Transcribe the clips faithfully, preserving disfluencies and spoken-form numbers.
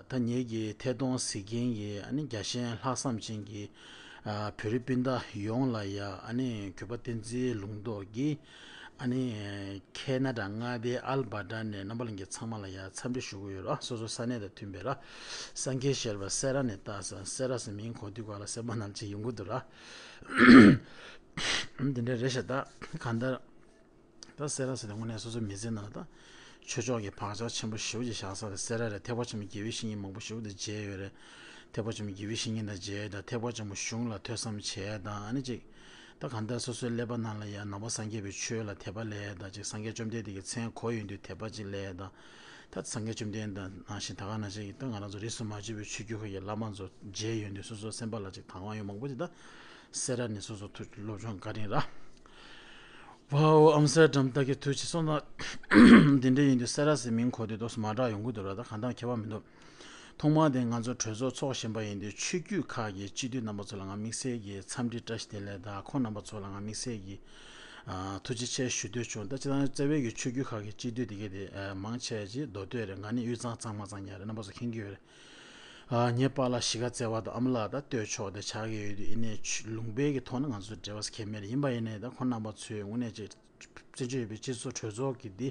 ད་ངེད་ཀྱི་ཐད་གཏོང་གཟིགས་མཁན་གྱི་ཨ་ནི་རྒྱལ་ཞེན་ལྷག་བསམ་ཅན་གྱི་ཨ་བོད་རིགས་སྤུན་ཟླ་ཡོངས་ལ་ཡ་ཨ་ནི་གུས་པ་བསྟན་འཛིན་ལུང་རྟོགས་ཀྱིས་ཨ་ནི་ཁེ་ན་ཌ་མངའ་སྡེའི་ཨལ་བྷར་ཊ་ནས་རྣམ་པ་ལྷན་རྒྱས་ཚང་མ་ལ་ཡ་འཚམས་འདྲི་ཞུ་གི་ཡོད་ར། སོ་སོ་ས་གནས་དང་མཐུན་པའི་ར། སངས་རྒྱས་ཞེས་པ་སེ་ར་ནས་བཏགས་ས། སེ་ར་ཟེར་མིང་གོ་དུས་ག་ལ་སེམས་པ་ནང་ཅིག་ཡོང་གི་འདུག་ར། འདི་འདྲ་རེད་ཤག་ད་གང་ལྟར། ད་སེ་ར་ཟེར་ནས་དངོས་གནས་སོ་སོའི་མི་ཚེ་ནང་ལ་ད་ཆོས་ཕྱོགས་ཀྱི་བག་ཆགས་ཆེན་པོ་ཞེ་པོ་ཅིག་བཞག་ས་རེད། སེ་ར་རེད། ཐེག་པ་ཆེན་པོ་དགེ་བའི་བཤེས་གཉེན་མང་པོ་ཞེ་པོ་དེ་མཇལ་ཡོད་རེད། ཐེག་པ་ཆེན་པོ་དགེ་བའི་བཤེས་གཉེན་དང་མཇལ་དང་། ཐེག་པ་ཆེན་པོ་གཞུང་ལ་ཐོས་བསམ་བྱས་དང་། ཨ་ནི་ཅིག་ད་གང་ལྟར་སོ་སོའི་ཀླད་པ་ནང་ལ་ཡང་ནང་པ་སངས་རྒྱས་པའི་ཆོས་ལ་དད་པ་སླེབས་དང་། ཅིག་སངས་རྒྱས་བཅོམ་ལྡན་འདས་ཀྱི་མཚན་གོ་ཡོང་དུས་དད་པ་ཅིག་སླེབས་དང་། ད་སངས་རྒྱས་བཅོམ་ལྡན་འདས་ནང་བཞིན་ད་ག་ནང་བཞིན་ད་ང་རང་ཚོ་རིས་སུ་མ་ཆད་པའི་ཆོས་བརྒྱུད་ཁག་གི་བླ་མ་ཚོ་མཇལ་ཡོང་དུས་སོ་སོའི་སེམས་པ་ལ་ཅིག་དང་བ་ཡང་མང་པོ་ཅིག་ད་སེ་ར་ནས་སོ་སོ་ཐུགས་སློབ་སྦྱོང་བཀའ་དྲིན་ར། ཝའོ། ཨམ་སེར་ཌམ་ད་གི་ཐུགས་རྗེ་ཆེ་སོང་ན། འདི་འདྲ་ཡིན་དུས་སེ་ར་ཟེར་མིང་གོ་དུས་ཏོག་ཙམ་མ་འདྲ་ཡོང་གི་འདུག་ར། ད་གང་ལྟར་ཁྱད་པར་མི་འདུག་ཐོག་མར་དེ་ང་ཚོ་གྲོས་ཚོགས་ཚོགས་བཞིན་པ་ཡིན་དུས་ཆོས་བརྒྱུད་ཁག་གི་སྤྱི་འཐུས་རྣམ་པ་ཚོ་ལ་ང་དམིགས་བསལ་གྱི་འཚམས་འདྲི་བཀྲ་ཤིས་བདེ་ལེགས་དང་། ཁོང་རྣམ་པ་ཚོ་ལ་ང་དམིགས་བསལ་གྱི་ཨ་ཐུགས་རྗེ་ཆེ་ཞུ་འདོད་བྱུང་། ད་སྤྱིར་བཏང་རྩ་བའི་གི་ཆོས་བརྒྱུད་ཁག་གི་སྤྱི་འཐུས་དེ་གས་དེ་ཨ་མང་ཆེ་ཅིག་མདོ་སྟོད་རེད། ང་ནི་དབུས་གཙང་གཙང་མ་གཙང་ཉག་རེད། རྣམ་པ་ཚོ་མཁྱེན་གྱི་ཡོད་རེད། ཨ་ངའི་པཱ་ལགས་གཞིས་ཀ་རྩེ་བ་དང་ཨ་མ་ལགས་དང་སྟོད་ཕྱོགས་དེ་ཆགས་ཀྱི་ཡོད་དུས། ཡིན་ནའི་ཆ་ལུང་པའི་གི་ཐོག་ནས་ང་ཚོ་འབྲེལ་བ་གང་ཡང་མེད་རེད། ཡིན་པ་ཡིན་ནའི་ད་ཁོང་རྣམ་པ་ཚོས་དངོས་གནས་ཅིག་བཙན་བྱོལ་བོད་པའི་སྤྱི་ཚོགས་གྲོས་ཚོགས་ཀྱི་འདི་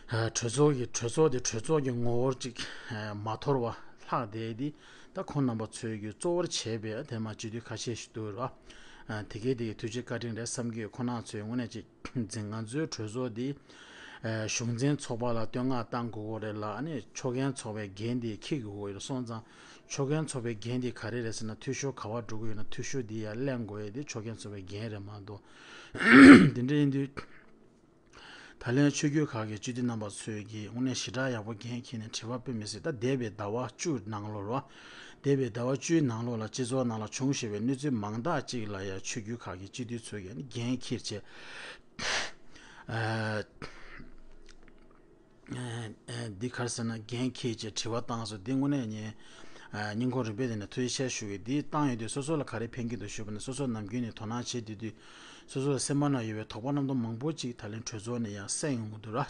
ཨ་གྲོས་ཚོགས་ཀྱི་གྲོས་ཚོགས་དེ་གྲོས་ཚོགས་ཀྱི་ངོ་བོར་ཅིག་ཨ་མ་དོར་བ་ལྷག་བསྡད་དེ། ད་ཁོང་རྣམ་པ་ཚོས་ཀྱི་གཙོ་བོར་བྱས་པའི་དེ་མ་སྤྱི་འཐུས་ཁ་ཤས་ཤིག་འདུག་ར། ཨ་དེ་གས་དེ་གི་ཐུགས་རྗེ་བཀའ་དྲིན་རེད་བསམ་གྱི་ཡོད། ཁོང་རྣམ་ཚོས་དངོས་གནས་ཅིག་འཛིན། ང་ཚོའི་གྲོས་ཚོགས་འདི་ཨ་གཞུང་འཛིན་ཚོགས་པ་ལ་བསྟོད་བསྔགས་བཏང་དགོས་ཀྱི་རེད་ལ། ཨ་ནི་ཕྱོགས་འགན་ཚོགས་པའི་འགན་དེ་འཁྱེར་དགོས་ཀྱི་ཡོད་རེད། སོང་ཙང་ཕྱོགས་འགན་ཚོགས་པའི་འགན་དེ་ག་རེ་རེད་ཟེར་ན། འཐུས་ཤོར་ག་པར་འགྲོ་གི་ཡོད་ན་འཐུས་ཤོར་འདི་ཡར་ལེན་དགོས་ཡས་དེ་ཕྱོགས་འགན་ཚོགས་པའི་འགན་རེད་མ་གཏོགས། དེ་འདྲ་ཡིན་དུས། ད་ལན་ཆོས་བརྒྱུད་ཁག་གི་སྤྱི་འཐུས་རྣམ་པ་ཚོས་ཀྱིས་དངོས་གནས་ཞེ་དྲག་ཡག་པོ་འགན་འཁྱེར་ནས་དྲི་བ་དཔེ་མི་སྲིད། ད་འདས་པའི་ཟླ་བ་བཅུ་ནང་ལོགས་ར། འདས་པའི་ཟླ་བ་བཅུའི་ནང་ལོགས་ལ་སྤྱི་ཚོགས་ནང་ལ་བྱུང་བཞིན་པའི་གནས་ཚུལ་མང་དག་ཅིག་ལ་ཡང་ཆོས་བརྒྱུད་ཁག་གི་སྤྱི་འཐུས་ཚོས་ཀྱིས་འགན་འཁྱེར་བྱས། ཨ་ཨ་འདི་ག་རེ་ཟེར་ན། འགན་འཁྱེར་བྱས་དྲི་བ་བཏང་སོང་། འདི་དངོས་གནས་ཉན། ཨ་སྙིང་ཁོང་རུས་པའི་གཏིང་ནས་ཐུགས་རྗེ་ཆེ་ཞུ་གི། འདི་བཏང་ཡོད་དུས་སོ་སོ་ལ་ག་རེ་ཕན་གྱི་འདུག་ཞུས་པ་ན། སོ་སོ་ནམ་རྒྱུན་ནས་དོ་སྣང་བྱེད་བསྡད་དུས་སོ་སོ་ལ་སེམས་པ་ན་ཡོད་པའི་དོགས་པ་རྣམ་རྟོག་མང་པོ་ཅིག་ད་ལན་གྲོས་ཚོགས་ནས་ཡང་སེལ་ཡོང་གི་འདུག་ར།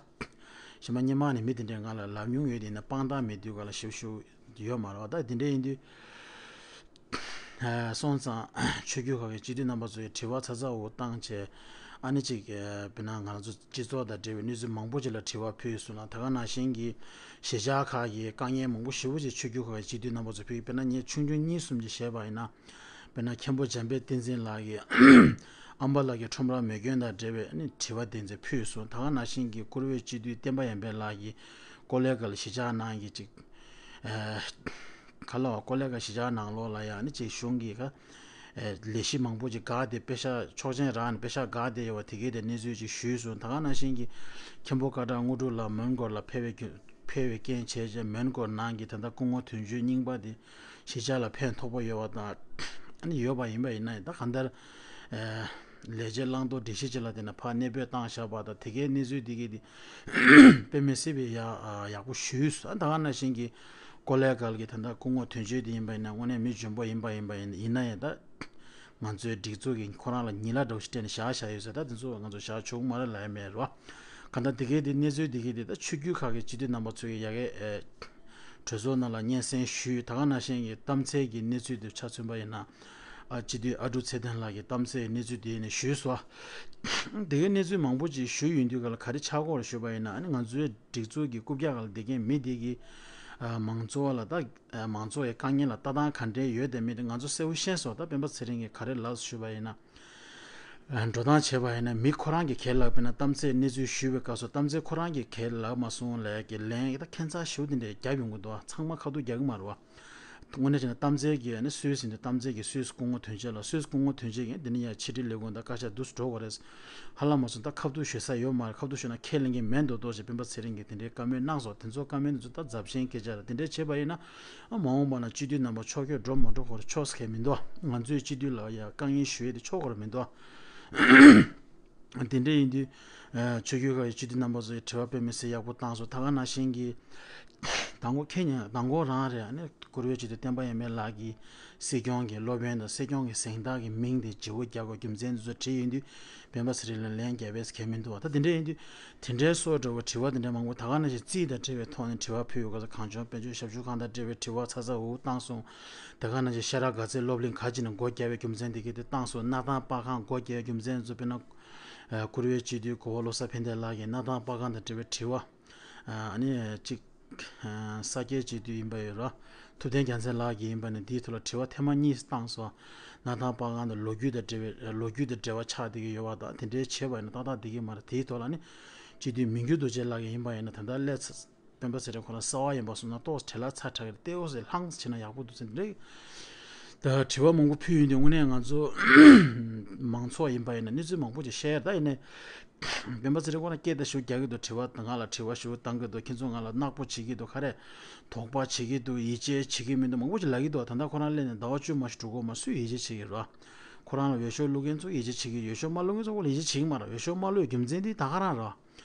གཞན་པ་སྔོན་མ་ནས་མི་དེ་འདྲས་ང་ལ་ལབ་མྱོང་ཡོད་དེ་ཡིན་ན་དཔང་རྟགས་མེད་དུས་ག་ལ་ཞིབ་ཞུ་ཡོད་མ་རེད་བ། ད་དེ་འདྲས་ཡིན་དུས། ཨ་སོང་ཙང་ཆོས་བརྒྱུད་ཁག་གི་སྤྱི་འཐུས་རྣམ་པ་ཚོས་དྲི་བ་ཚ་ཚ་འུར་བཏང་བྱས། ཨ་ནི་ཅིག་ཨ་དཔེར་ན་ང་རང་ཚོ་སྤྱི་ཚོགས་དང་འབྲེལ་བའི་གནས་ཚུལ་མང་པོ་ཅིག་ལ་དྲི་བ་ཕུལ་སོང་ལ། ད་ག་ནང་བཞིན་གྱི་གཞིས་ཆགས་ཁག་གི་དཀའ་ངལ་མང་པོ་ཞེ་པོ་ཅིག་ཆོས་བརྒྱུད་ཁག་གི་སྤྱི་འཐུས་རྣམ་པ་ཚོས་ཕུལ། དཔེར་ན་ངས་ཆུང་ཆུང་གཉིས་གསུམ་ཅིག་བཤད་པ་ཡིན་ན། དཔེར་ན་མཁན་པོ་འཇམ་དཔལ་བསྟན་འཛིན་ལགས་ཀྱིས་ཨམ་པ་ལགས་ཀྱི་ཁྲོམ་ར་མེ་སྐྱོན་དང་འབྲེལ་བའི་ཨ་ནི་དྲི་བ་དེ་ཚོ་ཕུལ་སོང་། ད་ག་ནང་བཞིན་གྱི་བཀུར་འོས་སྤྱི་འཐུས་བསྟན་པ་ཡར་འཕེལ་ལགས་ཀྱིས་ཀོ་ལེ་གལ་གཞིས་ཆགས་ནང་གི་ཅིག་ཨ་ག་ལ་བ། ཀོ་ལེ་གལ་གཞིས་ཆགས་ནང་ལོགས་ལ་ཡང་ནི་ཅིག་གཞུང་གི་ག་ཨ་ལས་གཞི་མང་པོ་ཅིག་འགག་སྟེ་པེ་ཤག་ཆོག་མཆན་རག་ནས་པེ་ཤག་འགག་སྟེ་ཡོད་པ་དེ་གའི་དེ་གནས་ཚུལ་ཅིག་ཞུས་སོང་། ད་ག་ནང་བཞིན་གྱི་མཁན་པོ་ཀ་བྲག་དངོས་གྲུབ་ལགས་མོན་གྷོ་ལ་ཕེབས་པའི་རྒྱུ་ཕེབས་པའི་རྐྱེན་བྱས་རྗེས་མོན་གྷོ་ནང་གི་ད་ལྟ་སྐུ་ངོ་དོན་གཅོད་རྙིང་པ་དེ་གཞིས་ཆགས་ལ་ཕན་ཐོགས་པ་ཡོད་པ་དང་། ཨ་ནི་ཡོད་པ་ཡིན་པ་ཡིན་ན་ཡང་ད་གང་ལྟར་ཨ་ལས་བྱེད་བླང་དོར་སྒྲིག་གཞི་ཅིག་ལ་བརྟེན་ནས་ཕར་གནས་སྤོས་བཏང་བཞག་པ་དང་། དེ་གའི་གནས་ཚུལ་དེ་གའི་དེ་དཔེ་མི་སྲིད་པའི་ཡག་ཡག་པོ་ཞུས་སོང་། ད་ག་ནང་བཞིན་གྱི་ཀོ་ལེ་གལ་གྱི་ད་ལྟ་སྐུ་ངོ་དོན་གཅོད་དེ་ཡིན་པ་ཡིན་ན་དངོས་གནས་མི་འཇོན་པོ་ཡིན་པ་ཡིན་པ་ཡིན་ཡིན་ན་ཡང་ད་ང་ཚོའི་སྒྲིག་འཛུགས་ཀྱིས་ཁོ་རང་ལ་ཉི་ལ་འདྲ་བོ་ཞིག་སྤྲད་ནས་བཞག་བཞག་ཡོད་ཟེར། ད་དེ་ཚོ་ང་ཚོ་བཞག་ཆོག་གི་མ་རེད་ལབ་ཡ་མེད་རེད་བ། གང་ལྟར་དེ་གའི་དེ་གནས་ཚུལ་དེ་གའི་དེ་ད་ཆོས་བརྒྱུད་ཁག་གི་སྤྱི་འཐུས་རྣམ་པ་ཚོས་ཀྱིས་ཡ་གི་ཨེ་གྲོས་ཚོགས་ནང་ལ་སྙན་སེང་ཞུས། ད་ག་ནང་བཞིན་གྱི་གཏམ་ཚེ་གི་གནས་ཚུལ་དེ་ཆ་མཚོན་པ་ཡིན་ན། ཨ་སྤྱི་འཐུས་ཨ་ཀྲུག་ཚེ་བརྟན་ལགས་ཀྱིས་གཏམ་ཚེ་གི་གནས་ཚུལ་དེ་ནས་ཞུས་སོང་། དེ་གའི་གནས་ཚུལ་མང་པོ་ཅིག་ཞུས་ཡོང་དུས་ག་ལ་ག་རེ་ཆགས་ཀྱི་ཡོད་རེད་ཞུས་པ་ཡིན་ན། ཨ་ནི་ང་ཚོའི་སྒྲིག་འཛུགས་ཀྱི་རྐུབ་བཀྱག་སྒང་ལ་བསྡད་མཁན་མི་དེ་གིས་ཨ་མང་གཙོ་ལ་ད་ཨ་མང་གཙོ་ཡི་དཀའ་ངལ་ལ་ལྟ་སྟངས་ག་འདྲས་ཡོད་དེ་མེད་དེ་ང་ཚོ་གསལ་པོ་ཤེས་སོང་། ད་སྤེན་པ་ཚེ་རིང་གིས་ག་རེ་ལབ་ཞུས་པ་ཡིན་ན། ཨ་འགྲོ་སྟངས་བྱས་པ་ཡིན་ན་མི་ཁོ་རང་གི་གལ་ལ་དཔེར་ན་གཏམ་ཚེ་གནས་ཚུལ་ཞུས་པའི་སྐབས་སུ་གཏམ་ཚེ་ཁོ་རང་གི་གལ་ལ་མ་སོང་ལབ་ཀྱི་ལན་ད་ཁྱད་མཚར་ཞེ་པོ་དེ་འདྲས་རྒྱབ་ཡོང་གི་འདུག་ཚང་མ་ཁ་ཐུག་རྒྱག་གི་མ་རེད་བ། དངོས་གནས་བྱས་ན་གཏམ་ཚེ་གིས་ཨ་ནི་སུད་སི་ཟིན་ཏེ་གཏམ་ཚེ་གིས་སུད་སི་སྐུ་ངོ་དོན་གཅོད་ལ། སུད་སི་སྐུ་ངོ་དོན་གཅོད་ཀྱིས་འདི་ནས་ཡར་ཕྱི་དྲིལ་ལས་ཁུངས་དང་བཀའ་ཤག་འདུག་སེ་འགྲོ་དགོས་རེད། ཧ་ལམ་མ་སོང་ད་ཁ་ཐུག་ཞུ་ས་ཡོད་མ་རེད། ཁ་ཐུག་ཞུས་ན་ཁས་ལེན་མཁན་མེད་མདོག་མདོག་བྱས་སྤེན་པ་ཚེ་རིང་གིས་དེ་འདྲའི་བཀའ་མོལ་གནང་སོང་། དེ་ཚོ་བཀའ་མོལ་དེ་ཚོ་ད་རྫབ་ཆེན་སྐད་ཆ་རེད། དེ་འདྲའི་བྱས་པ་ཡིན་ན་ཨ་མ་འོངས་པ་ན་སྤྱི་འཐུས་རྣམ་པ་ཕྱོགས་སྐྱོད་འགྲོ་མ་འགྲོ་ཁོ་རང་ཕྱོགས་སུ་ཁེལ་མི་འདུག་ང་ཚོའི་སྤྱི་འཐུས་ལ་ཡ་དཀའ་ངལ་ཞུ་ཡས་དེ་ཆོག་གི་རེད་མི་འདུག་དེ་འདྲ་ཡིན་དུས་ཨ་ཆོས་བརྒྱུད་ཁག་གི་སྤྱི་འཐུས་རྣམ་པ་ཚོས་དྲི་བ་དཔེ་མི་སྲིད་ཡག་པོ་བཏང་སོང་། ད་ག་ནང་བཞིན་གྱི་ མདང་དགོང་ཁེ་ཉིན་མདང་དགོང་རང་རེད། ཨ་ནི་བཀུར་འོས་སྤྱི་འཐུས་བསྟན་པ་ཡར་མའི་ལགས་ཀྱིས་སྲིད་སྐྱོང་གི་སློབ་དཔོན་དང་སྲིད་སྐྱོང་གི་གཟེངས་རྟགས་ཀྱི་མིང་དེ་བརྗེ་བོ་རྒྱག་དགོས་རྒྱུ་མཚན་དེ་ཚོ་བྲིས་ཡོང་དུས། སྤེན་པ་ཚེ་རིང་ལ་ལན་རྒྱག་པས་གལ་མི་འདུག་བ། ད་དེ་འདྲ་ཡིན་དུས་དེ་འདྲའི་སོགས་འདྲ་བོ་དྲི་བ་དེ་འདྲ་མང་པོ་ད་ག་ནང་བཞིན་རྩིས་དང་འབྲེལ་བའི་ཐོག་ནས་དྲི་བ་ཕུལ་ཡོད་སྐབས་སུ། གངས་ལྗོངས་དཔལ་འབྱོར་ཞབས་ཞུ་ཁང་དང་འབྲེལ་བའི་དྲི་བ་ཚ་ཚ་འུར་འུར་བཏང་སོང་། ད་ག་ནང་བཞིན་ཤེས་རབ་དགའ་ཚལ་སློབ་གླིང་ག་ཅི་ནས་སྒོ་བརྒྱབ་པའི་རྒྱུ་མཚན་དེ་གའི་དེ་བཏང་སོང་། སྣར་ཐང་པར་ཁང་སྒོ་བརྒྱབ་པའི་རྒྱུ་མཚན་ཚོ། དཔེར་ན་བཀུར་འོས་སྤྱི་འཐུས་གོ་བོ་བློ་བཟང་ཕན་བདེ་ལགས་ཀྱིས་སྣར་ཐང་པར་ཁང་དང་འབྲེལ་བའི་དྲི་བ། ཨ་ནི་གཅིག་ས་སྐྱའི་སྤྱི་འཐུས་ཡིན་པ་ཡོད་ར། ཐུབ་བསྟན་རྒྱལ་མཚན་ལགས་ཀྱིས་ཡིན་པ་ནི་འདིའི་ཐོག་ལ་དྲི་བ་ཐེངས་མ་གཉིས་བཏང་སོང་། སྣར་ཐང་པར་ཁང་དང་ལོ་རྒྱུས་དང་འབྲེལ་བའི་ལོ་རྒྱུས་དང་འབྲེལ་བ་ཆགས་བསྡད་ཀྱི་ཡོད་པ་དང་། དེ་འདྲའི་བྱས་པ་ཡིན་ན་ཏག་ཏག་བསྡད་ཀྱི་མ་རེད། དེའི་ཐོག་ལ་ནི་སྤྱི་འཐུས་མི་འགྱུར་རྡོ་རྗེ་ལགས་ཀྱིས་ཡིན་པ་ཡིན་ན་ད་ལྟ་སླེབས་ཚར། སྤེན་པ་ཚེ་རིང་ཁོ་རང་གསར་པ་ཡིན་པ་སོང་ན་ཏོག་ཙམ་བྲེལ་བ་ཚ་དྲགས་ཀྱི་རེད། ཏེའོ་ཟེར་ལྷང་ཟེར་བྱས་ན་ཡག་པོ་འདུག་ཟེར་འདི་རེད། ད་དྲི་བ་མང་པོ་ཕུལ་ཡོང་དུས་དངོས་གནས་ང་ཚོ་མང་ཚོགས་ཡིན་པ་ཡིན་ན་གནས་ཚུལ་མང་པོ་ཅིག་ཤེས་ཡ། ད་ཡིན་ནའི་སྤེན་པ་ཚེ་རིང་ཁོ་རང་སྐད་ད་ཞུ་རྒྱག་གི་འདུག་དྲི་བ་ང་ལ་དྲི་བ་ཞུ་བཏང་གི་འདུག་ཁྱེད་ཚོ་ང་ལ་ནག་པོ་བྱེད་ཀྱི་འདུག་ག་རེ་དོགས་པ་བྱེད་ཀྱི་འདུག་ཡིད་ཆེས་བྱེད་ཀྱི་མི་འདུག་མང་པོ་ཅིག་ལབ་ཀྱི་འདུག་ད་ལྟ་ཁོ་རང་སླེབས་ནས་ཟླ་བ་བཅུ་མ་ཞིག་འགྲོ་གི་ཡོད་མ། སུས་ཡིད་ཆེས་བྱེད་ཀྱི་རེད། ཁོ་རང་ལ་འོས་ཤོག་བླུག་མཁན་ཚོ་ཡིད་ཆེས་བྱེད་ཀྱི་ཡོད། འོས་ཤོག་མ་བླུག་མཁན་ཚོ་ཁོ་ལ་ཡིད་ཆེས་བྱེད་ཀྱི་མ་རེད། འོས་ཤོག་མ་བླུག་རྒྱུ་མཚན་འདི་ད་ག་རང་རེད།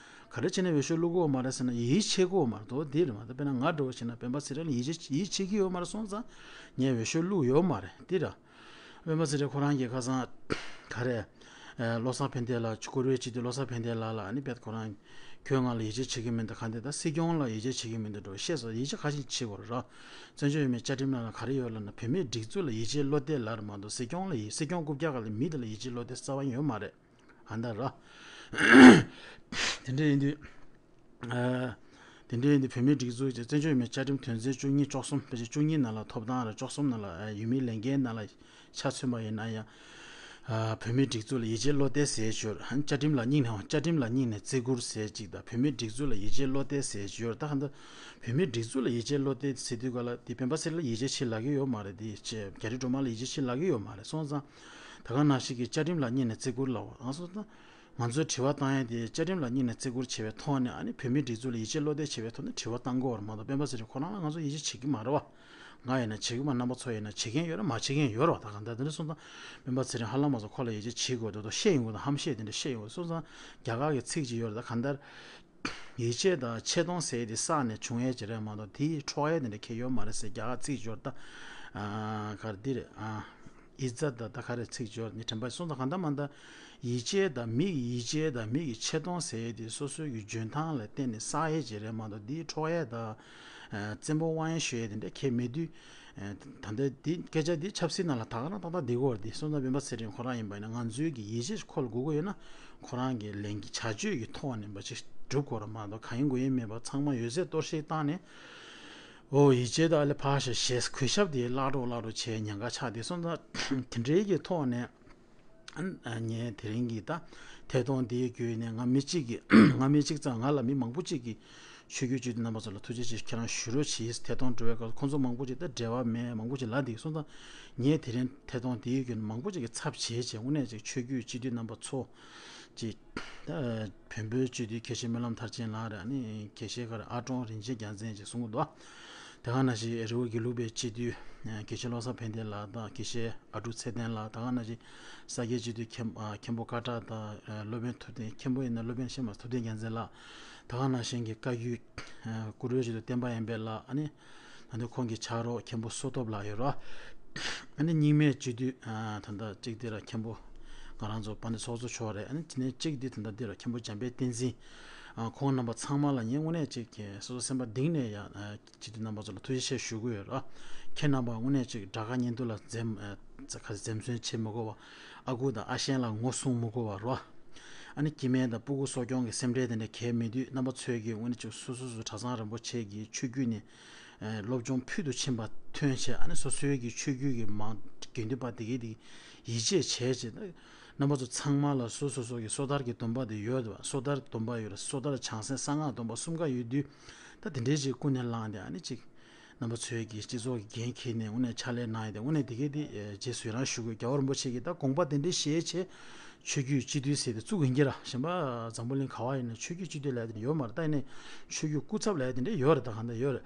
ག་རེ་བྱས་ནས་འོས་ཤོག་བླུག་གི་ཡོད་མ་རེད་ཟེར་ན་ཡིད་ཆེས་ཀྱི་ཡོད་མ་རེད་དོ། འདི་རེད་མ་གཏོགས་དཔེར་ན་ང་འདྲ་བོ་བྱས་ན་སྤེན་པ་ཚེ་རིང་ལ་ཡིད་ཆེས་ཡིད་ཆེས་ཀྱི་ཡོད་མ་རེད་སོང་ཙང་ངས་འོས་ཤོག་བླུག་ཡོད་མ་རེད། འདི་རེད། སྤེན་པ་ཚེ་རིང་ཁོ་རང་གིས་ཁ་སང་ག་རེ། ཨ་བློ་བཟང་ཕན་བདེ་ལགས། བཀུར་འོས་སྤྱི་འཐུས་བློ་བཟང་ཕན་བདེ་ལགས་ལ་ཨ་ནི་དཔེ་ཁོ་རང་ཁྱོད་ང་ལ་ཡིད་ཆེས་བྱེད་ཀྱི་མི་འདུག་ག་འདི་ད་སྲིད་སྐྱོང་ལ་ཡིད་ཆེས་བྱེད་ཀྱི་མི་འདུག་འགྲོ་བཤད་སོང་། ཡིད་ཆེས་ཁ་ཤས་བྱེད་དགོས་རེད་ར། བཙན་བྱོལ་བོད་མིའི་བཅའ་ཁྲིམས་ནང་ལ་ག་རེ་ཡོད་ལབ་ན་བོད་མིའི་སྒྲིག་འཛུགས་ལ་ཡིད་ཆེས་བློ་གཏད་ལབ་རེད་མ་གཏོགས་སྲིད་སྐྱོང་ལ་ཡིད་སྲིད་སྐྱོང་རྐུབ་བཀྱག་ག་ལ་མི་དེ་ལ་ཡིད་ཆེས་བློ་གཏད་རྩ་བ་ཡོད་མ་རེད། ཨ་འདྲ་ར། དེ་འདྲ་ཡིན་དུས། ཨ། དེ་འདྲ་ཡིན་དུས་བོད་མིའི་སྒྲིག་འཛུགས་ཀྱི་བཙན་བྱོལ་བོད་མིའི་བཅའ་ཁྲིམས་དོན་ཚན་བཅུ་གཉིས་བཅུ་གསུམ་ཕལ་ཆེར་བཅུ་གཉིས་ནང་ལ་ཐོབ་ཐང་རེད། བཅུ་གསུམ་ནང་ལ་ཨ་ཡུལ་མིའི་ལས་འགན་ནང་ལ་ཆ་མཚོན་པ་ཡིན་ན་ཡང་། ཨ་བོད་མིའི་སྒྲིག་འཛུགས་ལ་ཡིད་ཆེས་བློ་གཏད་ཟེར་ཞོར་བཅའ་ཁྲིམས་ལ་སྙིང་ནས་བཅའ་ཁྲིམས་ལ་སྙིང་ནས་བརྩི་བཀུར་ཟེར་ཅིག་དང་བོད་མིའི་སྒྲིག་འཛུགས་ལ་ཡིད་ཆེས་བློ་གཏད་ཟེར་ཞོར་ད་ག་འདི་བོད་མིའི་སྒྲིག་འཛུགས་ལ་ཡིད་ཆེས་བློ་གཏད་ཟེར་དུས་ག་ལ་དེ་སྤེན་པ་ཚེ་རིང་ལ་ཡིད་ཆེས་བྱེད་ལབ་ཀྱི་ཡོད་མ་རེད། དེ་ཅེས་རྒྱ་རི་སྒྲོལ་མ་ལ་ཡིད་ཆེས་བྱེད་ལབ་ཀྱི་ཡོད་མ་རེད་སོང་ཙང་། ད་ག་ནང་བཞིན་གྱི་བཅའ་ཁྲིམས་ལ་སྙིང་ནས་བརྩི་བཀུར་ལབ་པ་ང་ཚོ་ད། ང་ཚོས་དྲི་བ་བཏང་ཡ་དེ་བཅའ་ཁྲིམས་ལ་སྙིང་ནས་བརྩི་བཀུར་བྱེད་པའི་ཐོག་ནས་ཨ་ནི་བོད་མིའི་སྒྲིག་འཛུགས་ལ་ཡིད་ཆེས་བློ་གཏད་བྱེད་པའི་ཐོག་ནས་དྲི་བ་བཏང་དགོས་པ་རེད་མ་གཏོགས་སྤེན་པ་ཚེ་རིང་ཁོ་རང་ལ་ང་ཚོ་ཡིད་ཆེས་བྱེད་ཀྱི་མ་རེད་བ། ང་ཡིན་ན་བྱེད་ཀྱི་མ་རེད། རྣམ་པ་ཚོ་ཡིན་ན་བྱེད་མཁན་ཡོད་རེད་མ་བྱེད་མཁན་ཡོད་རེད་བ། ད་གང་ལྟར་དེ་འདྲ་སོང་ཙང་སྤེན་པ་ཚེ་རིང་ཧ་ལམ་མ་སོང་ཁོ་ལ་ཡིད་ཆེས་བྱེད་དགོས་འདུག་དོ་བཤད་ཡོང་གི་འདུག་ཧམ་བཤད་དེ་འདྲ་བཤད་ཡོང་གི་སོང་ཙང་རྒྱ་གར་གྱི་ཚིག་ཅིག་ཡོད་རེད། ད་གང་ལྟར། ཡིད་ཆེས་དང་ཆེ་མཐོང་ཟེར་ཡས་དེ་བསགས་ནས་བྱུང་ཡས་ཅིག་རེད་མ་གཏོགས་དེའི་འཕྲོག་ཡས་དེ་འདྲ་གལ་ཡོད་མ་རེད་ཟེར་རྒྱ་གར་ཚིག་སྦྱོར་ད། ཨ་ག་རེ་འདི་རེད་ཨ། ཨི་ཛད་ད་ད་ག་རེ་ཚིག་སྦྱོར་ནི་དྲན་པ་སོང་ཙང་གང་ལྟར་མ་ལྟར་ཡིད་ཆེས་དང་མི་ཡི་ཡིད་ཆེས་དང་མི་ཡི་ཆེ་མཐོང་ཟེར་ཡས་དེ་སོ་སོའི་གི་འཇོན་ཐང་ལ་བརྟེན་ནས་བསགས་ཡས་ཅིག་རེད་མ་གཏོགས་དེའི་འཕྲོག་ཡས་དང་། ཨ་བཙན་པོ་དབང་ཡས་ཞུ་ཡས་དེ་འདྲ་གལ་མེད་དུས། ད་ལྟ་འདི་སྐད་ཆ་འདི་ཆབ་སྲིད་ནང་ལ་ད་ག་རང་ཏག་ཏག་འདི་གོ་རེད། དེ་སོང་ཙང་སྤེན་པ་ཚེ་རིང་ཁོ་རང་ཡིན་པ་ཡིན་ན་ང་ཚོའི་གི་ཡིད་ཆེས་ཁོ་ལ་དགོས་ཀྱི་ཡོད་ན་ཁོ་རང་གི་ལས་འགན་བྱ་སྤྱོད་ཀྱི་ཐོག་ནས་མ་ཅིག་སྒྲུབ་དགོས་རེད་མ་གཏོགས་གང་ཡིན་དགོས་ཡིན་མེད་པར་ཚང་མ་ཡོད་ཚད་གཏོར་བཤིག་བཏང་ནས་ཨོ་ཡིད་ཆེས་ད་ཨ་ལེ་ཕར་ཞོག་ཞེས་གུས་ཞབས་དེ་བརླག་འགྲོ་བརླག་འགྲོ་བྱས་ཉེན་ཁ་ཆགས། དེ་སོང་ཙང་དེ་འདྲའི་གི་ཐོག་ནས། ཨ་ངས་དེ་རིང་གི་ད་ཐད་གཏོང་འདིའི་བརྒྱུད་ནས་ང་མི་གཅིག་གིས་ང་མི་གཅིག་ཙམ་ང་ལ་མི་མང་པོ་གཅིག་གིས་ཆོས་བརྒྱུད་སྤྱི་འཐུས་རྣམ་པ་ཚོ་ལ་ཐུགས་རྗེ་ཆེ་ཁྱེད་རང་ཞུ་རོགས་གྱིས་ཐད་གཏོང་འགྲོ་བའི་སྐབས་ཁོང་ཚོ་མང་པོ་ཅིག་ད་འབྲེལ་བ་མེད་མང་པོ་ཅིག་ལབ་འདུག་སོང་ཙང་ངས་དེ་རིང་ཐད་གཏོང་འདིའི་བརྒྱུད་ནས་མང་པོ་ཅིག་གིས་ཚབ་བྱས་བྱས་དངོས་གནས་ཅིག་ཆོས་བརྒྱུད་སྤྱི་འཐུས་རྣམ་པ་ཚོ་ཅིག་ད་བོན་པོའི་སྤྱི་འཐུས་དགེ་བཤེས་སྨོན་ལམ་མཐར་ཕྱིན་ལགས་རེད། ཨ་ནི་དགེ་བཤེས་ག་རེ་ཨ་ཀྲོང་རིན་ཆེན་རྒྱལ་མཚན་ཅིག་གསུང་གི་འདུག་དེ་ག་ནང་བཞིན་རི་བོ་དགེ་ལུགས་པའི་སྤྱི་འཐུས་དགེ་བཤེས་བློ་བཟང་ཕན་བདེ་ལགས་དང་དགེ་བཤེས་ཨ་འབྲུག་ཚེ་བརྟན་ལགས། ད་ག་ནང་བཞིན་ས་སྐྱའི་སྤྱི་འཐུས་མཁན་མཁན་པོ་ཀ་བྲག་དང་སློབ་དཔོན་ཐུབ་བསྟན། མཁན་པོ་ཡིན་ན་སློབ་དཔོན་ཤེས་མ་ཐུབ་བསྟན་རྒྱལ་མཚན་ལགས། ད་ག་ནང་བཞིན་གྱི་བཀའ་བརྒྱུད་བཀུར་འོས་སྤྱི་འཐུས་བསྟན་པ་ཡར་མའི་ལགས། ཨ་ནི་ད་ནི་ཁོང་གི་ཕྱག་རོགས་མཁན་པོ་བསོད་སྟོབས་ལགས་ཡོད་ར། ཨ་ནི་རྙིང་མའི་སྤྱི་འཐུས་ད་ལྟ་གཅིག་འདི་ར་མཁན་པོ་ང་རང་ཚོ་དཔལ་ལྡན་ཚོགས་གཙོ་མཆོག་རེད། ཨ་ནི་དེ་ནས་གཅིག་འདི་ད་ལྟ་འདི་ར་མཁན་པོ་འཇམ་དཔལ་བསྟན་འཛིན། ཁོང་རྣམ་པ་ཚང་མ་ལ་ངས་དངོས་གནས་གཅིག་གི་སོ་སོ་སེམས་པ་གཏིང་ནས་ཡ། སྤྱི་འཐུས་རྣམ་པ་ཚོ་ལ་ཐུགས་རྗེ་ཆེ་ཞུ་གི་ཡོད་ར། ཁྱེད་རྣམ་པ་དངོས་གནས་ཅིག་དགྲ་དགའ་གཉེན་སྡུག་ལ་འཛེམ་ཨ་ཁ་འཛེམ་ཟོན་བྱེད་མི་དགོས་པ། ཨ་ཁུ་དང་ཨ་ཞང་ལ་ངོ་སྲུང་མི་དགོས་པ་ར། ཨ་ནི་སྐྱེ་དམན་དང་སྤུ་གུ་གསོ་སྐྱོང་གི་སེམས་ཁྲལ་དེ་འདྲ་གལ་མེད་དུས་རྣམ་པ་ཚོས་ཀྱིས་དངོས་གནས་ཅིག་སོ་སོ་སོ་གྲྭ་ཚང་རིན་པོ་ཆེ་གི་ཆོས་བརྒྱུད་ནས་ཨ་སློབ་སྦྱོང་ཕུལ་དུ་ཕྱིན་པ་ཐོན་བྱས། ཨ་ནི་སོ་སོའི་གི་ཆོས་བརྒྱུད་ཀྱི་མང་དགེ་འདུན་པ་དེ་གའི་དེ་ཡིད་ཆེས་བྱས་བྱས། རྣམ་པ་ཚོ་ཚང་མ་ལ་སོ་སོ་སོ་གི་སོ་ཐར་གྱི་སྡོམ་པ་དེ་ཡོད་དོ། སོ་ཐར་སྡོམ་པ་ཡོད་ར། སོ་ཐར་བྱང་སེམས་གསང་སྔགས་སྡོམ་པ་གསུམ་ཀ་ཡོད་དུས། ད་དེ་འདྲའི་ཅིག་ཀུན་ནས་བསླངས་ཏེ་ཨ་ནི་ཅིག་རྣམ་པ་ཚོའི་གི་སྤྱི་ཚོགས་ཀྱི་འགན་འཁྱེར་ནས་དངོས་གནས་ཕྱག་ལས་གནང་ཡོད་དེ། དངོས་གནས་དེ་གའི་དེ་རྗེས་སུ་ཡི་རང་ཞུ་དགོས། རྒྱལ་བ་རིན་པོ་ཆེ་གིས་ད་དགོངས་པ་དེ་འདྲའི་བཞེས་བྱས་ཆོས་བརྒྱུད་སྤྱི་འཐུས་ཟེར་ཏེ་བཙུགས་ཡིན་གྱི་ར། གཞན་པ་འཛམ་བུ་གླིང་ག་བ་ཡིན་ན་ཆོས་བརྒྱུད་སྤྱི་འཐུས་ལབ་ཡ་དེ་འདྲ་ཡོད་མ་རེད། ད་ཡིན་ནའི་ཆོས་བརྒྱུད་སྐུ་ཚབ་ལབ་ཡ་དེ་འདྲ་ཡོད་རེད། ད་གང་ལྟར་ཡོད་རེད།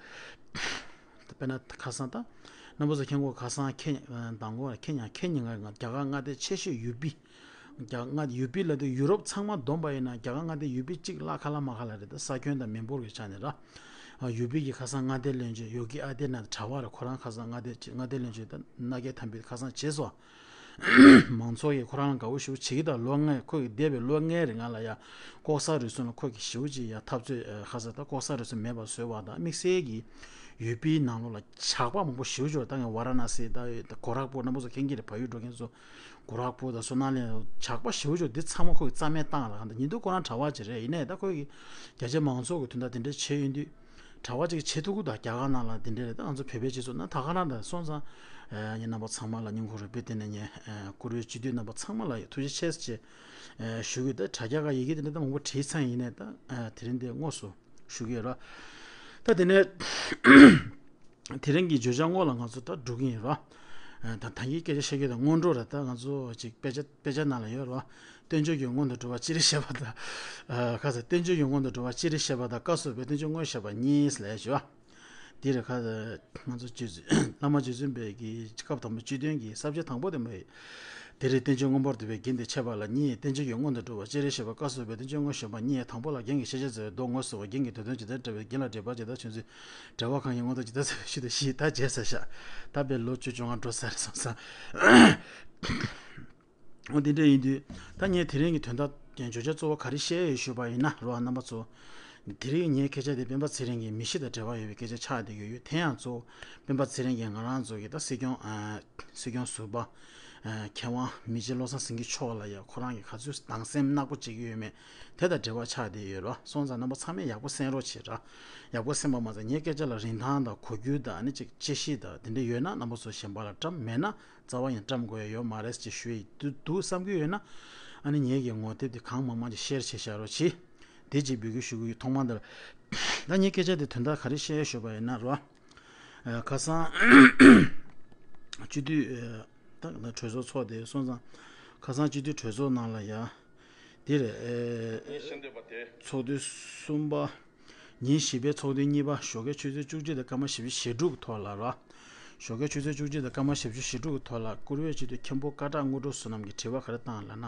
དཔེར་ན་ཁ་སང་ད། རྣམ་པ་ཚོ་མཁྱེན་གོ་ཁ་སང་ཁེ་ཉ་མདང་དགོང་ཁེ་ཉ་ཁེ་ཉ་ང་རྒྱ་གར་མངའ་སྡེ་ཆེ་ཤོས་ཡུ་པི། རྒྱ་མངའ་ཡུ་པི་ལ་དེ་ཡུ་རོབ་ཚང་མ་བསྡོམས་པ་ཡིན་ན་རྒྱ་གར་མངའ་སྡེ་ཡུ་པི་གཅིག་བརླག་ཁ་ལ་མ་ཁ་ལ་རེད། ད་ས་ཁྱོན་དང་མི་འབོར་གྱི་ཆ་ནས་ར། ཡུ་པི་གི་ཁ་སང་མངའ་སྡེ་བློན་ཆེན་ཡོ་གི་ཨ་དེ་ན་དྲ་བ་རེད། ཁོ་རང་ཁ་སང་མངའ་སྡེ་མངའ་སྡེ་བློན་ཆེན་དང་མངའ་སྡེ་དམ་པའི་ཁ་སང་བྱས་སོང་། མང་ཚོགས་ཀྱིས་ཁོ་རང་ལ་དགའ་བོ་ཞེ་པོ་བྱེད་ཀྱི་འདུག་ལོ་ལྔའི་ཁོ་གི་འདས་པའི་ལོ་ལྔའི་རིང་ལ་ཡ་ལྐོག་ཟ་རུལ་སུངས་ལ་ཁོ་གིས་ཞེ་པོ་ཅིག་ཡ་འཐབ་རྩོད་ཁ་སང་ད་ལྐོག་ཟ་རུལ་སུངས་མེད་པ་བཟོས་པ་དང་དམིགས་བསལ་གྱི་ཡུ་པིའི་ནང་ལོགས་ལ་ཇག་པ་མང་པོ་ཞེ་པོ་ཅིག་ད་ངས་ཝ་ར་ཎ་སི་ད་གོ་རག་པུར་རྣམ་པ་ཚོ་མཁྱེན་གྱི་རེད། བལ་ཡུལ་འགྲོ་མཁན་ཚོ་གོ་རག་པུར་དང་སོ་ན་ལེན་ཇག་པ་ཞེ་པོ་ཅིག་འདི་ཚང་མ་ཁོ་གིས་རྩ་མེད་བཏང་ལ་གང་ད་ཉིན་དུ་ཁོ་རང་གྲྭ་པ་ཅིག་རེད། ཡིན་ནའི་ད་ཁོ་གིས་རྒྱ་ཆེ་མང་ཚོགས་ཀྱི་དོན་དག་དེ་འདྲ་བྱས་ཡོང་དུས། གྲྭ་པ་ཅིག་བྱེད་ཐུབ་ཀྱི་འདུག་རྒྱ་གར་ནང་ལ་འདི་འདྲ་རེད། ད་ང་ཚོ་བོད་པའི་སྤྱི་ཚོགས་ནང་ད་ག་རང་ད་སོང་ཙང་། ངས་རྣམ་པ་ཚང་མ་ལ་སྙིང་ཁོང་རུས་པའི་གཏིང་ནས་ངས་བཀུར་འོས་སྤྱི་འཐུས་རྣམ་པ་ཚང་མ་ལ་ཐུགས་རྗེ་ཆེ་ཟེར་བྱས་ཞུ་གི་ཡོད། ད་དྲ་རྒྱ་ཁ་ཡི་གེ་འདི་འདྲ་ད་མང་པོ་བྲིས་ཚར་ཡིན་ནའི་ད་དེ་རིང་འདི་དངོས་སུ་ཞུ་གི་ཡོད་ར། ད་དེ་ནས་དེ་རིང་གི་བརྗོད་བྱ་དངོས་ལ་ང་ཚོ་ད་འགྲོ་གི་ཡིན་ར། ད་ད་གིན་སྐད་ཆ་བཤད་རྒྱུ་དང་སྔོན་འགྲོ་ར། ད་ང་ཚོ་ཅིག་དཔེ་ཆ་དཔེ་ཆ་ནང་ལ་ཡོད་རེད་བ། བསྟན་བཅོས་ཀྱི་སྔོན་དུ་འགྲོ་བ་སྤྱིར་བཤད་པ་དང་། ཁ་ས་བསྟན་བཅོས་ཀྱི་སྔོན་དུ་འགྲོ་བ་སྤྱིར་བཤད་པ་དང་བཀའ་སྲོལ་བའི་བསྟན་བཅོས་དངོས་བཤད་པ་གཉིས་ལས་བྱོས། འདི་རེད། ཁ་ས་ང་ཚོ་རྗེ་བཙུན་བླ་མ་རྗེ་བཙུན་པའི་གི་སྐབས་དང་པོ་སྤྱི་དོན་གྱི་ས་བཅད་དང་པོ་དེ་མ་ཡིན། དེ་རེད། བསྟན་བཅོས་མངོན་པར་འདུ་བའི་རྒྱན་དུ་འཆད་པ་ལ་གཉིས། བསྟན་བཅོས་ཀྱི་སྔོན་དུ་འགྲོ་བ་སྤྱིར་བཤད་པ་བཀའ་སྲོལ་བའི་བསྟན་བཅོས་དངོས་བཤད་པ་གཉིས། དང་པོ་ལ་རྒྱན་གྱི་ཤེས་བྱ་མཛད་པའི་མདོ་ངོས་བཟུང་བ། རྒྱན་གྱི་དོན་དོན་ཇི་ལྟར་འགྲེལ་བའི་རྒྱན་ལ་འགྲེལ་པ་ཇི་ལྟར་བྱ་བའི་ཚུལ། འགྲེལ་བ་གང་ཡིན་མངོན་རྟོགས་ཇི་ལྟར་མཛད་པའི་ཚུལ་དུ་བཞི། ད་རྗེས་སུ་བཤད། ད་དཔེ་ལོ་བཅུ་བཅོ་ལྔ་འགྲོ་ས་རེད་བསམ་ས། འོ་དེ་འདྲ་ཡིན་དུས་ད་ངས་དེ་རིང་གི་དོན་དག་བརྗོད་བྱ་གཙོ་བོ་ག་རེ་བཤད་ཡོད་ཞུས་པ་ཡིན་ན་རོ། རྣམ་པ་ཚོ། དེ་རིང་ངའི་སྐད་ཆ་དེ་སྤེན་པ་ཚེ་རིང་གི་མི་གཤིས་དང་འབྲེལ་བ་ཡོད་པའི་སྐད་ཆ་ཆགས་བསྡད་ཀྱི་ཡོད། དེ་ཡང་གཙོ་བོ་སྤེན་པ་ཚེ་རིང་གིས་ང་རང་ཚོ་གི་ད་སྲིད་སྐྱོང་ཨ་སྲིད་སྐྱོང་ཟུར་པ་ཨ་མཁས་དབང་མི་རྗེ་བློ་བཟང་སེང་གེ་མཆོག་ལ་ཡང་ཁོ་རང་གིས་ག་ཚོད་སྡང་སེམས་ནག་པོ་བྱེད་ཀྱི་ཡོད་མེད་དེ་དང་འབྲེལ་བ་ཆགས་བསྡད་ཡོད་རོ། སོང་ཙང་རྣམ་པ་ཚང་མས་ཡག་པོ་གསན་རོགས་བྱེད་ར། ཡག་པོ་གསན་པ་མ་ཟད་ངའི་སྐད་ཆ་ལ་རིན་ཐང་དང་གོ་རྒྱུ་དང་ཨ་ནི་ཅིག་དཔྱད་གཞི་དང་དེ་འདྲ་ཡོད་ན་རྣམ་པ་ཚོ་གཞན་པ་ལ་བཀྲམ། མེད་ན་རྩ་བ་ཡང་བཀྲམ་དགོས་ཡ་ཡོད་མ་རེད་ཅེས་ཞུ་ཡི་འདུག་འདུག་བསམ་གྱི་ཡོད་ན། ཨ་ནི་ངེད་ཀྱི་ངོ་དེབ་དེ་གང་མང་མང་ཅིག་ཤེར་བྱེད་བཞག་རོགས་གྱིས། དེ་ཅིག་འབོད་སྐུལ་ཞུ་གི་ཡོད། ཐོག་མར་འདིར་ད་ངའི་སྐད་ཆ་དེ་དོན་དག་ག་རེ་བཤད་ཞུས་པ་ཡིན་ན་རོ། ཨ་ཁ་སང་སྤྱི་འཐུས་ཨ་ད་གྲོས་ཚོགས་ཚོགས་དེ་སོང་ཙང་ཁ་སང་སྤྱི་འཐུས་གྲོས་ཚོགས་ནང་ལ་ཡ་དེ་རེད། ཨེ། ཉིན་བཞི་འདས་པ་དེ། ཚོགས་དུས་གསུམ་པ། ཉིན་བཞི་པའི་ཚོགས་དུས་གཉིས་པ་ཞོགས་ཀའི་ཆུ་ཚོད་བཅུ་གཅིག་དང་སྐར་མ་བཞི་བཅུ་ཞེ་དྲུག་གི་ཐོག་ལ་ར། ཞོགས་ཀའི་ཆུ་ཚོད་བཅུ་གཅིག་དང་སྐར་མ་བཞི་བཅུ་ཞེ་དྲུག་གི་ཐོག་ལ་བཀུར་འོས་སྤྱི་འཐུས་མཁན་པོ་སྐད་གྲགས་དངོས་གྲུབ་བསོད་ནམས་ཀྱིས་དྲི་བ་ག་རེ་བཏང་ལབ་ན།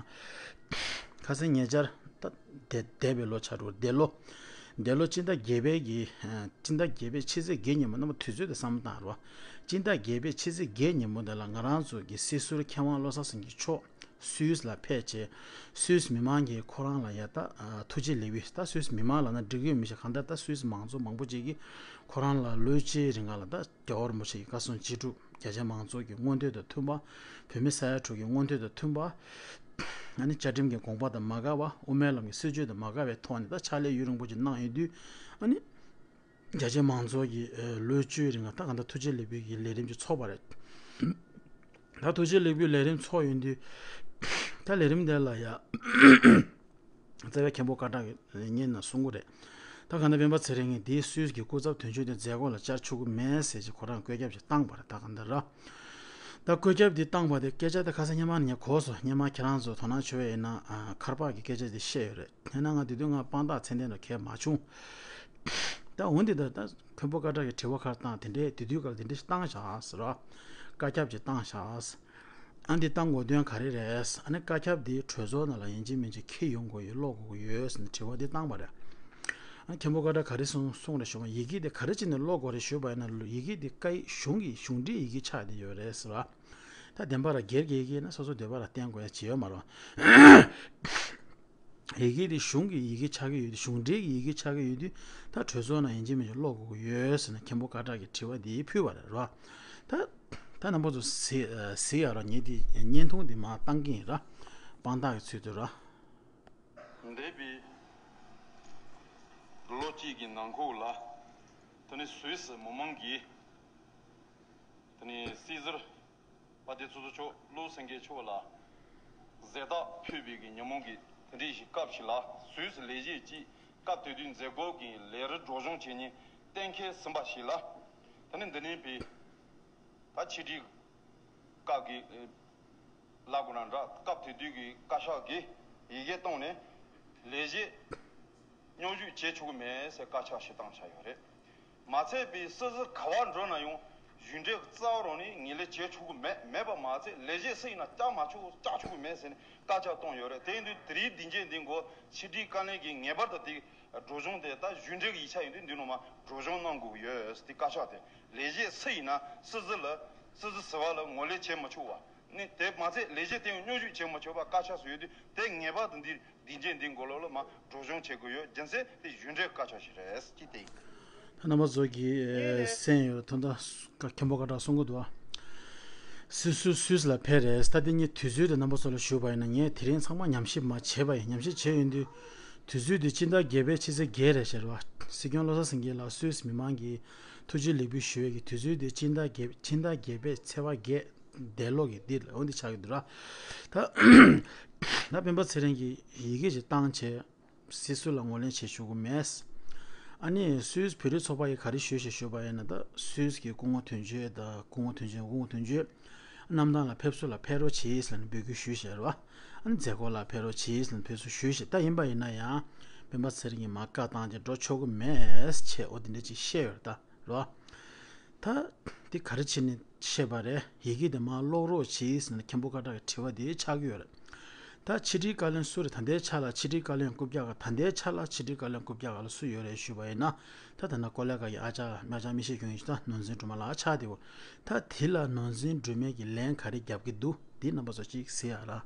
ཁ་སང་ཉེ་ཆར་ད་འདས་འདས་པའི་ལོ་ཆགས་འགྲོ་འདས་ལོ། འདས་ལོ་སྤྱི་ཟླ་བརྒྱད་པའི་གི་སྤྱི་ཟླ་བརྒྱད་པའི་ཕྱི་ཚེས་བརྒྱད་ཉིན་མོ་རྣམ་པ་དུས་ཚོད་དེ་བསམ་བློ་བཏང་རོགས། སྤྱི་ཟླ་བརྒྱད་པའི་ཕྱི་ཚེས་བརྒྱད་ཉིན་མོ་དེ་ལ་ང་རང་ཚོ་གི་སྲིད་ཟུར་མཁས་དབང་བློ་བཟང་སེང་གེ་མཆོག་སུད་སི་ལ་ཕེབས་བྱས། སུད་སི་མི་མང་གིས་ཁོ་རང་ལ་ཡ་ད་ཐུགས་རྗེ་ལེགས་འབུལ། ད་སུད་སི་མི་མང་ལབ་ན་འགྲིག་གི་ཡོད་མི་ཤེས། གང་ལྟར་ད་སུད་སི་མང་ཚོགས་མང་པོ་ཅིག་གིས་ཁོ་རང་ལ་ལོ་བཅུའི་རིང་ལ་ད་རྒྱལ་བ་རིན་པོ་ཆེ་གི་བཀའ་གསུང་ཅི་སྒྲུབ། རྒྱ་ཆེ་མང་ཚོགས་ཀྱི་མངོན་འདོད་དང་མཐུན་པ། བོད་མི་ས་ཡ་དྲུག་གི་མངོན་འདོད་དང་མཐུན་པ། ཨ་ནི་བཅའ་ཁྲིམས་ཀྱི་དགོངས་པ་དང་མ་འགལ་བ། དབུ་མའི་ལམ་གྱི་སྲིད་བྱུས་དང་མ་འགལ་བའི་ཐོག་ནས་ད་ཕྱག་ལས་ཡུན་རིང་པོ་ཅིག་གནང་ཡོད་དུས། ཨ་ནི་རྒྱ་ཆེ་མང་ཚོགས་ཀྱི་ལོ་བཅུའི་རིང་ལ་ད་གང་ལྟར་ཐུགས་རྗེ་ལེགས་འབུལ་གྱི་ལས་རིམ་ཅིག་ཚོགས་པ་རེད། ད་ཐུགས་རྗེ་ལེགས་འབུལ་ལས་རིམ་ཚོགས་ཡོང་དུས། ད་ལས་རིམ་དེ་ལ་ཡ། རྩ་བའི་མཁན་པོ་སྐད་གྲགས་ཀྱིས་སྙན་ནས་གསུང་གི་རེད། ད་གང་ལྟར་སྤེན་པ་ཚེ་རིང་གིས་འདིའི་སུད་སི་གི་སྐུ་ཚབ་དོན་གཅོད་དེ་མཛད་སྒོ་ལ་བཅར་ཆོག་གི་མེད་ཟེར་ཅིག་ཁོ་རང་བཀོད་ཁྱབ་ཅིག་བཏང་པ་རེད། ད་གང་ལྟར་ར། ད་བཀོད་ཁྱབ་འདི་བཏང་པ་དེ་སྐད་ཆ་དེ་ཁ་སང་སྔོན་མ་ནས་ངས་གོ་སོང་། སྔོན་མ་ཁྱེད་རང་ཚོ་དོ་སྣང་བྱོས་ཡིན་ན་ཨ་ཁར་པག་གི་སྐད་ཆ་དེ་བཤད་ཡོད་རེད། དེ་ན་ང་དེ་དུས་ང་དཔང་རྟགས་ཚད་ལྡན་ར་གས་མ་བྱུང་། ད་འོན་ཏེ་ད་ད་མཁན་པོ་སྐད་གྲགས་ཀྱིས་དྲི་བ་ཁར་བཏང་དེ་འདྲའི་དེ་དུས་ཀར་དེ་འདྲ་ཞིག་བཏང་བཞག་ཟེར་ར། བཀའ་ཁྱབ་ཅིག་བཏང་བཞག་ཟེར། ཨ་འདི་བཏང་དགོས་དོན་ག་རེ་རེད། ཨ་ནི་བཀའ་ཁྱབ་འདི་གྲོས་ཚོགས་ནང་ལ་ཡིན་གཅིག་མིན་གཅིག་འཁྱེར་ཡོང་དགོས་ཡོད། ཀློག་དགོས་ཀྱི་ཡོད་ཟེར་ནས་དྲི་བ་འདི་བཏང་བ་རེད། ཨ་མཁན་པོ་སྐད་གྲགས་ག་རེ་གསུངས་གསུངས་རེད་ཞུ་བ། ཡི་གེ་འདི་ག་རེ་བྱས་ནས་ཀློག་དགོས་རེད་ཞུས་པ་ཡིན་ན། ཡི་གེ་འདི་བཀའ་ཡིག་གཞུང་གི་གཞུང་འབྲེལ་ཡི་གེ་ཆགས་བསྡད་ཡོད་རེད་ཟེར་བ། ད་བདེན་པ་ར་སྒེར་གྱི་ཡི་གེ་ཡིན་ན་སོ་སོ་འདོད་པ་ར་བསྟན་དགོས་ཡ་ཅི་ཡོད་མ་རེད། ཡི་གེ་དེ་གཞུང་གི་ཡི་གེ་ཆགས་ཀྱི་ཡོད་དུས། གཞུང་འབྲེལ་གྱི་ཡི་གེ་ཆགས་ཀྱི་ཡོད་དུས། ད་གྲོས་ཚོགས་ནང་ཡིན་གཅིག་མིན་གཅིག་ཀློག་དགོས་ཀྱི་ཡོད་ཟེར་ནས་མཁན་པོ་སྐད་གྲགས་ཀྱིས་དྲི་བ་འདི་ཕུལ་བ་རེད་ར། ད་ད་རྣམ་པ་ཚོ་གཟིགས་གཟིགས་ཡ་ར། ངས་འདི་བརྙན་ཐུང་འདི་མར་བཏང་གི་ཡིན་ར། དཔང་རྟགས་ཀྱི་ཚུལ་དུ་ར། འདས་པའི་ལོ་གཅིག་གི་ནང་འཁོད་ལ་དེ་ནི་སུད་སི་མི་མང་གིས་དེ་ནི་སྲིད་ཟུར་དཔལ་ལྡན་ཚོགས་གཙོ་མཆོག་བློ་སེང་གེ་མཆོག་ལ་གཟེངས་རྟགས་ཕུལ་བའི་གི་ཉིན་མོ་གི་དེ་འདྲའི་ཞིག་སྐབས་ཤིག་ལ། སུད་སི་ལས་བྱེད་ཀྱིས་སྐབས་དེ་དུས་མཛད་སྒོ་གི་ལས་རིམ་སྒྲོག་སྦྱང་བྱེད་མཁན་གཏན་འཁེལ་ཟིན་པ་ཞིག་ལ། དེ་ནི་འདི་ནས་པའི་ད་ཕྱི་དྲིལ་ཁག་གི་ལ་གོ་ན་འདྲ། སྐབས་དེ་དུས་ཀྱི་བཀའ་ཤག་གིས་ཡི་གེ་བཏང་ནས་ལས་བྱེད་སྙོམས་ཞུགས་བྱེད་ཆོག་གི་མེད་ཟེར་བཀའ་ཤག་ཞིག་བཏང་བཞག་ཡོད་རེད། མ་ཚད་པའི་སྲིད་ཟུར་ག་བ་འགྲོ་ན་ཡང་གཞུང་འབྲེལ་རྩ་བ་རང་ནས་ངོས་ལེན་བྱེད་ཆོག་གི་མེད། མེད་པ་མ་ཚད་ལས་བྱེད་སུ་ཡིན་ན་བཀྱག་མ་ཆོག་བཀྱག་ཆོག་གི་མེད་ཟེར་ནས་བཀའ་ཁྱབ་བཏང་ཡོད་རེད། དེ་ཡིན་དུས་དེ་རིང་སྡིངས་ཆ་འདི་མགོ་ཕྱི་དྲིལ་བཀའ་བློན་གྱིས་ངེས་པར་དུ་དེ་ སྒྲོག་སྦྱང་དེ་ད་གཞུང་འབྲེལ་གྱི་ཡིག་ཆ་ཡིན་དུས་འདི་ནང་མ་སྒྲོག་སྦྱང་གནང་དགོས་ཀྱི་ཡོད་དེ། བཀའ་ཤག་དེ་ལས་བྱེད་སུ་ཡིན་ན་སྲིད་ཟུར་ལ་སྲིད་ཟུར་ཟུར་པ་ལ་ངོས་ལེན་བྱེད་མི་ཆོག་པ། ནི་དེ་མ་ཚད་ལས་བྱེད་དེ་ཡང་སྙོན་འཛུགས་བྱེད་མི་ཆོག་པ་བཀའ་ཤག་སུ་ཡོད་དུས། དེ་ངེས་པར་དུ་འདི་འདི་འཇེན་འདི་མགོ་ལོག་ལ་མ་སྒྲོག་སྦྱང་བྱེད་དགོས་ཡོད། རྒྱུ་མཚན་དེ་གཞུང་འབྲེལ་བཀའ་ཤག་ཞིག་རེད་ཅེས་དེ་ཡིན། ད་རྣམ་པ་ཚོ་གིས་གསན་ཡོད། ད་ལྟ་མཁན་པོ་བཀའ་ཤག་གསུང་གི་འདུག་ཨ། སུད་སུ་སུད་སི་ལ་ཕེབས་རེད། ད་དེ་ངས་དུས་ཚོད་དེ་རྣམ་པ་ཚོ་ལ་ཞུས་པ་ཡིན་ན། ངས་དེ་རིང་ཚང་མ་ཉམས་ཞིབ་མ་བྱས་པ་ཡིན། ཉམས་ཞིབ་བྱས་ཡོང་དུས་དུས་ཚོད་དེ་སྤྱི་ཟླ་བརྒྱད་པའི་ཕྱི་ཚེས་བརྒྱད་རེད་ཟེར་བ། སྲིད་སྐྱོང་བློ་བཟང་སེང་གེ་ལགས་སུད་སི་མི་མང་གིས་ཐུགས་རྗེ་ལེགས་འབུལ་ཞུ་བའི་གི་དུས་ཚོད་དེ་སྤྱི་ཟླ་བརྒྱད་ཕྱི་ཟླ་བརྒྱད་པའི་ཚེས་པ་བརྒྱད། འདས་ལོ་གི་འདི་ལ་འོ་འདི་ཆགས་ཀྱི་འདུག་ར། ད་ད་སྤེན་པ་ཚེ་རིང་གིས་ཡི་གེ་ཞིག་བཏང་བྱས། སྲིད་ཟུར་ལ་ངོས་ལེན་བྱེད་ཆོག་གི་མེད། ཨ་ནི་སུད་སི་བོད་རིགས་ཚོགས་པ་ཡིས་ག་རེ་ཞུས་ཤིག་ཞུས་པ་ཡིན་ན། ད་སུད་སི་གི་སྐུ་ངོ་དོན་གཅོད་དང་། སྐུ་ངོ་དོན་གཅོད། སྐུ་ངོ་དོན་གཅོད་གནམ་ཐང་ལ་ཕེབས་བསུ་ལ་ཕེབས་རོགས་བྱེད་ཟེར་ནས་འབོད་སྐུལ་ཞུས་ཤག་རེད་བ། ཨ་ནི་མཛད་སྒོ་ལ་ཕེབས་རོགས་བྱེད་ཟེར་ནས་ཕེབས་བསུ་ཞུས་ཤག་ད་ཡིན་པ་ཡིན་ན་ཡང་སྤེན་པ་ཚེ་རིང་གིས་མར་བཀའ་བཏང་བྱས་འགྲོ་ཆོག་གི་མེད་ཅེས་འོ་དེ་འདྲ་ཅིག་བཤད་ཡོད་རེད་ད། རེད་བ། ད་འདི་ག་རེ་བྱས་ནས་བཤད་པ་རེད། ཡི་གེ་དེ་མར་ཀློག་རོགས་གྱིས་ཟེར་ནས་མཁན་པོ་བཀའ་ཤག་གི་དྲི་བ་དེ་ཆགས་ཀྱི་ཡོད་རེད། ད་ཕྱི་དྲིལ་བཀའ་བློན་སུ་རེད། ད་ལྟའི་ཆ་ལ་ཕྱི་དྲིལ་བཀའ་བློན་རྐུབ་བཀྱག་ག་ད་ལྟའི་ཆ་ལ་ཕྱི་དྲིལ་བཀའ་བློན་རྐུབ་བཀྱག་ག་ལ་སུ་ཡོད་རེད་ཞུས་པ་ཡིན་ན། ད་ད་ན་ཀོ་ལེ་ག་གི་ཨ་ཅག་མ་ཅག་མི་ཤེས་ཁྱོན་ཡིན་ད་ནོར་འཛིན་སྒྲོལ་མ་ལགས་ཆགས་བསྡད་ཡོད། ད་དེ་ལ་ནོར་འཛིན་སྒྲོལ་མས་ཀྱི་ལན་ག་རེ་རྒྱབ་ཀྱི་འདུག་འདི་རྣམ་པ་ཚོ་གཅིག་གཟིགས་ཨ་ར།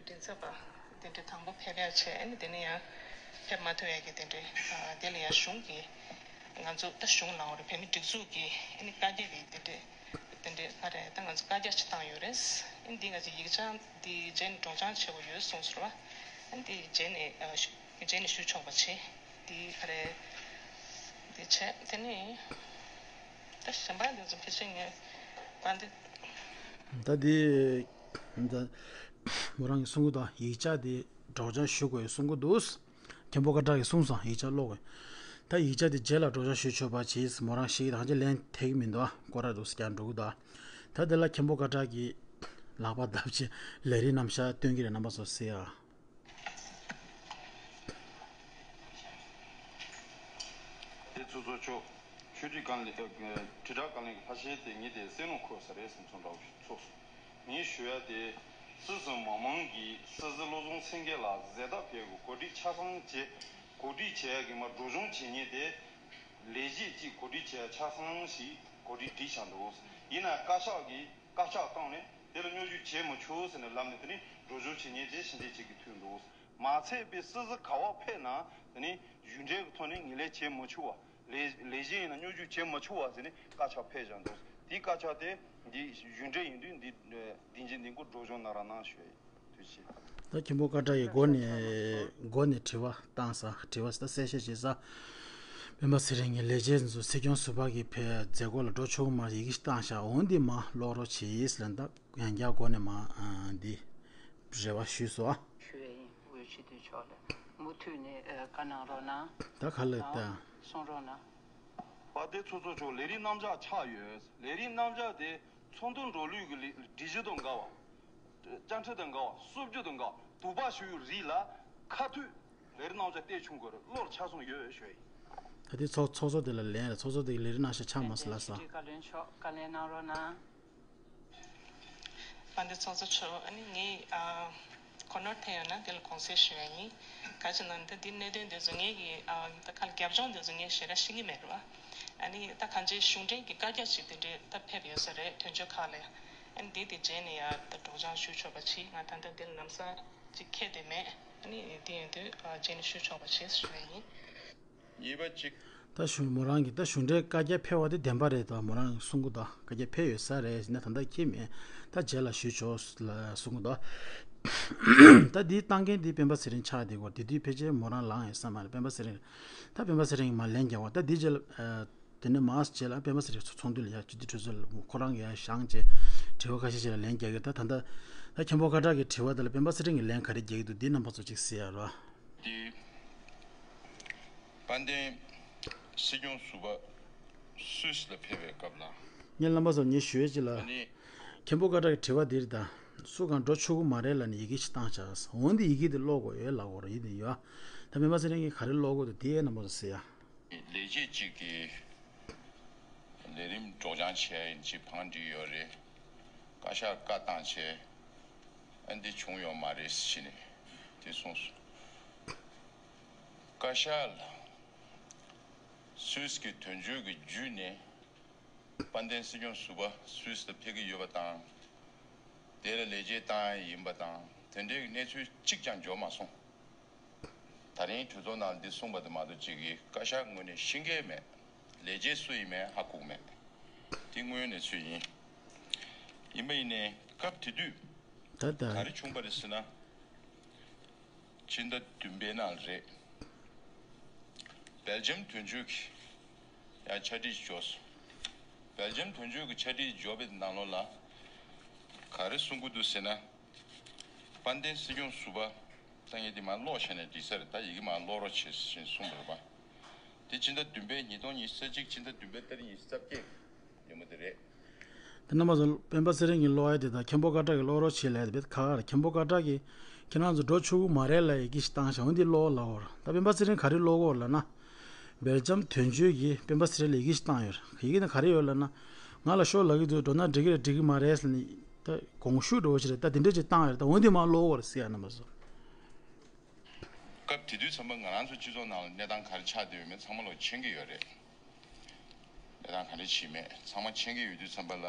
མགྲིན་ཚབ་པ་དེ་འདྲའི་དང་པོ་ཕེབས་ཡག་བྱས། ཨ་ནི་དེ་ནས་ཡང་ཕེབས་མ་ཐུབ་ཡག་གི་དེ་འདྲའི་ཨ་དེ་ལ་ཡང་གཞུང་གི་ང་ཚོ་ད་གཞུང་ལ་འོ་རེད། བོད་མི་སྒྲིག་འཛུགས་ཀྱི་ཨ་ནི་བཀའ་རྒྱ་གི་དེ་འདྲའི་དེ་འདྲའི་ཨ་རེད། ད་ང་ཚོ་བཀའ་རྒྱ་ཅིག་བཏང་ཡོད་རེད། ཨ་ནི་འདི་ང་ཚོ་ཡིག་ཆ་འདི་རྗེས་ནས་སྒྲོག་སྦྱང་བྱེད་དགོས་ཡོད་གསུངས་སོང་ར། ཨ་ནི་འདི་རྗེས་ནས་ཨ་ཞུ་རྗེས་ནས་ཞུ་ཆོག་པ་བྱེད། འདི་ཨ་རེད། འདི་བྱས་དེ་ནས་ད་གཞན་པ་འདི་ཚོ་ཕལ་ཆེར་ངས་བཀའ་འདི། ད་འདི་ད་མོ་རང་གིས་གསུང་གི་འདུག་ཡིག་ཆ་དེ་སྒྲོག་སྦྱང་ཞུ་དགོས་གསུང་གི་འདུག་མཁན་པོ་བཀའ་ཤག་གིས་གསུངས་སོང་། ཡིག་ཆ་ཀློག་དགོས། ད་ཡིག་ཆ་དེ་རྗེས་ལ་སྒྲོག་སྦྱང་ཞུ་ཆོག་པ་བྱེད་མོ་རང་ཞིག་གིས་ད་ཅི་ལན་ཐེག་མི་འདུག་སྐོར་ར་འདུག་སྐྱར་འགྲོ་གི་འདུག་ད་དེ་ལ་མཁན་པོ་བཀའ་ཤག་གིས་ལག་པ་བརྡབ་བྱས་ལས་རིམ་རྣམ་གཞག་སྟོན་གྱི་རེད། རྣམ་པ་ཚོ་གཟིགས་ཨ། དེ་ཚོ་ཚོ་ཆོག་ཆོས་སྒྲིག་བཀའ་བློན། ཨ། དྲིལ་བསྒྲགས་བཀའ་བློན་གྱི་ལྷ་བཤད་དེ་ངས་དེ་གསན་ལུང་འཁོར་ས་རེད་བསམ་སོང་འདྲ་བོ་ཞིག་ཚོར་སོང་། ངས་ཞུ་ཡ་དེ་སྲིད་གཞུང་མི་མང་གིས་སྲིད་ཟུར་བློ་བཟང་སེང་གེ་ལ་གཟེངས་རྟགས་ཕུལ་གི་གོ་སྒྲིག་ཆ་ཚང་བྱས། གོ་སྒྲིག་བྱས་ཡ་གི་མ་སྒྲོག་སྦྱང་བྱེད་མཁན་དེ་ལས་བྱེད་ཀྱིས་གོ་སྒྲིག་བྱས་ཡ་ཆ་ཚང་ཞིག་གོ་སྒྲིག་བསྒྲིགས་བཞག་འདུག་ཡིན་ན་བཀའ་ཤག་གིས་བཀའ་ཤག་བཏང་ནས་དེ་ལ་སྙོན་འཛུགས་བྱེད་མི་ཆོག་ཟེར་ནས་ལབ་ནས། དེ་ནི་སྒྲོག་སྦྱང་བྱེད་མཁན་དེ་ཕྱི་འཐེན་བྱེད་ཀྱི་ཐུག་འདུག་མ་ཚད་པའི་སྲིད་ཟུར་ག་པར་ཕེབས་ན་དེ་ནི་གཞུང་འབྲེལ་གྱི་ཐོག་ནས་ངོས་ལེན་བྱེད་མི་ཆོག་པ། ལས་ལས་གཞི་ཡིན་ན་སྙོན་འཛུགས་བྱེད་མི་ཆོག་པ་ཟེར་ནས་བཀའ་ཤག་ཕེབས་བཞག་འདུག་དེའི་བཀའ་ཤག་དེ་འདི་གཞུང་འབྲེལ་ཡིན་དུས་འདི་འདི་འཇིན་འདི་མགོ་སྒྲོག་སྦྱང་གནང་རོགས་གནང་ཞུ་ཡ་ཡིན། ཐུགས་རྗེ་ཆེ། ད་མཁན་པོ་བཀའ་ཤག་གིས་འགོ་ནས་འགོ་ནས་དྲི་བ་བཏང་ས། དྲི་བ་ད་གསལ་བཤད་བྱེད་ས། སྤེན་པ་ཚེ་རིང་གི་ལས་བྱེད་ཚོ་སྲིད་སྐྱོང་ཟུར་པ་གི་ཕེ་མཛད་སྒོ་ལ་འགྲོ་ཆོག་མ་ཡི་གེ་ཞིག་བཏང་ཤག་འོ་འདི་མ་ཀློག་རོགས་བྱེད་ལབ། ད་ཡང་བསྐྱར་འགོ་ནས་མ་འདི་རེ་བ་ཞུས་སོ། ཞུ་ཡས་ཡིན། འོས་སྤྱི་འཐུས་མཆོག་ལ་མུ་མཐུད་ནས་ཨ་བཀའ་གནང་རོགས་གནང་། ད་ག་ལ་ད། གསུང་རོགས་གནང་། དཔལ་ལྡན་ཚོགས་གཙོ་མཆོག་ལས་རིམ་རྣམ་གཞག་ཆགས་ཡོད། ལས་རིམ་རྣམ་གཞག་དེ་ཚོགས་འདུ་འགྲོ་ལུགས་ཀྱི་ལས་སྒྲིག་གཞི་དང་འགལ་བ། བཅའ་ཁྲིམས་དང་འགལ་བ། སྲོལ་རྒྱུན་དང་འགལ་བ། དུག་པ་ཞུ་ཡུལ་རིགས་ལ་ཁ་མཐུད་ལས་རིམ་རྣམ་གཞག་བལྟས་ཆུང་དགོས་རེད། བློར་ཆ་ཚང་ཡོད་ཞུ་ཡིན། ད་དེ་ཚོགས་ཚོགས་གཙོ་དེ་ལ་ལན་རེད། ཚོགས་གཙོ་དེ་གི་ལས་རིམ་རྣམ་གཞག་ཆགས་མ་སོང་ལ་ས། བཀའ་བློན་མཆོག་བཀའ་ལན་གནང་རོགས་གནང་། དཔལ་ལྡན་ཚོགས་གཙོ་མཆོག་ཨ་ནི་ངས་ཨ་གོ་ནོར་ཐེབས་ཡོད་ན་དེ་ལ་དགོངས་སེལ་ཞུ་ཡ་ཡིན། ག་ཅི་ན་ད་འདི་གནད་དོན་དེ་ཚོ་ངས་ཀྱི་ཨ་ད་ག་ལ་རྒྱབ་ལྗོངས་དེ་ཚོ་ངས་ཞེ་དྲག་ཤེས་ཀྱི་མེད་རེད་བ། ཨ་ནི་ད་གང་ཅི་གཞུང་འབྲེལ་གྱི་བཀའ་རྒྱ་ཅིག་དེ་འདྲའི་ད་ཕེབས་ཡོད་ས་རེད། དོན་གཅོད་ཁག་ལ། ཨ་ནི་འདི་དེ་རྗེས་ནས་ཡ་ད་སྒྲོག་སྦྱང་ཞུ་ཆོག་པ་བྱེད། ང་ད་ལྟ་འདི་ལ་ལམ་སང་ཅིག་འཁེལ་བསྡད་མེད། ཨ་ནི་འདི་ཡིན་དུས་ཨ་རྗེས་ནས་ཞུ་ཆོག་པ་བྱེད་ཞུ་ཡ་ཡིན། གཉིས་པ་གཅིག་ད་གཞུང་མོ་རང་གིས་ད་གཞུང་འབྲེལ་བཀའ་རྒྱ་ཕེབས་པ་དེ་བདེན་པ་རེད་དོ། མོ་རང་གསུང་གི་འདུག་བཀའ་རྒྱ་ཕེབས་ཡོད་ས་རེད་ཟེར་ན་ད་ལྟ་ཁྱེད་མེད། ད་རྗེས་ལ་ཞུས་ཆོག་ལ་གསུང་གི་འདུག་ད་འདི་བཏང་མཁན་འདི་སྤེན་པ་ཚེ་རིང་ཆགས་བསྡད་ཀྱི་ཡོད། དེ་དུས་ཕལ་ཆེར་མོ་རང་ལངས་ཡོད་ས་མ་རེད། སྤེན་པ་ཚེ་རིང་། ད་སྤེན་པ་ཚེ་རིང་གིས་མར་ལན་རྒྱག་པ། ད་འདི་རྗེས་ལ་ཨ་དེ་ནས་མར་རྗེས་ལ་སྤེན་པ་ཚེ་རིང་ཚོགས་འདུ་ལ་ཡ་སྤྱི་འཐུས་གྲོས་ཚོགས་ལ་ཁོ་རང་གིས་ཡ་བཞེངས་བྱས་དྲི་བ་ཁ་ཤས་ཤིག་ལ་ལན་རྒྱག་གི། ད་ད་ལྟ་ད་མཁན་པོ་ཀ་བྲག་གི་དྲི་བ་དེ་ལ་སྤེན་པ་ཚེ་རིང་གིས་ལན་ག་རེ་རྒྱག་གི་འདུག་འདི་རྣམ་པ་ཚོ་གཅིག་གཟིགས་ཡ་རོགས། དེ། དཔལ་ལྡན་སྲིད་སྐྱོང་ཟུར་པ་སུད་སི་ལ་ཕེབས་པའི་སྐབས་ལ། ངས་རྣམ་པ་ཚོར་ངས་ཞུ་ཡས་ཅིག་ལ། ཨ་ནི། མཁན་པོ་ཀ་བྲག་གི་དྲི་བ་འདིར་ད། སུ་གང་འགྲོ་ཆོག་གི་མ་རེད་ལབ་ནས་ཡི་གེ་ཞིག་བཏང་བཞག་འོན་ཏེ་ཡི་གེ་འདི་ཀློག་དགོས་ཡོད་ལབ་དགོས་རེད། ཡིན་དེ་ཡོད། ད་སྤེན་པ་ཚེ་རིང་གིས་ག་རེ་ཀློག་དགོས་འདུག་དེ་རྣམ་པ་ཚོ་གཟིགས་ཡ། ལས་བྱེད་གཅིག་གིས་ལས་རིམ་སྒྲོག་སྦྱང་བྱས་ཡིན་ཅིག་བང་སྒྲིག་ཡོད་རེད། བཀའ་ཤག་བཀའ་བཏང་བྱས། ཨ་འདི་བྱུང་ཡོད་མ་རེད་ཟེར་ནས་དེ་གསུངས་སོང་། བཀའ་ཤག་ལ་སུད་སི་གི་དོན་གཅོད་ཀྱི་བརྒྱུད་ནས་དཔལ་ལྡན་སྲིད་སྐྱོང་ཟུར་པ་སུད་སི་ལ་ཕེབས་ཀྱི་ཡོད་པ་དང་། དེ་ལ་ལས་བྱེད་བཏང་ཡ་ཡིན་པ་དང་དེ་འདྲའི་གནས་ཚུལ་གཅིག་ཀྱང་འབྱོར་མ་སོང་། ད་རིང་གྲོས་ཚོགས་ནང་འདི་གསུངས་པ་དེ་མ་གཏོགས་ཅིག་གིས་བཀའ་ཤག་ངོས་ནས་ཤེས་ཀྱི་མེད། ལས་བྱེད་སུ་ཡིན་མིན་ཧ་གོ་གི་མེད། འདི་དངོས་ཡོད་གནས་ཚུལ་ཡིན། ཡིན་པ་ཡིན་ནའི་སྐབས་དེ་དུས་ད་ད་ག་རེ་བྱུང་པ་རེད་ཟེར་ན། ཕྱི་ཟླ་བདུན་པའི་ནང་རེད། སྦེལ་ཇམ་དོན་གཅོད་ཀྱིས་ཡང་ཕྱག་བྲིས་འབྱོར་སོང་། སྦེལ་ཇམ་དོན་གཅོད་ཀྱི་ཕྱག་བྲིས་འབྱོར་བའི་ནང་ལོགས་ལ་ག་རེ་གསུང་གི་འདུག་ཟེར་ན། དཔལ་ལྡན་སྲིད་སྐྱོང་ཟུར་པ། ད་ངས་འདི་མར་ཀློག་བྱས་ནས་འགྲིག་ས་རེད། ད་ཡི་གེ་མར་ཀློག་རོགས་བྱེད་ཟེར་གསུངས་པ་རེད་པ། དེ་ཕྱི་ཟླ་བདུན་པའི་ཉིས་སྟོང་ཉི་ཤུ་རྩ་གཅིག་ཕྱི་ཟླ་བདུན་པའི་ཏ་རིག་ཉི་ཤུ་རྩ་བརྒྱད་ཉིན་མོ་དེ་རེད། དེ་རྣམ་པ་ཚོ་སྤེན་པ་ཚེ་རིང་གི་ཀློག་ཡ་དེ་དང་མཁན་པོ་ཀ་ཊ་གི་ཀློག་རོགས་བྱེད་ལབ་ཡ་དེ་བེད་ཁག་ཁག་རེད། མཁན་པོ་ཀ་ཊ་གིས་ཁྱེད་རང་ཚོ་འགྲོ་ཆོག་གི་མ་རེད་ལབ་ཡི་གེ་ཞིག་བཏང་ཤག་འོན་ཏེ་ཀློག་ལབ་ཡོད་རེད། ད་སྤེན་པ་ཚེ་རིང་ག་རེ་ཀློག་གི་ཡོད་ལབ་ན། སྦེལ་ཇམ་དོན་གཅོད་ཀྱིས་སྤེན་པ་ཚེ་རིང་ལ་ཡི་གེ་ཞིག་བཏང་ཡོད་རེད། ཡི་གེ་ནང་ག་རེ་ཡོད་ལབ་ན། ང་ལ་ཤོག་ལབ་ཀྱི་འདུག་འགྲོ་ན་འགྲིག་གི་རེད་འགྲིག་གི་མ་རེད་ཟེར་ནས་ད་དགོངས་ཞུ་འདྲ་བོ་ཞིག་རེད། ད་དེ་འདྲ་ཅིག་བཏང་ཡོད་རེད། ད་འོན་ཏེ་མར་ཀློག་གི་ཡོད་རེད་ཟེར་ཡ་རྣམ་པ་ཚོ། སྐབས་དེ་དུས་ཙམ་པ་ང་རང་ཚོ་སྤྱི་ཚོགས་ནང་ལ་གནས་སྟངས་ག་རེ་ཆགས་བསྡད་ཡོད་མེད་ཚང་མ་ལོག་མཁྱེན་གྱི་ཡོད་རེད། གནས་སྟངས་ག་རེ་བྱས་མེད་ཚང་མ་མཁྱེན་གྱི་ཡོད་དུས་ཙམ་པ་ལ་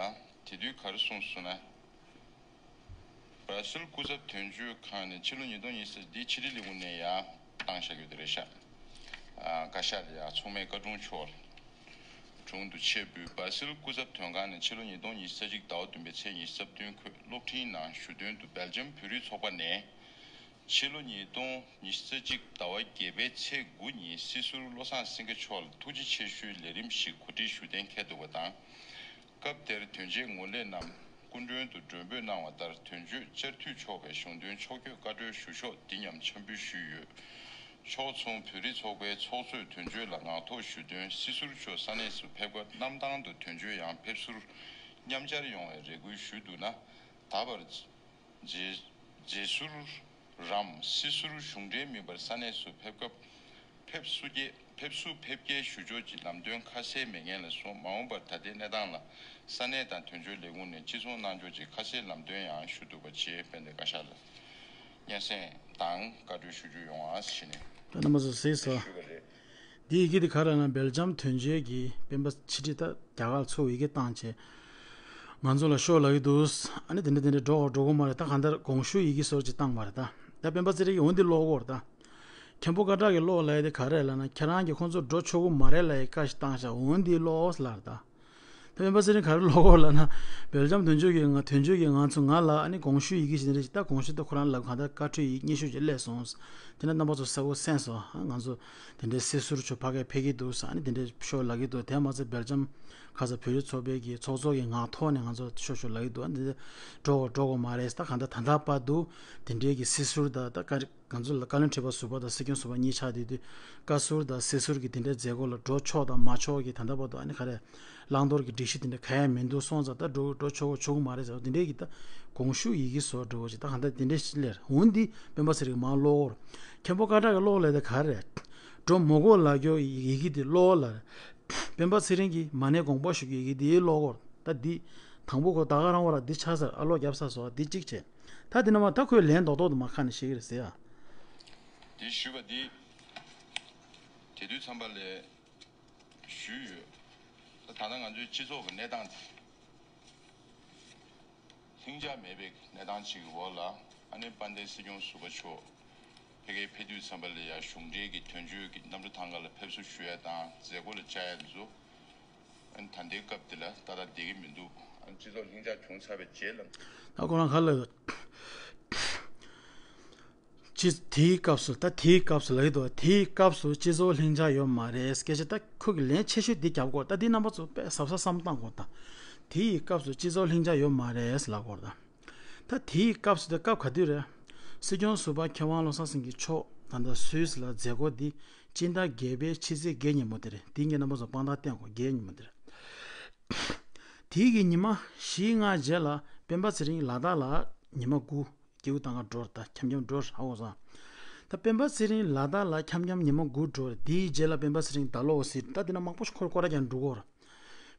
དེ་དུས་ག་རེ་གསུངས་སོང་ན། སྦར་སིལ་སྐུ་ཚབ་དོན་གཅོད་ཁང་ནས་ཕྱི་ལོ་ཉིས་སྟོང་ཉི་ཤུ་འདི་ཕྱི་དྲིལ་ལས་ཁུངས་ནས་ཡར་བཏང་བཞག་ཡོད་དེ་རེད་ཤག་ཨ་བཀའ་ཤག་ལ་ཡར་ཚོགས་མི་བཀའ་དྲུང་མཆོག་དྲུང་དུ་ཆེད་ཕུལ། སྦར་སིལ་སྐུ་ཚབ་དོན་ཁང་ནས་ཕྱི་ལོ་ཉིས་སྟོང་ཉི་ཤུ་རྩ་གཅིག་ཟླ་བ་བདུན་པའི་ཚེས་ཉི་ཤུ་རྩ་བདུན་འཁོད་གློག་འཕྲིན་ནང་ཞུ་དོན་དུ་སྦེལ་ཇམ་བོད་རིགས་ཚོགས་པ་ནས། ཕྱི་ལོ་ཉིས་སྟོང་ཉི་ཤུ་རྩ་གཅིག་ཟླ་བ་བརྒྱད་པའི་ཚེས་དགུ་ཉིན་སྲིད་ཟུར་བློ་བཟང་སེང་གེ་མཆོག་ལ་ཐུགས་རྗེ་ཆེ་ཞུའི་ལས་རིམ་ཞིག་གོ་སྒྲིག་ཞུ་གཏན་འཁེལ་འདུག་པ་དང་། སྐབས་དེར་དོན་བྱེད་ངོས་ལས་རྣམས་སྐུ་མགྲོན་དུ་མགྲོན་འབོད་གནང་བ་ལྟར་དོན་གཅོད་བཅར་འཐུས་ཆོག་པའི་གཞུང་དོན་ཕྱོགས་བསྐྱོད་བཀའ་འཁྲོལ་ཞུ་ཕྱོགས་འདི་སྙམ་འཆམ་འབུལ་ཞུས་ཡོད། ཕྱོགས་མཚུངས་བོད་རིགས་ཚོགས་པའི་ཚོགས་གཙོས་དོན་གཅོད་ལ་ངག་ཐོག་ཞུ་དོན་སྲིད་ཟུར་མཆོག་ས་གནས་སུ་ཕེབས་སྐབས་གནམ་ཐང་དུ་དོན་གཅོད་ཡང་ཕེབས་བསུར་མཉམ་བཅར་ཡོང་བའི་རེ་སྐུལ་ཞུས་འདུག་ན། ད་བར། རྗེས་རྗེས་ཟུར་རམ་སྲིད་ཟུར་གཞུང་འབྲེལ་མིན་པར་ས་གནས་སུ་ཕེབས་སྐབས་ཕེབས་བསུ་སྐྱེལ་ཕེབས་བསུ་ཕེབས་སྐྱེལ་ཞུ་ཕྱོགས་ཀྱི་ལམ་སྟོན་ཁ་གསལ་མེད་མཁན་ལ་སོགས་མ་འོངས་པར་ད་ལྟའི་གནས་སྟངས་ལ་ས་གནས་དང་དོན་གཅོད་ལས་ཁུངས་ནས་གཅིག་མཚུངས་གནང་ཕྱོགས་ཀྱི་ཁ་གསལ་ལམ་སྟོན་ཡང་ཞུ་འདུག་པ་ཞེས་དཔལ་ལྡན་བཀའ་ཤག་ལ་སྙན་སེང་དང་བཀའ་འཁྲོལ་ཞུ་རྒྱུ་ཡོང་བ་ཞེས་ནས། ད་རྣམ་པ་ཚོ་གཟིགས་སོ། ཞུས་པ་རེད། འདི་ཡི་གེ་འདི་ག་རེ་ལབ་ན་སྦེལ་ཇམ་དོན་གཅོད་ཀྱིས་སྤེན་པ་ཕྱི་དྲིལ་ད་རྒྱ་གར་ཚུར་ཡི་གེ་བཏང་བྱས། ང་ཚོ་ལ་ཤོག་ལབ་ཀྱི་འདུག་ཨ་ནི་དེ་འདྲ་དེ་འདྲ་འགྲོ་འགྲོ་གི་མ་རེད། ད་གང་ལྟར་དགོངས་ཞུ་ཡི་གེ་སོར་ཅིག་བཏང་བ་རེད་ད། ད་སྤེན་པ་ཚེ་རིང་གིས་འོ་འདི་ཀློག་གོ་རེད་ད། མཁན་པོ་ཀ་ཊ་གིས་ཀློག་ལབ་ཡ་དེ་ག་རེ་ལབ་ན་ཁྱེད་རང་གིས་ཁོང་ཚོ་འགྲོ་ཆོག་གི་མ་རེད་ལབ་ཡ་བཀའ་ཞིག་བཏང་ཤག་འོ་འདི་ཀློག་ལབ་རེད་ད། ད་སྤེན་པ་ཚེ་རིང་ག་རེ་ཀློག་གོ་ལབ་ན། སྦེལ་ཇམ་དོན་གཅོད་ཀྱིས་ང་དོན་གཅོད་ཀྱིས་ང་ཚོ་ང་ལ་ཨ་ནི་དགོངས་ཞུ་ཡི་གེ་ཞིག་འདི་རེད་ཅིག་ད་དགོངས་ཞུ་ད་ཁོ་རང་ལ་གང་ལྟར་བཀའ་འཁྲོལ་ཡིག་སྙན་ཞུ་ཅིག་སླེབས་སོང་། དེ་ནས་རྣམ་པ་ཚོ་གསལ་པོ་གསན་སོང་། ང་ཚོ་དེ་འདྲའི་སྲིད་ཟུར་ཚོ་ཕ་གིར་ཕེབས་ཀྱི་འདུག་ཨ་ནི་དེ་འདྲའི་ཤོག་ལབ་ཀྱི་འདུག་དེ་མ་ཚད་སྦེལ་ཇམ་ཁ་ས་བོད་རིགས་ཚོགས་པའི་གི་ཚོགས་གཙོ་གི་ངག་ཐོག་ནས་ང་ཚོ་ཤོག་ཤོག་ལབ་ཀྱི་འདུག་ཨ་ནི་དེ་འགྲོ་དགོས་འགྲོ་དགོས་མ་རེད། ད་གང་ལྟར་ད་ལྟ་བར་དུ་དེ་འདྲའི་གི་སྲིད་ཟུར་དང་ད་བཀའ་ང་ཚོ་ལ་བཀའ་བློན་ཁྲི་པ་ཟུར་པ་དང་སྲིད་སྐྱོང་ཟུར་པ་གཉིས་ཆགས་བསྡད་དུས་བཀའ་ཟུར་དང་སྲིད་ཟུར་གྱི་དེ་འདྲའི་མཛད་སྒོ་ལ་འགྲོ་ཆོག་དང་མ་ཆོག་གི་ད་ལྟ་བར་དུ་ཨ་ནི་ག་རེ་བླང་དོར་གྱི་སྒྲིག་གཞི་དེ་འདྲ་ག་ཡང་མི་འདུག་སོང་ཙང་ད་འགྲོ་འགྲོ་ཆོག་གོ་ཆོག་གི་མ་རེད་ཟེར་བ་དེ་འདྲའི་གི་ད་དགོངས་ཞུ་ཡི་གེ་བཟོ་འདྲ་བོ་ཅིག་ད་གང་ལྟར་དེ་འདྲའི་ཞིག་སླེབས་འོང་འདི་སྤེན་པ་ཚེ་རིང་མར་ཀློག་གོ། མཁན་པོ་ཀ་ཊ་གིས་ཀློག་ལབ་དེ་ག་རེ་རེད། འགྲོ་མི་དགོས་ལབ་རྒྱུ་ཡི་གེ་དེ་ཀློག་ལབ་རེད། སྤེན་པ་ཚེ་རིང་གིས་མ་ཎི་དགོངས་པ་ཞུ་རྒྱུ་ཡི་གེ་དེ་ཀློག་གོ། ད་འདི་དང་པོ་ཁོ་ད་ག་རང་བ་ལ་འདི་ཆགས་ཚར། ཨ་ཀློག་བརྒྱབ་ཚར་སོང་། འདི་གཅིག་བྱས། ད་དེ་ནས་མར་ད་ཁོས་ལན་རྡོག་རྡོག་དུ་མ་ཁ་ནས་བཤད་ཀྱི་རེད་ཟེར་ཡ། འདི་ཞུས་པ་འདི། དེ་དུས་ཙམ་པ་ལས་ཞུས་ཡོད། ད་ད་ལྟ་ང་ཚོའི་སྤྱི་ཚོགས་ཀྱི་གནས་སྟངས་དེ། ལྷིང་འཇགས་མེད་པའི་གནས་སྟངས་ཤིག་གི་འོག་ལ་ཨ་ནི་དཔལ་ལྡན་སྲིད་སྐྱོང་ཟུར་པ་མཆོག་ཕ་གིར་ཕེབས་དུས་ཙམ་པ་ལ་ཡ་གཞུང་འབྲེལ་གྱི་དོན་གཅོད་ཀྱི་གནམ་གྲུ་ཐང་ག་ལ་ཕེབས་བསུ་ཞུ་ཡ་དང་མཛད་སྒོ་ལ་བཅར་ཡ་འདི་ཚོ། ཨ་ནི་ད་ལྟའི་སྐབས་འདི་ལ་ཏག་ཏག་བསྡད་ཀྱི་མི་འདུག་ཨ་ནི་སྤྱི་ཚོགས་ལྷིང་འཇགས་བྱུང་ཚར་བའི་རྗེས་ལ། ད་ཁོ་རང་ག་ལ་སྤྱི་དེའི་སྐབས་སུ་ད་དེའི་སྐབས་སུ་ལབ་ཀྱི་འདུག་དེའི་སྐབས་སུ་སྤྱི་ཚོགས་ལྷིང་འཇགས་ཡོད་མ་རེད། སྐད་ཆ་ད་ཁོ་གི་ལན་ཆེ་ཤོས་འདི་རྒྱབ་དགོས། ད་འདི་རྣམ་པ་ཚོ་དཔེ་གཟབ་གཟབ་བསམ་བཏང་དགོས། ད་དེའི་སྐབས་སུ་སྤྱི་ཚོགས་ལྷིང་འཇགས་ཡོད་མ་རེད་ལབ་དགོས། ད་ད་དེའི་སྐབས་སུ་དེ་སྐབས་ག་དུས་རེད། སྲིད་སྐྱོང་ཟུར་པ་མཁས་དབང་བློ་བཟང་སེང་གེ་མཆོག་ད་ལྟ་སུད་སི་ལ་མཛད་སྒོ་འདི་སྤྱི་ཟླ་བརྒྱད་པའི་ཕྱི་ཚེས་བརྒྱད་ཉིན་མོ་དེ་རེད། འདི་ངས་རྣམ་པ་ཚོ་དཔང་རྟགས་བསྟན་དགོས། བརྒྱད་ཉིན་མོ་དེ་རེད། དེའི་གི་ཉི་མ་བཞི་ལྔ་རྗེས་ལ་སྤེན་པ་ཚེ་རིང་ལ་དྭགས་ལ་ཉི་མ་དགུ། སྐྱེ་བོ་ཏང་ག་འགྲོ་ད་འཁྱམ་འཁྱམ་འགྲོ་ཧ་གོ་སོང་། ད་སྤེན་པ་ཚེ་རིང་ལ་དྭགས་ལ་འཁྱམ་འཁྱམ་ཉི་མ་དགུ་འགྲོ་རེད། དེའི་རྗེས་ལ་སྤེན་པ་ཚེ་རིང་ད་ལོག་ཟེར་ད་དེ་ན་མང་པོ་ཞིག་ཁོར་སྐོར་ར་ཀྱང་འགྲོ་གོ་ར།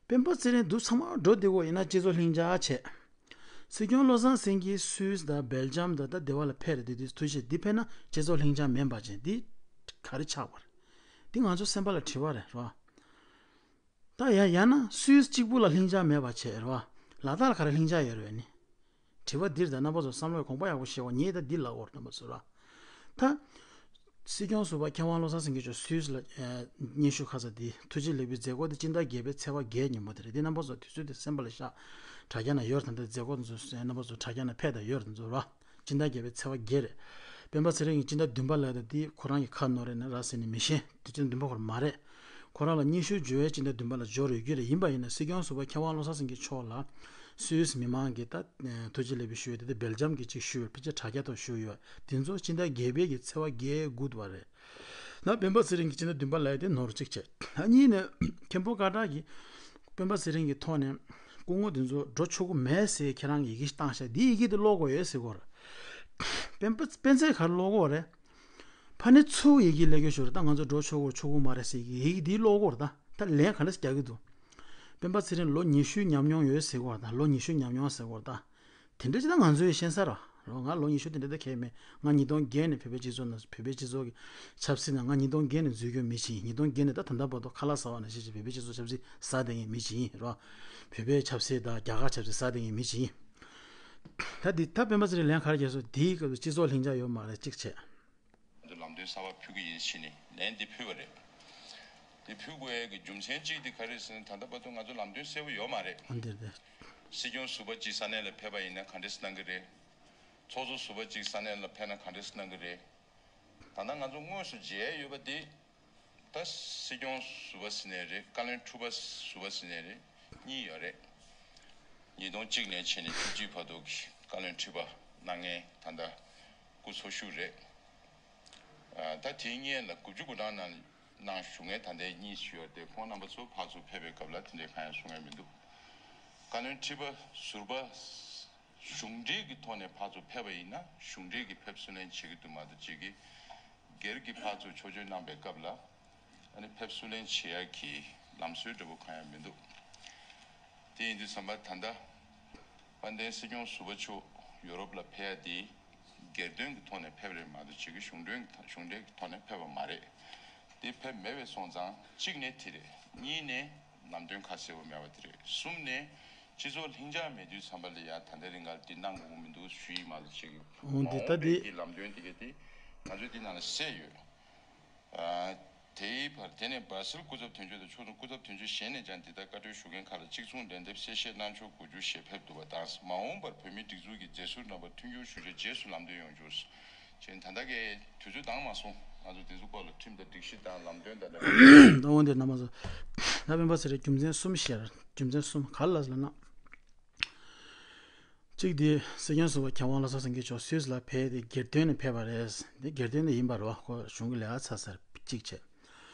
སྤེན་པ་ཚེ་རིང་འདུག་ཚང་མ་འགྲོ་བསྡད་གོ་ཡིན་ན་སྤྱི་ཚོགས་ལྷིང་འཇགས་བྱས། སྲིད་སྐྱོང་བློ་བཟང་སེང་གེ་སུད་སི་དང་སྦེལ་ཇམ་དང་ད་སྡེ་བ་ལ་ཕེབས་རེད། དེ་དུས་ཐུགས་རྗེ་ཆེ། འདི་ཕེབས་ན་སྤྱི་ཚོགས་ལྷིང་འཇགས་མེད་པ་ཅན་འདི་ག་རེ་ཆགས་པ་རེད། འདི་ང་ཚོ་སེམས་པ་ལ་དྲི་བ་རེད་རོ། ད་ཡ་ཡང་ན་སུད་སི་གཅིག་པུ་ལ་ལྷིང་འཇགས་མེད་པ་བྱས་རོ། ལ་དྭགས་ལ་ག་རེ་ལྷིང་འཇགས་ཡོད་རེད་ནི། དྲི་བ་འདིར་ད་རྣམ་པ་ཚོ་བསམ་བློའི་དགོངས་པ་ཡག་པོ་བཞེས་བ། ངས་ད་འདི་ལབ་དགོས་རེད་རྣམ་པ་ཚོ་ར། ད། སྲིད་སྐྱོང་ཟུར་པ་མཁས་དབང་བློ་བཟང་སེང་གེ་མཆོག་སུད་སི་ལ་ཨ་སྙན་ཞུ་ཁ་ས་དེ་ཐུགས་རྗེ་ལེགས་འབུལ་མཛད་སྒོ་དེ་སྤྱི་ཟླ་བརྒྱད་པའི་ཚེས་པ་བརྒྱད་ཉིན་མོ་དེ་རེད། དེ་རྣམ་པ་ཚོ་དུས་ཚོད་དེ་སེམས་པ་ལ་བཞག་དྲ་རྒྱ་ན་ཡོད་རེད། ད་ལྟ་མཛད་སྒོ་དེ་ཚོ་རྣམ་པ་ཚོ་དྲ་རྒྱ་ན་ཕེབས་དང་ཡོད་རེད། དེ་ཚོ་ར། སྤྱི་ཟླ་བརྒྱད་པའི་ཚེས་པ་བརྒྱད་རེད། སྤེན་པ་ཚེ་རིང་གིས་སྤྱི་ཟླ་བདུན་པ་ལབ་ཡ་ད་དེ་ཁོ་རང་གི་ཁ་ནོར་རེད་ན་ར་ཟེར་ནི་མི་ཤེས། དེ་སྤྱི་ཟླ་བདུན་པ་ཁོ་རང་མ་རེད། ཁོ་རང་ལ་སྙན་ཞུ་འབྱོར་བའི་སྤྱི་ཟླ་བདུན་པ་ལ་འབྱོར་ཡོད་རྒྱུ་རེད། ཡིན་པ་ཡིན་ན་སྲིད་སྐྱོང་ཟུར་པ་མཁས་དབང་བློ་བཟང་སེང་གེ་མཆོག་ལ་སུད་སི་མི་མང་གིས་ད་ཐུགས་རྗེ་ལེགས་འབུལ་ཞུ་ཡོད་དེ། དེ་སྦེལ་ཇམ་གྱིས་གཅིག་ཞུས་པའི་ཕལ་ཆེར་དྲ་རྒྱ་ཐོག་ཞུས་ཡོད། དེ་ཚོ་སྤྱི་ཟླ་བརྒྱད་པའི་གི་ཚེས་པ་བརྒྱད་དགུ་དུ་བ་རེད། ན་སྤེན་པ་ཚེ་རིང་གིས་སྤྱི་ཟླ་བདུན་པ་ལབ་ཡ་དེ་ནོར་གཅིག་བྱས། ད་གཉིས་ནས་མཁན་པོ་སྐད་གྲགས་ཀྱིས་སྤེན་པ་ཚེ་རིང་གི་ཐོག་ནས་སྐུ་ངོ་དེ་ཚོ་འགྲོ་ཆོག་གི་མེད་ཟེར་ཁྱེད་རང་གིས་ཡི་གེ་ཞིག་བཏང་ཤག་འདི་ཡི་གེ་དེ་ཀློག་དགོས་ཡོད་ཟེར་གོ་ར། སྤེན་པ་སྤེན་ཚེ་ག་རེ་ཀློག་གོ་རེད། ཕ་ནི་ཚུར་ཡི་གེ་ལས་ཀྱི་ཞོར་ད་ང་ཚོ་འགྲོ་ཆོག་གོ་ཆོག་གོ་མ་རེད་ཟེར་གི་ཡི་གེ་འདི་ཀློག་གོ་རེད། ད་ད་ལན་ག་འདྲ་རྒྱག་གི་འདུག་སྤེན་པ་ཚེ་རིང་ལོ་ཉི་ཤུའི་ཉམས་མྱོང་ཡོད་ཟེར་གོ་རེད། ད་ལོ་ཉི་ཤུའི་ཉམས་མྱོང་ཟེར་གོ་རེད། ད་དེ་འདྲ་ཅི་ད་ང་ཚོའི་ཤེས་ས་ར་རོ། ང་ལོ་ཉི་ཤུ་དེ་འདྲ་ད་ཁེལ་མེད། ང་ཉིས་སྟོང་བརྒྱད་ནས་བོད་པའི་སྤྱི་ཚོགས་ནང་བོད་པའི་སྤྱི་ཚོགས་ཀྱི་ཆབ་སྲིད་ནང་ང་ཉིས་སྟོང་བརྒྱད་ནས་འཛུལ་རྒྱུ་མི་ཞིག་ཡིན། ཉིས་སྟོང་བརྒྱད་ནས་ད་ད་ལྟ་བར་དུ་ཁ་ལག་ཟ་བ་ནང་བཞིན་བྱས་བོད་པའི་སྤྱི་ཚོགས་ཆབ་སྲིད་ཟ་བསྡད་མཁན་མི་ཞིག་ཡིན་རོ། བོད་པའི་ཆབ་སྲིད་དང་རྒྱ་གར་ཆབ་སྲིད་ཟ་བསྡད་མཁན་མི་ཞིག་ཡིན། ད་འདི་ད་སྤེན་པ་ཚེ་རིང་ལན་ག་རེ་རྒྱག་སོང་། དེའི་སྐབས་སུ་སྤྱི་ཚོགས་ལྷིང་འཇགས་ཡོད་མ་རེད་གཅིག་བྱས། ང་ཚོ་ལམ་སྟོན་གསར་པ་ཕུལ་གྱི་ཡིན་ཕྱིན་ནས་ལན་འདི་ཕུལ་བ་རེད། འདི་ཕུལ་དགོས་ཡས་ཀྱི་རྒྱུ་མཚན་གཅིག་དེ་ག་རེ་ཟེར་ན། ད་ལྟ་བར་དུ་ང་ཚོ་ལམ་སྟོན་གསལ་པོ་ཡོད་མ་རེད། འོ་འདིར་དེ། སྲིད་སྐྱོང་ཟུར་པ་གཅིག་ས་གནས་ལ་ཕེབས་པ་ཡིན་ན་ག་འདྲས་གནང་གི་རེད། ཚོགས་གཙོ་ཟུར་པ་གཅིག་ས་གནས་ལ་ཕེབས་ན་ག་འདྲས་གནང་གི་རེད། ད་ལྟ་ང་ཚོ་དངོས་སུ་མཇལ་ཡོད་པ་དེ། ད་སྲིད་སྐྱོང་ཟུར་པ་ཟེར་ནའི་རེད། བཀའ་བློན་ཁྲི་པ་ཟུར་པ་ཟེར་ནའི་རེད། གཉིས་ཡོད་རེད། ཉིས་སྟོང་གཅིག་ནས་བྱས་ནས་བཅུ་གཅིག་བར་དུ་གི་བཀའ་བློན་ཁྲི་པ་གནང་མཁན་ད་ལྟ་སྐུ་འཚོ་བཞུགས་རེད། ཨ། ད་དེའི་སྔོན་ལ་དགུ་བཅུ་གོ་གྲངས་ནང་ནང་བཞུགས་མཁན་ད་ལྟའི་གཉིས་ཤིག་ཡོད་དེ། ཁོང་རྣམ་པ་ཚོ་ཕར་ཚུར་ཕེབས་པའི་སྐབས་ལ་དེ་འདྲའི་གང་ཡང་གསུང་ཡ་མི་འདུག་བཀའ་བློན་ཁྲི་པ་ཟུར་པ་གཞུང་འབྲེལ་གྱི་ཐོག་ནས་ཕར་ཚུར་ཕེབས་པ་ཡིན་ན་གཞུང་འབྲེལ་གྱི་ཕེབས་བསུ་ལེན་བྱེད་ཀྱི་འདུག་མ་གཏོགས་ཅིག་གི་སྒེར་གྱི་ཕར་ཚུར་ཕྱོགས་བསྐྱོད་གནང་པའི་སྐབས་ལ་ཨ་ནི་ཕེབས་བསུ་ལེན་བྱེད་ཡ་གི་ལམ་སྲོལ་འདྲ་པོ་གང་ཡང་མི་འདུག་དེ་ཡིན་དུས་ཙམ་པ་ད་ལྟ་དཔལ་ལྡན་སྲིད་སྐྱོང་ཟུར་པ་མཆོག་ཡོ་རོབ་ལ་ཕེབས་ཡ་དེ་སྒེར་དོན་གྱི་ཐོག་ནས་ཕེབས་རེད་མ་གཏོགས་ཅིག་གི་གཞུང་དོན་གྱི་ཐོག་གཞུང་འབྲེལ་གྱི་ཐོག་ནས་ཕེབས་པ་མ་རེད། དེ་ཕེབས་མེད་པའི་སོང་ཙང་གཅིག་ནས་དེ་རེད། གཉིས་ནས་ལམ་སྟོན་ཁ་གསལ་པོ་མེད་པ་དེ་རེད། གསུམ་ནས་སྤྱི་ཚོགས་ལྷིང་འཇགས་མེད་དུས་ཙམ་པ་ལ་ཡ་ད་ལྟའི་རིང་ག་འདི་གནང་དགོས་མི་འདུག་ཞུ་ཡི་མ་གཏོགས་ཅིག་གི་འོང་འདི་ད་འོང་འདི་འདི་ལམ་སྟོན་དེ་ག་དེ་ང་ཚོས་འདི་ནང་ལ་གསལ་ཡོད། ཨ། དེའི་བར་དེ་ནས་སྦར་སེལ་སྐུ་ཚབ་དོན་གཅོད་དང་ཕྱོགས་མཚུངས་སྐུ་ཚབ་དོན་གཅོད་གཞན་ནས་ཀྱང་འདི་ལྟར་བཀའ་འཁྲོལ་ཞུ་མཁན་ཁག་ལ་གཅིག་མཚུངས་ལན་འདེབས་གསལ་བཤད་གནང་ཕྱོགས་དགོས་རྒྱུ་ཞལ་ཕེབས་འདུག་པ་དང་། མ་འོངས་པར་བོད་མིའི་སྒྲིག་འཛུགས་ཀྱི་མཛད་ཟུར་རྣམ་པར་མཐུན་འགྱུར་ཞུ་ཆེད་རྗེས་སུ་ལམ་སྟོན་ཡོང་རྒྱུ། ཅེས་ད་ལྟ་གའི་དུས་ཚོད་འདང་མ་སོང་། ང་ཚོ་འདི་ཚོ་སྐོར་ལ་ཁྲིམས་དང་སྒྲིག་གཞི་དང་ལམ་སྟོན་དང་འདྲ་བའི། ད་འོན་ཏེ་རྣམ་པ་ཚོ་ད་སྤེན་པ་ཚེ་རིང་རྒྱུ་མཚན་གསུམ་བཤད། རྒྱུ་མཚན་གསུམ་ག་རེ་ལ་ཟེར་ན། གཅིག་དེ་སྲིད་སྐྱོང་ཟུར་པ་མཁས་དབང་བློ་བཟང་སེང་གེ་མཆོག་སུད་སི་ལ་ཕེབས་ཏེ་སྒེར་དོན་ནས་ཕེབས་པ་རེད། འདི་སྒེར་དོན་ནས་ཡིན་པ་རེད་བ། ཁོ་གཞུང་གི་ལས་ཀ་ཚར་ཚར་གཅིག་བྱས།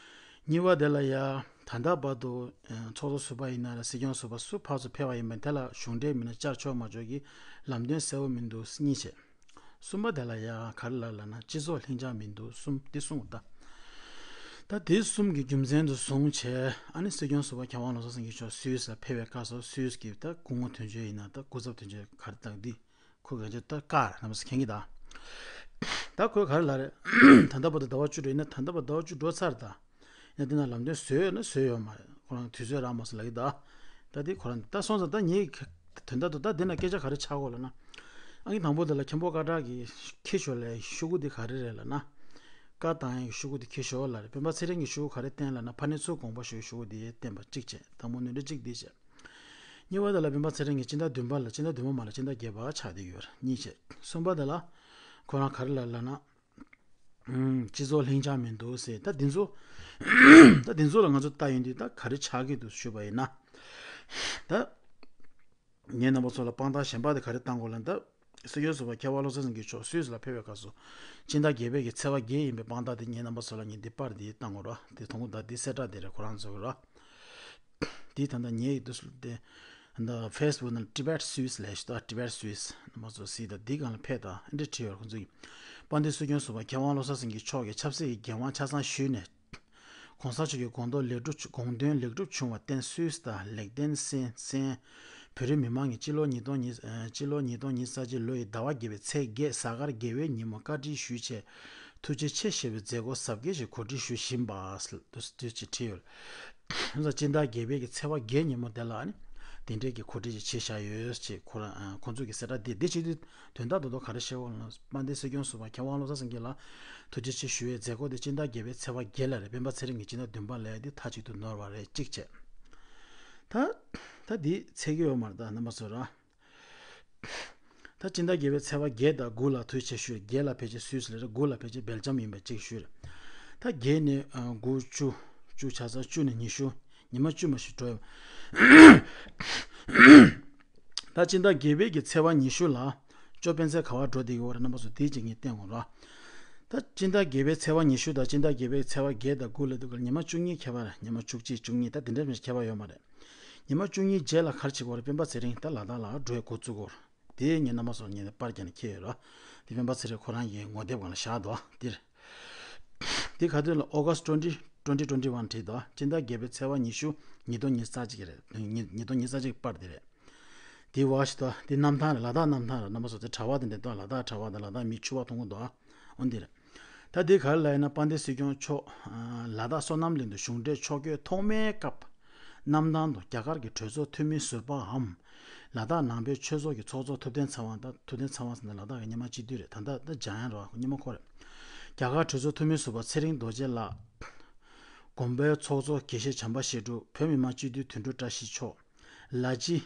གཉིས་པ་དེ་ལ་ཡ་ད་ལྟ་བར་དུ་ཚོགས་གཙོ་ཟུར་པ་ཡིན་ན་རེད། སྲིད་སྐྱོང་ཟུར་པ་སུ་ཕར་ཚུར་ཕེབས་པ་ཡིན་པ་དེ་ལ་གཞུང་འབྲེལ་མིན་ན་བཅར་ཆོག་མ་ཆོག་གི་ལམ་སྟོན་གསལ་པོ་མི་འདུག་གཉིས་བྱས། གསུམ་པ་དེ་ལ་ཡ་ག་རེ་ལབ་ལབ་ན་སྤྱི་ཚོགས་ལྷིང་འཇགས་མི་འདུག་གསུམ་འདི་གསུངས་ད། ད་དེ་གསུམ་གྱི་རྒྱུ་མཚན་དུ་བཟུང་བྱས་ཨ་ནི་སྲིད་སྐྱོང་ཟུར་པ་མཁས་དབང་བློ་བཟང་སེང་གེ་མཆོག་སུད་སི་ལ་ཕེབས་པའི་སྐབས་སུ་སུད་སི་གི་ད་སྐུ་ངོ་དོན་གཅོད་ཡིན་ན་ད་སྐུ་ཚབ་དོན་གཅོད་ག་རེ་དང་འདི་ཁོ་ག་ཚོད་ད་ཀར་རྣམ་པ་ཚོ་མཁྱེན་གྱི་ད། ད་ཁོས་ག་རེ་ལབ་རེད། ད་ལྟ་བར་དུ་ཟླ་བ་བཅུ་འགྲོ་ཡིན་ན་ད་ལྟ་བར་ཟླ་བ་བཅུ་འགྲོ་ཚར་ད། ཡང་འདི་ན་ལམ་སྟོན་བཟོས་ཡོད་ན་བཟོས་ཡོད་མ་རེད། ཁོ་རང་དུས་ཚོད་རག་མ་སོང་ལབ་ཀྱི་ད། ད་འདི་ཁོ་རང་ད་སོང་ཙང་ད་ངའི་དོན་དག་ཏུ་ད་འདི་ན་སྐད་ཆ་ག་རེ་ཆགས་གོ་ལབ་ན། ཨང་ཀི་དང་པོ་དེ་ལ་མཁན་པོ་སྐད་གྲགས་ཀྱིས་འཁྱེར་ཤོག་ལབ་ཤོག་གུ་འདི་ག་རེ་རེད་ལབ་ན། བཀའ་བཏང་ཡའི་ཤོག་གུ་འདི་འཁྱེར་ཤོག་ལབ་རེད། སྤེན་པ་ཚེ་རིང་གི་ཤོག་གུ་ག་རེ་བསྟན་ལབ་ན་ཕ་ནི་ཚུར་དགོངས་པ་ཞུ་ཡའི་ཤོག་གུ་འདི་བསྟན་པ་གཅིག་བྱས། དང་པོ་ནོར་འཁྲུལ་གཅིག་འདི་བྱས། གཉིས་པ་དེ་ལ་སྤེན་པ་ཚེ་རིང་གིས་སྤྱི་ཟླ་བདུན་པ་ལ་སྤྱི་ཟླ་བདུན་པ་མ་ལ་སྤྱི་ཟླ་བརྒྱད་པ་ཆགས་བསྡད་ཡོད་རེད། གཉིས་བྱས། གསུམ་པ་དེ་ལ་ཁོ་རང་ག་རེ་ལབ་ལབ་ན། སྤྱི་ཚོགས་ལྷིང་འཇགས་མི་འདུག་ཟེར། ད་འདི་ཚོ་ད་འདི་ཚོ་ལ་ང་ཚོ་ལྟ་ཡོང་དུས་ད་ག་རེ་ཆགས་ཀྱི་འདུག་ཞུས་པ་ཡིན་ན། ད་ངས་རྣམ་པ་ཚོ་ལ་དཔང་རྟགས་གཞན་པ་དེ་ག་རེ་བཏང་དགོས་ལབ་ན། ད་སྲིད་སྐྱོང་ཟུར་པ་མཁས་དབང་བློ་བཟང་སེང་གེ་མཆོག་སུད་སི་ལ་ཕེབས་པའི་སྐབས་སུ་སྤྱི་ཟླ་བརྒྱད་པའི་གི་ཚེས་པ་བརྒྱད་ཡིན་པའི་དཔང་རྟགས་དེ་ངས་རྣམ་པ་ཚོ་ལ་ངས་འདི་པར་འདི་བཏང་དགོས་ར། དེ་མཐོང་གི་ད་འདི་གསལ་བསྒྲགས་དེ་རེད། ཁོ་རང་ཚོ་གི་ར། འདི་ད་ལྟ་ངའི་འདི་སུ་དེ་ད་ཕེ་སི་བུག་ནང་Tibet Swiss ལབ་ཞིག་འདུག Tibet Swiss རྣམ་པ་ཚོ་གཟིགས་དང་། འདི་སྒང་ལ་ཕེབས་དང་། ཨ་འདྲ་བྲིས་ཡོད་རེད་ཁོང་ཚོ་གིས། དཔལ་ལྡན་སྲིད་སྐྱོང་ཟུར་པ་མཁས་དབང་བློ་བཟང་སེང་གེ་མཆོག་གིས་ཆབ་སྲིད་ཀྱི་འགན་དབང་ཆ་ཚང་ཞུས་ནས། ༸གོང་ས་མཆོག་གི་དགོངས་དོན་ལེགས་གྲུབ་དགོངས་དོན་ལེགས་གྲུབ་བྱུང་བར་བརྟེན་སུད་སི་དང་ལིག་ཏེན་སན་སན་ བོད་རིགས་མི་མང་གིས་སྤྱི་ལོ་ཉིས་སྟོང་ཉི་ཨ་སྤྱི་ལོ་ཉིས་སྟོང་ཉི་ཤུ་རྩ་གཅིག་ལོ་ཡི་ཟླ་བ་བརྒྱད་པའི་ཚེས་བརྒྱད་གཟའ་སྐར་དགེ་བའི་ཉིན་མོ་བཀའ་དྲིན་ཞུ་ཆེད་ཐུགས་རྗེ་ཆེ་ཞེས་པའི་མཛད་སྒོ་གཟབ་རྒྱས་ཤིག་གོ་སྒྲིག་ཞུ་བཞིན་པ་ཟེར་དུས་ཅིག་བྲིས་ཡོད། སྤྱི་ཟླ་བརྒྱད་པའི་གི་ཚེས་པ་བརྒྱད་ཉིན་མོ་དེ་ལ་ནི་དེ་འདྲའི་གི་གོ་སྒྲིག་ཅིག་བྱས་བཞག་ཡོད་ཅེས་ཁོ་རང་ཁོང་ཚོས་གི་གསལ་བསྒྲགས་འདི་འདི་བྱེད་དུས་དོན་དག་རྡོག་རྡོག་ག་རེ་བཤད་འོང་ལ་དཔལ་ལྡན་སྲིད་སྐྱོང་ཟུར་པ་མཁས་དབང་བློ་བཟང་སེང་གེ་ལ་ཐུགས་རྗེ་ཆེ་ཞུ་བའི་མཛད་སྒོ་དེ་སྤྱི་ཟླ་བརྒྱད་པའི་ཚེས་པ་བརྒྱད་ལ་རེད། སྤེན་པ་ཚེ་རིང་གི་སྤྱི་ཟླ་བདུན་པ་ལ་དེ་མཐའ་གཅིག་ཏུ་ནོར་བ་རེད་གཅིག་བྱས། ད་ད་འདི་ཚད་ཀྱི་ཡོད་མ་རེད། ད་རྣམ་པ་ཚོ་ར། ད་སྤྱི་ཟླ་བརྒྱད་པའི་ཚེས་པ་བརྒྱད་དང་དགུ་ལ་ཐུགས་རྗེ་ཆེ་ཞུ་རེད། བརྒྱད་ལ་ཕལ་ཆེར་སུད་སི་ལ་རེད། དགུ་ལ་ཕལ་ཆེར་སྦེལ་ཇམ་ཡིན་པ་གཅིག་ཞུ་རེད། ད་བརྒྱད་ནས་ཨ་དགུ་བཅུ་བཅུ་ཆ་ཚང་བཅུ་ནས་ཉི་ཤུ་ཉི་མ་བཅུ་མ་ཞིག་འགྲོ་ཡོད། ད་སྤྱི་ཟླ་བརྒྱད་པའི་གི་ཚེས་པ་ཉི་ཤུ་ལ་ཅོ་སྤེན་ཚེ་ག་བ་འགྲོ་བསྡད་ཀྱི་ཡོད་རེད། རྣམ་པ་ཚོ་དེའི་ཅིག་ངས་བསྟན་དགོས་ར། ད་སྤྱི་ཟླ་བརྒྱད་པའི་ཚེས་པ་ཉི་ཤུ་དང་སྤྱི་ཟླ་བརྒྱད་པའི་ཚེས་པ་བརྒྱད་དང་དགུ་ལ་དུས་ཀར་ཉི་མ་བཅུ་གཉིས་ཁྱད་པར་རེད། ཉི་མ་བཅུ་གཅིག་བཅུ་གཉིས་ད་དེ་འདྲ་མི་ཁྱད་པར་ཡོད་མ་རེད། ཉི་མ་བཅུ་གཉིས་རྗེས་ལ་ག་རེ་བྱེད་ཀྱི་ཡོད་རེད། སྤེན་པ་ཚེ་རིང་ད་ལ་དྭགས་ལ་འགྲོ་ཡ་འགོ་བཙུགས་ཀྱི་ཡོད་རེད། དེ་ངས་རྣམ་པ་ཚོར་ངས་པར་རྒྱག་ནས་འཁྱེར་ཡོད་ར། དེ་སྤེན་པ་ཚེ་རིང་ཁོ་རང་གི་ངོ་དེབ་སྒང་ལ་བཞག་འདུག་ཨ། འདིར། འདི་ག་དུས་ལ་August twenty twenty twenty one བྲིས་འདུག་ཨ། སྤྱི་ཟླ་བརྒྱད་པའི་ཚེས་པ་ཉི་ཤུ་ཉིས་སྟོང་ཉི་ཤུ་རྩ་གཅིག་རེད། ཉི་ཉིས་སྟོང་ཉི་ཤུ་རྩ་གཅིག་པར་དེ་རེད། དེ་བ་ཞིག་འདུག་ཨ། དེ་གནམ་ཐང་རེད། ལ་དྭགས་གནམ་ཐང་རེད། རྣམ་པ་ཚོ་དེ་གྲྭ་པ་དེ་འདྲ་འདུག་ཨ། ལ་དྭགས་གྲྭ་པ་དང་ལ་དྭགས་མི་ཕྱུ་པ་མཐོང་གི་འདུག་ཨ། འོ་འདི་རེད། ད་དེ་ག་རེ་ལབ་ཡིན་ན་དཔལ་ལྡན་སྲིད་སྐྱོང་མཆོག་ལ་དྭགས་སོ་ནམ་གླིང་དུ་གཞུང་འབྲེལ་ཕྱོགས་བསྐྱོད་ཐོག་མའི་སྐབས། གནམ་ཐང་དུ་རྒྱ་གར་གྱི་གྲོས་ཚོགས་འཐུས་མི་ཟུར་པའམ། ལ་དྭགས་ནང་པའི་ཆོས་ཚོགས་ཀྱི་ཚོགས་གཙོ་ཐུབ་བསྟན་ཚེ་དབང་དང་། ཐུབ་བསྟན་ཚེ་དབང་ཟེར་ན་ལ་དྭགས་ཀྱི་སྔོན་མ་སྤྱི་འཐུས་རེད། ད་ལྟ་ད་འཇམ་དབྱངས་རེད་པ། སྔོན་མ་ཁོ་རེད། རྒྱ་གར་གྲོས་ཚོགས་འཐུས་མི་ཟུར་པ་ཚེ་རིང་རྡོ་རྗེ་ལགས། དགོན་པའི་ཚོགས་གཙོ་དགེ་བཤེས་བྱམས་པ་བཤད་སྒྲུབ། བོད་མི་མང་སྤྱི་འཐུས་དོན་གྲུབ་བཀྲ་ཤིས་མཆོག་ལ་ཅི།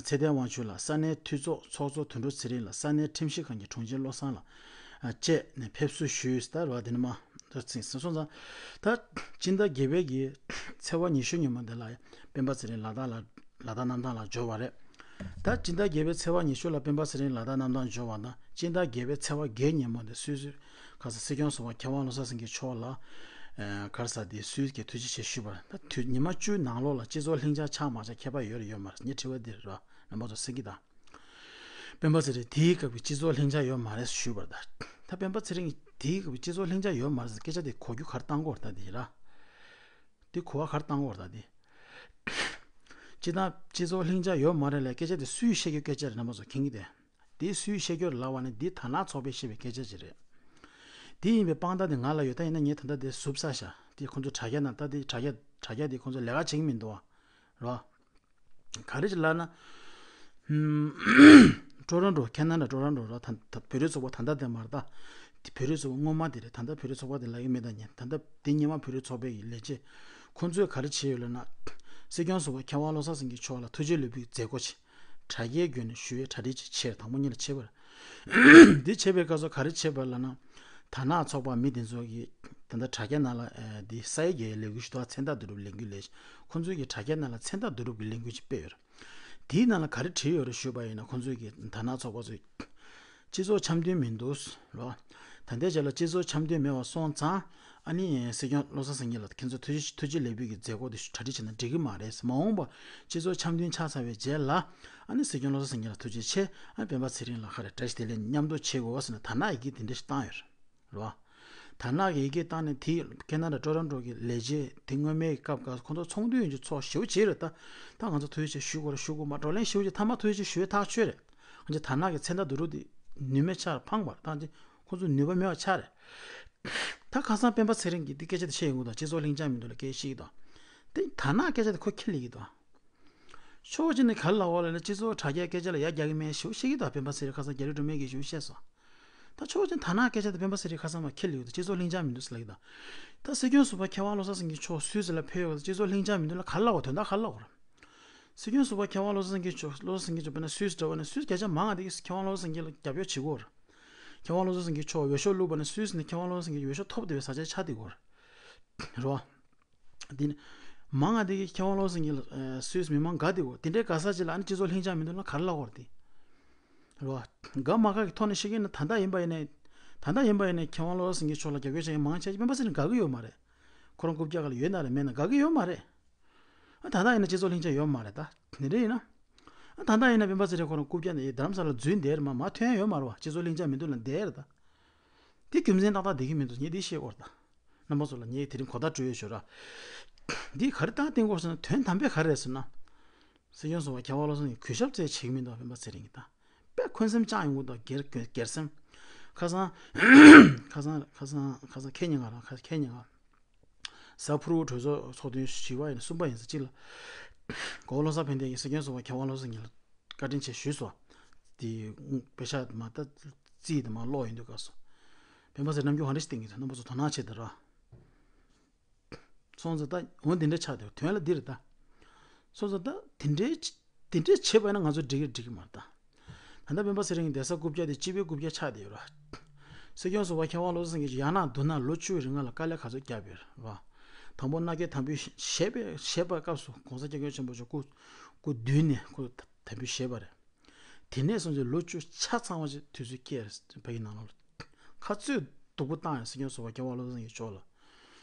ཚེ་བརྟན་དབང་ཕྱུག་ལགས། ས་གནས་འཐུས་ཚོགས་ཚོགས་གཙོ་དོན་གྲུབ་ཚེ་རིང་ལགས། ས་གནས་ཁྲིམས་ཞིབ་ཁང་གི་དྲུང་ཆེ་བློ་བཟང་ལགས་བཅས་ནས་ཕེབས་བསུ་ཞུས། ད་རེད་པ། དེ་ནས་མ་ད་ཚིག་སོང་ཙང་། ད་སྤྱི་ཟླ་བརྒྱད་པའི་གི་ཚེས་པ་ཉི་ཤུ་ཉིན་མོ་འདི་ལ་སྤེན་པ་ཚེ་རིང་ལ་དྭགས་ལ་ལ་དྭགས་གནམ་ཐང་ལ་འབྱོར་བ་རེད། ད་སྤྱི་ཟླ་བརྒྱད་པའི་ཚེས་པ་ཉི་ཤུ་ལ་སྤེན་པ་ཚེ་རིང་ལ་དྭགས་གནམ་ཐང་འབྱོར་བ་དང་། སྤྱི་ཟླ་བརྒྱད་པའི་ཚེས་པ་བརྒྱད་ཉིན་མོ་འདི་སུད་སི་ག་ས་སྲིད་སྐྱོང་ཟུར་པ་མཁས་དབང་བློ་བཟང་སེང་གེ་མཆོག་ལ་ག་རེ་ཟེར། དེ་སུད་སི་གི་ཐུགས་རྗེ་ཆེ་ཞུས་པ་རེད། ད་དུས་ཉི་མ་བཅུའི་ནང་ལོགས་ལ་སྤྱི་ཚོགས་ལྷིང་འཇགས་ཆགས་མ་ཆགས་ཁྱད་པར་ཡོད་རེད་ཡོད་མ་རེད། ངས་དྲི་བ་འདི་རེད་པ། རྣམ་པ་ཚོ་གསན་གྱིས་དང་། སྤེན་པ་ཚེ་རིང་དེའི་སྐབས་ཀྱི་སྤྱི་ཚོགས་ལྷིང་འཇགས་ཡོད་མ་རེད་ཞུས་པ་རེད། ད་ད་སྤེན་པ་ཚེ་རིང་གིས་དེའི་སྐབས་ཀྱི་སྤྱི་ཚོགས་ལྷིང་འཇགས་ཡོད་མ་རེད་ཟེར་སྐད་ཆ་དེ་གོ་རྒྱུ་ག་རེ་བཏང་གི་ཡོད་རེད། ད་དེ་ར། དེ་གོ་བ་ག་རེ་བཏང་གི་ཡོད་རེད། ད་དེ། སྤྱི་བཏང་སྤྱི་ཚོགས་ལྷིང་འཇགས་ཡོད་མ་རེད་ལབ་སྐད་ཆ་དེ་སུས་བཤད་རྒྱུ་སྐད་ཆ་རེད། རྣམ་པ་ཚོ་མཁྱེན་གྱི་དེ། དེ་སུས་བཤད་རྒྱུ་རེད་ལབ་པ་ནི་འདི་དར་ནག་ཚོགས་པས་བཤད་པའི་སྐད་ཆ་ཅིག་རེད། དེ་ཡིན་པའི་དཔང་རྟགས་དེ་ང་ལ་ཡོད། ད་ཡིན་ན་ངས་ད་ལྟ་དེ་ཟུབ་ས་བཞག་དེ་ཁོང་ཚོ་དྲ་རྒྱ་ནང་ད་དེ་དྲ་རྒྱ་དྲ་རྒྱ་དེ་ཁོང་ཚོ་ལས་ཀ་བྱེད་ཀྱི་མི་འདུག་པ། རེད་པ། ག་རེ་ཅིག་ལབ་ན། ཧུམ། ཊོ་རོན་ཊོ། ཁེ་ན་ཌ་ཊོ་རོན་ཊོ་ར། ད་ད་བོད་རིགས་ཚོགས་པ་ད་ལྟ་དེ་མ་རེད་ད། དེ་བོད་རིགས་ཚོགས་པ་སྔོན་མ་དེ་རེད། ད་ལྟ་བོད་རིགས་ཚོགས་པ་དེ་ལབ་ཀྱི་མེད་ད་ཉན། ད་ལྟ་དེ་སྔོན་མ་བོད་རིགས་ཚོགས་པའི་གི་ལས་བྱེད་ཁོང་ཚོས་ག་རེ་བྱས་ཡོད་ལབ་ན། སྲིད་སྐྱོང་ཟུར་པ་མཁས་དབང་བློ་བཟང་སེང་གེ་མཆོག་ལ་ཐུགས་རྗེ་ལེགས་འབུལ་གྱི་མཛད་སྒོ་ཅིག་དྲ་རྒྱའི་བརྒྱུད་ནས་ཞུ་བའི་གྲ་སྒྲིག་ཅིག་བྱས། དང་པོ་ཉིད་ལ་བྱས་པ་རེད། འདི་བྱས་པའི་སྐབས་སུ་ག་རེ་བྱས་པ་ལབ་ན། དར་ནག་ཚོགས་པ་མི་དེ་ཚོ་གིས་ད་ལྟ་དྲ་རྒྱ་ནང་ལ་ཨ་འདི་ས་ཡ་བརྒྱད་ལས་འགུལ་ཞུ་སྟངས་མཚན་རྟགས་བསྡུ་རུབ་ལས་འགུལ་ལས། ཁོང་ཚོས་ཀྱི་དྲ་རྒྱ་ནང་ལ་མཚན་རྟགས་བསྡུ་རུབ་ཀྱི་ལས་འགུལ་ཅིག་སྤེལ་ཡོད་རེད། དེའི་ནང་ལ་ག་རེ་བྲིས་ཡོད་རེད་ཞུས་པ་ཡིན་ན། ཁོང་ཚོས་ཀྱི་དར་ནག་ཚོགས་པ་ཚོས་སྤྱི་ཚོགས་འཆམ་མཐུན་མི་འདུག་ལོ། ད་ལྟའི་ཆ་ལ་སྤྱི་ཚོགས་འཆམ་མཐུན་མེད་པ་སོང་ཙང་། ཨ་ནི་སྲིད་སྐྱོང་བློ་བཟང་སེང་གེ་ལ་ཁྱེད་ཚོ་ཐུགས་རྗེ་ཐུགས་རྗེ་ལེགས་འབུལ་གྱི་མཛད་སྒོ་དེ་གྲ་སྒྲིག་བྱས་ན་འགྲིག་གི་མ་རེད། མ་འོངས་པ་སྤྱི་ཚོགས་འཆམ་མཐུན་ཆགས་ཚར་བའི་རྗེས་ལ། ཨ་ནི་སྲིད་སྐྱོང་བློ་བཟང་སེང་གེ་ལ་ཐུགས་རྗེ་ཆེ། ཨ་ནི་སྤེན་པ་ཚེ་རིང་ལ་ཧ་རེ་བཀྲ་ཤིས་བདེ་ལེགས་མཉམ་དུ་བྱེད་དགོས་ཟེར་ནས་དར་ནག་ཡི་གེ་དེ་འདྲ་ཞིག་བཏང་ཡོད་རེད། རེད་པ། དར་ནག་གི་ཡི་གེ་བཏང་ནས་དེ་ཁེ་ན་ཌ་ཊོ་རོན་ཊོ་གི་ལས་བྱེད་དེ་སྔོན་མའི་སྐབས་སྐབས་ཁོང་ཚོ་ཚོགས་འདུ་ཡོང་རྒྱུ་ཚོགས་ཞེ་པོ་ཅིག་རེད། ད་ད་ང་ཚོ་ཐུགས་རྗེ་ཆེ་ཞུ་དགོས་རེད་ཞུ་དགོས་མ་བགྲོ་གླེང་ཞེ་པོ་ཅིག་མཐའ་མ་ཐུགས་རྗེ་ཆེ་ཞུ་ཡས་ཐག་ཆོད་རེད། ང་ཚོ་དར་ནག་གི་མཚན་རྟགས་བསྡུ་རུབ་དེ་ནུས་མེད་ཆགས་རེད། ཕངས་པ་རེད། ད་ཁོང་ཚོ་ནུས་པ་མེད་པ་ཆགས་རེད། ད་ཁ་སང་སྤེན་པ་ཚེ་རིང་གིས་འདི་སྐད་ཆ་དེ་བཤད་ཡོང་གི་འདུག་སྤྱི་ཚོགས་ལྷིང་འཇགས་མི་འདུག་ལབ་སྐད་ཆ་བཤད་ཀྱི་འདུག་དེ་དར་ནག་སྐད་ཆ་དེ་ཁོ་ཁས་ལེན་གྱི་འདུག་ཕྱོགས་གཅིག་ནས་ག་རེ་ལབ་ཡོད་ལབ་ན། སྤྱི་ཚོགས་དྲ་རྒྱའི་སྐད་ཆ་ལ་ཡ་རྒྱག་གི་མེད་ཞེ་པོ་བཤད་ཀྱི་འདུག་སྤེན་པ་ཚེ་རིང་ཁ་སང་རྒྱ་རི་སྒྲོལ་མས་གིས་ཞེ་པོ་བཤད་སོང་། ད་ཕྱོགས་གཅིག་དར་ནག་སྐད་ཆ་དེ་སྤེན་པ་ཚེ་རིང་ཁ་སང་མར་ཁས་ལེན་གྱི་འདུག་སྤྱི་ཚོགས་ལྷིང་འཇགས་མི་འདུག་ཟེར་ལབ་ཀྱི་འདུག་ད་སྲིད་སྐྱོང་ཟུར་པ་མཁས་དབང་བློ་བཟང་སེང་གེ་མཆོག་སུད་སི་ལ་ཕེབས་ཡོད་པ་དང་། སྤྱི་ཚོགས་ལྷིང་འཇགས་མི་འདུག་ལབ་ག་རེ་ལབ་དགོས་རེད། དོན་དག་ག་རེ་ལབ་དགོས་རེད། སྲིད་སྐྱོང་ཟུར་པ་མཁས་དབང་བློ་བཟང་སེང་གེ་མཆོག་བློ་བཟང་སེང་གེ་མཆོག་དཔེར་ན་སུད་སི་འདྲ་བོ་ནས་སུད་སི་བརྒྱ་ཆ་མང་བ་དེ་གིས་མཁས་དབང་བློ་བཟང་སེང་གེ་ལ་རྒྱབ་སྐྱོར་བྱེད་ཀྱི་ཡོད་རེད། མཁས་དབང་བློ་བཟང་སེང་གེ་མཆོག་འོས་ཤོག་བླུགས་པ་ནས་སུད་སི་ནས་མཁས་དབང་བློ་བཟང་སེང་གེ་འོས་ཤོག་ཐོབ་བསྡད་པའི་ས་ཆ་ཆགས་བསྡད་ཀྱི་ཡོད་རེད། རེད་པ། དེ་ནི་མང་ང་དེ་གིས་མཁས་དབང་བློ་བཟང་སེང་གེ་ལ་ཨ་སུད་སི་མི་མང་དགའ་བསྡད་ཡོད། དེ་འདྲའི་དགའ་ས་ཅིག་ལ་ཨ་ནི་སྤྱི་ཚོགས་ལྷིང་འཇགས་མི་འདུག་ལབ་ག་རེ་ལབ་དགོས་རེད་དེ། རེད་པ། དགའ་མ་དགའ་གི་ཐོག་ནས་བཤད་ཀྱི་ཡིན་ན། ད་ལྟ་ཡིན་པ་ཡིན་ནའི། ད་ལྟ་ཡིན་པ་ཡིན་ནའི་མཁས་དབང་བློ་བཟང་སེང་གེ་མཆོག་ལ་རྒྱབ་སྐྱོར་བྱེད་མཁན་མང་ཆེ་སྤེན་པ་ཚེ་རིང་དགའ་གི་ཡོད་མ་རེད། ཁོ་རང་རྐུབ་བཀྱག་སྒང་ལ་ཡོད་ན་རེད་མེད་ན་དགའ་གི་ཡོད་མ་རེད། ཨ་ད་ལྟ་ཡིན་ན་སྤྱི་ཚོགས་ལྷིང་འཇགས་ཡོད་མ་རེད་ད། དེ་འདྲ་ཡིན་ན། ཨ་ད་ལྟ་ཡིན་ན་སྤེན་པ་ཚེ་རིང་ཁོ་རང་རྐུབ་བཀྱག་ནས་རྡ་རམ་ས་ལ་འཛུལ་བསྡད་རེད་མ། མར་ཐོན་ཡ་ཡོད་མ་རེད་པ། སྤྱི་ཚོགས་ལྷིང་འཇགས་མི་འདུག་ལབ་བསྡད་རེད་ད། དེ་རྒྱུ་མཚན་ཏག་ཏག་བསྡད་ཀྱི་མི་འདུག་ངས་འདི་བཤད་དགོས་རེད་ད། རྣམ་པ་ཚོ་ལ་ངས་དེ་རིང་གོ་བརྡ་སྤྲོད་ཡས་ཞུ་ར། འདི་ག་རེ་ལྟར་བསྟན་དགོས་ཟེར་ན། དོན་དམ་པའི་ག་རེ་རེད་ཟེར་ན། སྲིད་སྐྱོང་ཟུར་པ་མཁས་དབང་བློ་བཟང་གིས་གུས་ཞབས་བཙལ་བྱེད་ཀྱི་མི་འདུག་སྤེན་པ་ཚེ་རིང་གིས་ད། དཔེ་འཁོན་སེམས་བཅངས་ཡོང་གི་འདུག་སྒེར་སྒེར་སེམས། ཁ་སང་། ཁ་སང་ཁ་སང་ཁ་སང་ཁེ་ཉིན་ག་ར་ཁ་ཁེ་ཉིན་ག་ས་ཕུར་བུ་གྲོས་ཚོགས་ཚོགས་ཐེངས་བཞི་པ་ཡིན་གསུམ་པ་ཡིན་ས་གཅིག་ལ། གོ་བོ་བློ་བཟང་ཕན་བདེ་ཡིས་སྲིད་སྐྱོང་ཟུར་པ་མཁས་དབང་བློ་བཟང་གཉིས་ལ་བཀའ་དྲིན་ཆེ་ཞུས་སོང་། དེ་དཔེ་ཤག་མ་ལྟ་རྩིས་དེ་མ་ཀློག་ཡོང་དུས་སྐབས་སུ། སྤེན་པ་ཚེ་རིང་རྣམ་འགྱུར་ག་འདྲ་ཞིག་བསྟན་གྱི་འདུག་རྣམ་པ་ཚོ་དོ་སྣང་བྱེད་དེ་ར། སོང་ཙང་ད་འོ་འདི་འདྲ་ཆགས་བསྡད་དོན་ལ་འདི་རེད་ད། སོང་ཙང་ད་དེ་འདྲའི་དེ་འདྲའི་བྱེད་པ་ཡིན་ན་ང་ཚོ་འགྲིག་གི་འགྲིག་གི་མ་རེད་ད། ད་ལྟ་སྤེན་པ་ཚེ་རིང་གི་བསྡད་ས་རྐུབ་བཀྱག་དེ་སྤྱི་པའི་རྐུབ་བཀྱག་ཆགས་བསྡད་ཡོད་ར། སྲིད་སྐྱོང་ཟུར་པ་མཁས་དབང་བློ་བཟང་སེང་གེ་ཡང་ན་མདུན་ན་ལོ་བཅུ་རིང་ལ་དཀའ་ལས་ག་ཚོད་བརྒྱབ་ཡོད་རེད་བ། དང་པོ་མནའ་སྐྱེལ་དམ་འབུལ་བཞེས་པའི་བཞེས་པའི་སྐབས་སུ་༸གོང་ས་༸སྐྱབས་མགོན་ཆེན་པོ་མཆོག་སྐུ་སྐུ་མདུན་ནས་སྐུ་དམ་འབུལ་བཞེས་པ་རེད། དེ་ནས་བཟུང་སྟེ་ལོ་བཅུ་ཆ་ཚང་བ་ཞིག་དུས་ཚོད་བསྐྱལ་རེད་བོད་ཀྱི་ནང་ལོགས་ལ། ག་ཚོད་སྡུག་པོ་བཏང་ཡོད་སྲིད་སྐྱོང་ཟུར་པ་མཁས་དབང་བློ་བཟང་སེང་གེ་མཆོག་ལ།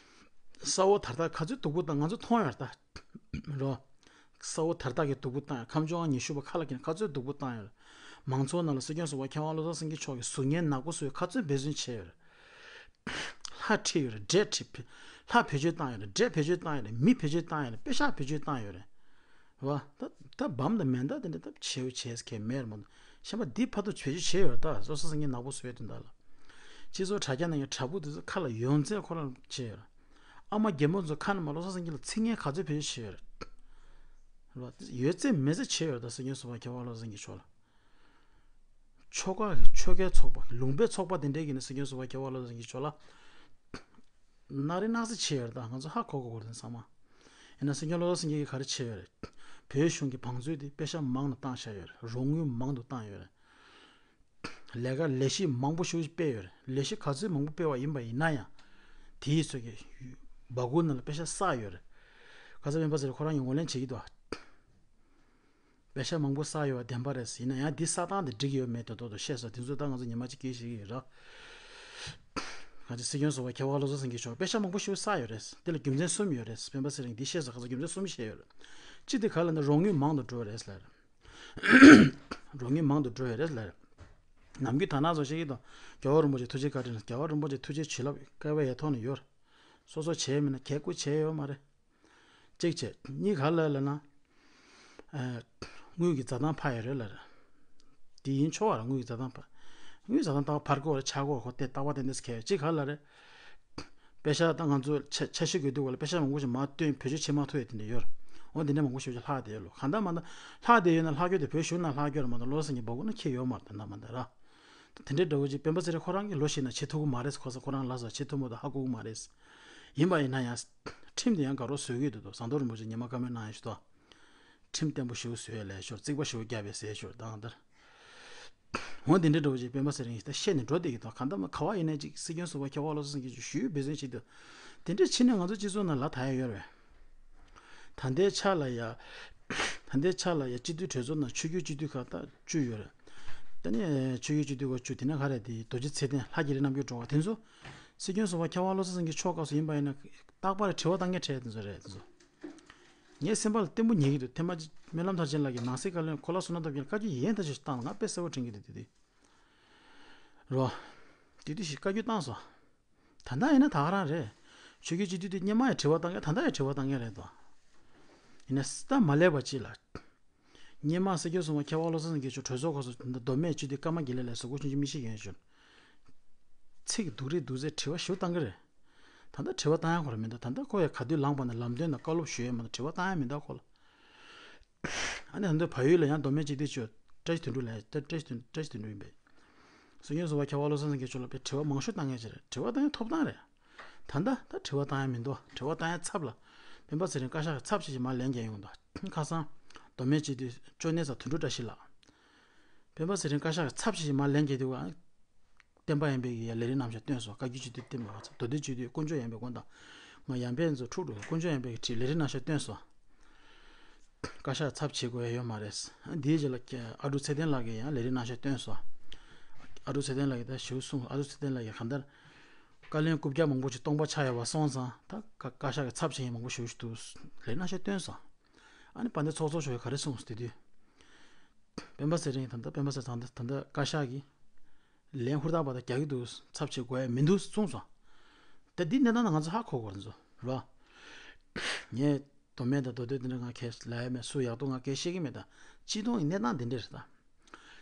ས་འོག་དར་ཐག་ག་ཚོད་སྡུག་པོ་བཏང་ང་ཚོ་མཐོང་ཡོད་ད། རོ། ས་འོག་དར་ཐག་གི་སྡུག་པོ་བཏང་ཡོད་ཁམས་ལྗོངས་ཉི་ཤུ་པ་ཁ་ལག་གིས་ག་ཚོད་སྡུག་པོ་བཏང་ཡོད། མང་ཚོགས་ནང་ལ་སྲིད་སྐྱོང་ཟུར་པ་མཁས་དབང་བློ་བཟང་སེང་གེ་མཆོག་གི་གཟུགས་བརྙན་ནག་པོ་བཟོས་ག་ཚོད་འབད་བརྩོན་བྱས་ཡོད། ལྷ་ཁྲིད་ཡོད་རེད། འདྲེ་ཁྲིད། ལྷ་བེད་སྤྱོད་བཏང་ཡོད་རེད། འདྲེ་བེད་སྤྱོད་བཏང་ཡོད་རེད། མི་བེད་སྤྱོད་བཏང་ཡོད་རེད། པེ་ཤག་བེད་སྤྱོད་བཏང་ཡོད་རེད། བ། ད་ད་བམ་དང་མེ་མདའ་དེ་འདྲ་ད་བྱེའུ་བྱེས་ཁས་མེར་མོ། གཞན་པ་འདི་ཕ་ཐུ་བེད་སྤྱོད་བྱས་ཡོད་རེད་ད་བློ་བཟང་སེང་གེ་ནག་པོ་བཟོས་དོན་དག་ལ། སྤྱི་ཚོགས་དྲ་རྒྱ་ནང་གི་དྲ་འབུ་དེ་ཚོ་ཁ་ལ་ཡོང་ཚད་ཁོ་རང་བྱས་ཡོད་རེད། ཨ་མ་རྒན་པོ་ཚོ་ཁ་ནས་མ་བློ་བཟང་སེང་གེ་ལ་ཚིག་ངན་ག་ཚོད་བེད་སྤྱོད་བྱས་ཡོད་རེད། བ། ཡོད་ཚད་མེད་ཚད་བྱས་ཡོད་རེད་ད་སྲིད་སྐྱོང་ཟུར་པ་མཁས་དབང་བློ་བཟང་སེང་གེ་མཆོག་ལ། ཆོལ་ཁ་ཆོལ་ཁའི་ཚོགས་པ་ལུང་པའི་ཚོགས་པ་དེ་འདྲས་ཀྱིས་ནི་སྲིད་སྐྱོང་ཟུར་པ་མཁས་དབང་བློ་བཟང་སེང་གེ་མཆོག་ལ་གནག་རེ་གནག་རྩེ་བྱས་ཡོད་རེད་ད་ང་ཚོ་ཧ་གོ་གོ་གོ་རེད་ཚང་མ། ཡིན་ན་སྲིད་སྐྱོང་བློ་བཟང་སེང་གེ་གིས་ག་རེ་བྱས་ཡོད་རེད། བོད་གཞུང་གི་བང་མཛོད་དེ་པེ་ཤག་མང་དུ་བཏང་བཞག་ཡོད་རེད། རོགས་དངུལ་མང་དུ་བཏང་ཡོད་རེད། ལས་ཀ་ལས་གཞི་མང་པོ་ཞིག་སྤེལ་ཡོད་རེད། ལས་གཞི་ག་ཚོད་མང་པོ་སྤེལ་བ་ཡིན་པ་ཡིན་ན་ཡང་། དེའི་ཚོད་ཀྱི་སྦ་ཁུག་ནང་ལ་པེ་ཤག་བསགས་ཡོད་རེད། ཁ་ས་སྤེན་པ་ཚེ་རིང་ཁོ་རང་གིས་ངོས་ལེན་བྱེད་ཀྱི་འདུག་ཨ། པེ་ཤག་མང་པོ་བསགས་ཡོད་པ་བདེན་པ་རེད། ཡིན་ན་ཡང་འདི་བསགས་སྟངས་དེ་འགྲིག་གི་ཡོད་མེད་དོ་དོ་དོ་བཤད་སོང་། དེ་ཚོ་ད་ང་ཚོ་ཉི་མ་གཅིག་སྐད་ཆ་བཤད་ཀྱི་ཡོད་ར། ག་ཚོད་སྲིད་སྐྱོང་ཟུར་པ་མཁས་དབང་བློ་བཟང་སེང་གེ་མཆོག་པེ་ཤག་མང་པོ་ཞིག་བསགས་ཡོད་རེད། དེ་ལ་རྒྱུ་མཚན་གསུམ་ཡོད་རེད། སྤེན་པ་ཚེ་རིང་འདི་བཤད་སོང་། ག་ཚོད་རྒྱུ་མཚན་གསུམ་བཤད་ཡོད་རེད། གཅིག་དེ་ག་ལ་ན་རོགས་དངུལ་མང་དུ་འགྲོ་རེད་ལབ་རེད། རོགས་དངུལ་མང་དུ་འགྲོ་ཡོད་རེད་ལབ་རེད། ནམ་རྒྱུན་དག་སྣང་ཚོ་བཤད་ཀྱི་འདུག་རྒྱལ་བ་རིན་པོ་ཆེ་ཐུགས་རྗེ་བཀའ་དྲིན། རྒྱལ་བ་རིན་པོ་ཆེ་ཐུགས་རྗེ་བྱིན་རླབས་བསྐལ་པ་ཡས་ཐོག་ནས་ཡོད་རེད། སོ་སོ་བྱས་མིན་ན་གལ་ཀུ་བྱས་ཡོད་མ་རེད། གཅིག་བྱས། གཉིས་ག་ལ་ལབ་ན། ཨ། དངུལ་གྱི་འཛའ་ཐང་འཕར་ཡོད་རེད་ལབ་རེད། དེ་ཡིན་ཆོག་པ་རེད། དངུལ་གྱི་འཛའ་ཐང་འཕར། དངུལ་འཛའ་ཐང་ལྟ་བ་འཕར་དགོས་རེད། ཆག་དགོས་རེད། ཁོ་དེ་རྟག་པ་དེ་འདྲས་ཁེལ་ཡོད། གཅིག་ག་ལ་རེད། པེ་ཤག་ད་ང་ཚོ་འཆར་འཆར་གཞི་དགོས་དུས་སྐབས་ལ་པེ་ཤག་མང་པོ་ཞིག་མར་བཏོན་བེད་སྤྱོད་བྱེད་མ་ཐུབ་ཡོད་དེ་འདྲ་ཡོད་རེད། འོ་དེ་འདྲ་མང་པོ་ཞིག་ལྷག་བསྡད་ཡོད་ལོ། གང་ལྟར་མ་ལྷག་བསྡད་ཡོད་ན་ལྷག་རྒྱུ་དེ་བོད་གཞུང་ནང་ལྷག་རྒྱུ་རེད་མ་གཏོགས་བློ་བཟང་སེང་གེ་སྦ་ཁུག་ནང་འཁྱེར་ཡོད་མ་རེད། ད་ལྟ་མ་ལྟ་ར། དེ་འདྲའི་འདྲ་བོ་ཅིག་སྤེན་པ་ཚེ་རིང་ཁོ་རང་གིས་ལོ་ཤེས་ན་བྱེད་ཐུབ་ཀྱི་མ་རེད། ཁོ་ས་ཁོ་རང་ལ་སོགས་བྱེད་ཐུབ་མ་ཐུབ་ཧ་གོ་གི་མ་རེད། ཡིན་པ་ཡིན་ན་ཡང་། ཁྲིམས་དེ་ཡང་དགའ་རོགས་བཟོ་གི་འདུག་ཟམ་གདོང་རིན་པོ་ཆེ་ཉི་མ་བཀའ་མོལ་གནང་ཡ་ཞིག་འདུག་ཁྲིམས་བརྟན་པོ་ཞིག་བཟོས་ལས་ཤོར། རྩིག་པ་ཞིག་བརྒྱབ་པའི་ཟས་ཤོར་དང་ལྟར། འོ་འདི་འདྲའི་འདྲ་བོ་ཅིག་སྤེན་པ་ཚེ་རིང་ད་བཤད་ནས་འགྲོ་བསྡད་ཀྱི་འདུག་གང་ལྟར་མ་ག་བ་ཡིན་ན་ཅིག་སྲིད་སྐྱོང་ཟུར་པ་མཁས་དབང་བློ་བཟང་སེང་གེ་ཞུ་ཞུས་འབད་བརྩོན་བྱེད་འདུག་དེ་འདྲ་བྱས་ན་ང་ཚོ་སྤྱི་ཚོགས་ནང་ལ་ད་ཡ་ཡོད་རེད། ད་ལྟའི་ཆ་ལ་ཡ། ད་ལྟའི་ཆ་ལ་ཡ་སྤྱི་འཐུས་གྲོས་ཚོགས་ནང་ཆོས་བརྒྱུད་སྤྱི་འཐུས་ཁག་ད་བཅུ་ཡོད་རེད། ད་ནི་ཆོས་བརྒྱུད་སྤྱི་འཐུས་ཁག་བཅུ་དེ་ནས་ག་རེ་དེ་རྡོ་རྗེ་ཚེ་བརྟན་ལྷ་རྒྱལ་རི་རྣམ་རྒྱལ་སྒྲོལ་དཀར་དེ་ཚོ། སྲིད་སྐྱོང་ཟུར་པ་མཁས་དབང་བློ་བཟང་སེང་གེ་མཆོག་སྐབས་སུ་ཡིན་པ་ཡིན་ན་རྟག་པར་དྲི་བ་བཏང་མཁན་གྲས་དེ་ཚོ་རེད་དེ་ཚོ། ངའི་སེམས་པ་ལ་བརྟན་པོ་ཉལ་གྱི་འདུག་ཐེངས་མ་གཅིག་སྨོན་ལམ་མཐར་ཕྱིན་ལགས་ཀྱིས་ནང་སྲིད་བཀའ་བློན་འཁོར་ལོ་བསོད་ནམས་སྟོབས་རྒྱལ་ལ་བཀའ་བཀྱོན་ཡན་ལྟ་ཞིག་བཏང་ང་དཔེ་གསལ་པོ་དྲན་གྱི་འདུག་དེ་དུས། རོ། དེ་དུས་ཤིག་བཀའ་བཀྱོན་བཏང་སོང་། ད་ལྟ་ཡིན་ན་ད་ག་རང་རེད། ཆོས་བརྒྱུད་སྤྱི་འཐུས་དེ་སྔོན་མ་ཡང་དྲི་བ་བཏང་མཁན་ད་ལྟ་ཡང་དྲི་བ་བཏང་མཁན་རེད་དོ། ཡིན་ན་སྲིད་ད་མ་སླེབས་པ་ཅིག་ལ། སྔོན་མ་སྲིད་སྐྱོང་ཟུར་པ་མཁས་དབང་བློ་བཟང་སེང་གེ་མཆོག་གྲོས་ཚོགས་སྐབས་སུ་མདོ་སྨད་སྤྱི་འཐུས་ཀརྨ་དགེ་ལེགས་ལགས་གཟུགས་པོ་ཆུང་ཆུང་མི་ཤེས་མཁན་ཞིག་ཚིག་སྡུག་རེ་སྡུག་ཚད་དྲི་བ་ཞིག་བཏང་གི་རེད། ད་ལྟ་དྲི་བ་བཏང་ཡ་ཁོ་རང་མི་འདུག་ད་ལྟ་ཁོ་ཡ་ག་དུས་ལངས་པ་ན་ལམ་སྟོན་དང་བཀའ་སློབ་ཞུ་ཡ་མ་གཏོགས་དྲི་བ་བཏང་ཡ་མི་འདུག་ཁོ་ལ། ཨ་ནི་ད་ལྟ་བལ་ཡུལ་ལ་ཡང་མདོ་སྨད་སྤྱི་འཐུས་ཚོས་བཀྲ་ཤིས་དོན་གྲུབ་ལ་བཀྲ་ཤིས་དོན་བཀྲ་ཤིས་དོན་གྲུབ་ཡིན་པས། སྲིད་སྐྱོང་ཟུར་པ་མཁས་དབང་བློ་བཟང་སེང་གེ་མཆོག་ལ་དཔེ་དྲི་བ་མང་ཤོས་བཏང་མཁན་ཅིག་རེད། དྲི་བ་བཏང་ཡ་ཐོབ་ཐང་རེད། ད་ལྟ་ད་དྲི་བ་བཏང་ཡ་མི་འདུག་དྲི་བ་བཏང་ཡ་ཚབ་ལ། སྤེན་པ་ཚེ་རིང་བཀའ་ཤག་གི་ཚབ་བྱས་ཤིག་མར་ལན་རྒྱག་ཡོང་གི་འདུག་ཁ་སང་། མདོ་སྨད་སྤྱི་འཐུས་ཅོ་ནེ་ཚ་དོན་གྲུབ་བཀྲ་ཤིས་ལགས། སྤེན་པ་ཚེ་རིང་བཀའ་ཤག་གི་ཚབ་བྱས་ཤིག་མར་ལན་རྒྱག་དུས་ཀ་བསྟན་པ་ཡར་འཕེལ་གྱི་ལས་རིམ་རྣམ་གཞག་བཏོན་སོང་། བཀའ་བརྒྱུད་སྤྱི་འཐུས་བསྟན་པ་མདོ་སྟོད་སྤྱི་འཐུས་དཀོན་མཆོག་ཡར་འཕེལ་དགོངས་དག་ང་ཡར་འཕེལ་ཚོ་འཁྲུག་འགྲོ་དཀོན་མཆོག་ཡར་འཕེལ་གྱི་ཁྲིད་ལས་རིམ་རྣམ་གཞག་བཏོན་སོང་། བཀའ་ཤག་ཚབ་བྱེད་དགོས་ཡ་ཡོད་མ་རེད། འདིའི་རྗེས་ལ་ཨ་ཀྲུག་ཚེ་བརྟན་ལགས་ཀྱིས་ཡང་ལས་རིམ་རྣམ་གཞག་བཏོན་སོང་། ཨ་ཀྲུག་ཚེ་བརྟན་ལགས་ཀྱིས་ད་ཞུ་གསུངས། ཨ་ཀྲུག་ཚེ་བརྟན་ལགས་ཀྱིས་གང་ལྟར། བཀའ་བློན་རྐུབ་བཀྱག་མང་པོ་ཞིག་སྟོང་པ་ཆགས་ཡོད་པ་སོང་ཙང་ད་བཀའ་བཀའ་ཤག་གི་ཚབ་བྱེད་མཁན་མང་པོ་ཞིག་འདུག་ལས་རིམ་རྣམ་གཞག་བཏོན་སོང་། ཨ་ནི་དཔལ་ལྡན་ཚོགས་གཙོ་མཆོག་གིས་ག་རེ་གསུངས་སོང་དེ་དུས། སྤེན་པ་ཚེ་རིང་ད་ལྟ་སྤེན་པ་ཚེ་རིང་ད་ལྟ་བཀའ་ཤག་གིས་ལན་ཧུར་ཐག་པ་དང་རྒྱག་གི་འདུག་ཚབ་བྱེད་དགོས་ཡ་མི་འདུག་གསུངས་སོང་། ད་འདི་གནས་སྟངས་ད་ང་ཚོ་ཧ་གོ་དགོས་རེད་ཚོ་ར། ངས་ མདོ་སྨད་དང་མདོ་སྟོད་དེ་འདྲ་ང་གས་ལབ་ཡ་མེད། སུ་ཡག་སྡུག་ང་གས་ཤེས་ཀྱི་མེད་ད། སྤྱི་དོན་གྱི་གནས་སྟངས་དེ་འདྲ་རེད་ད།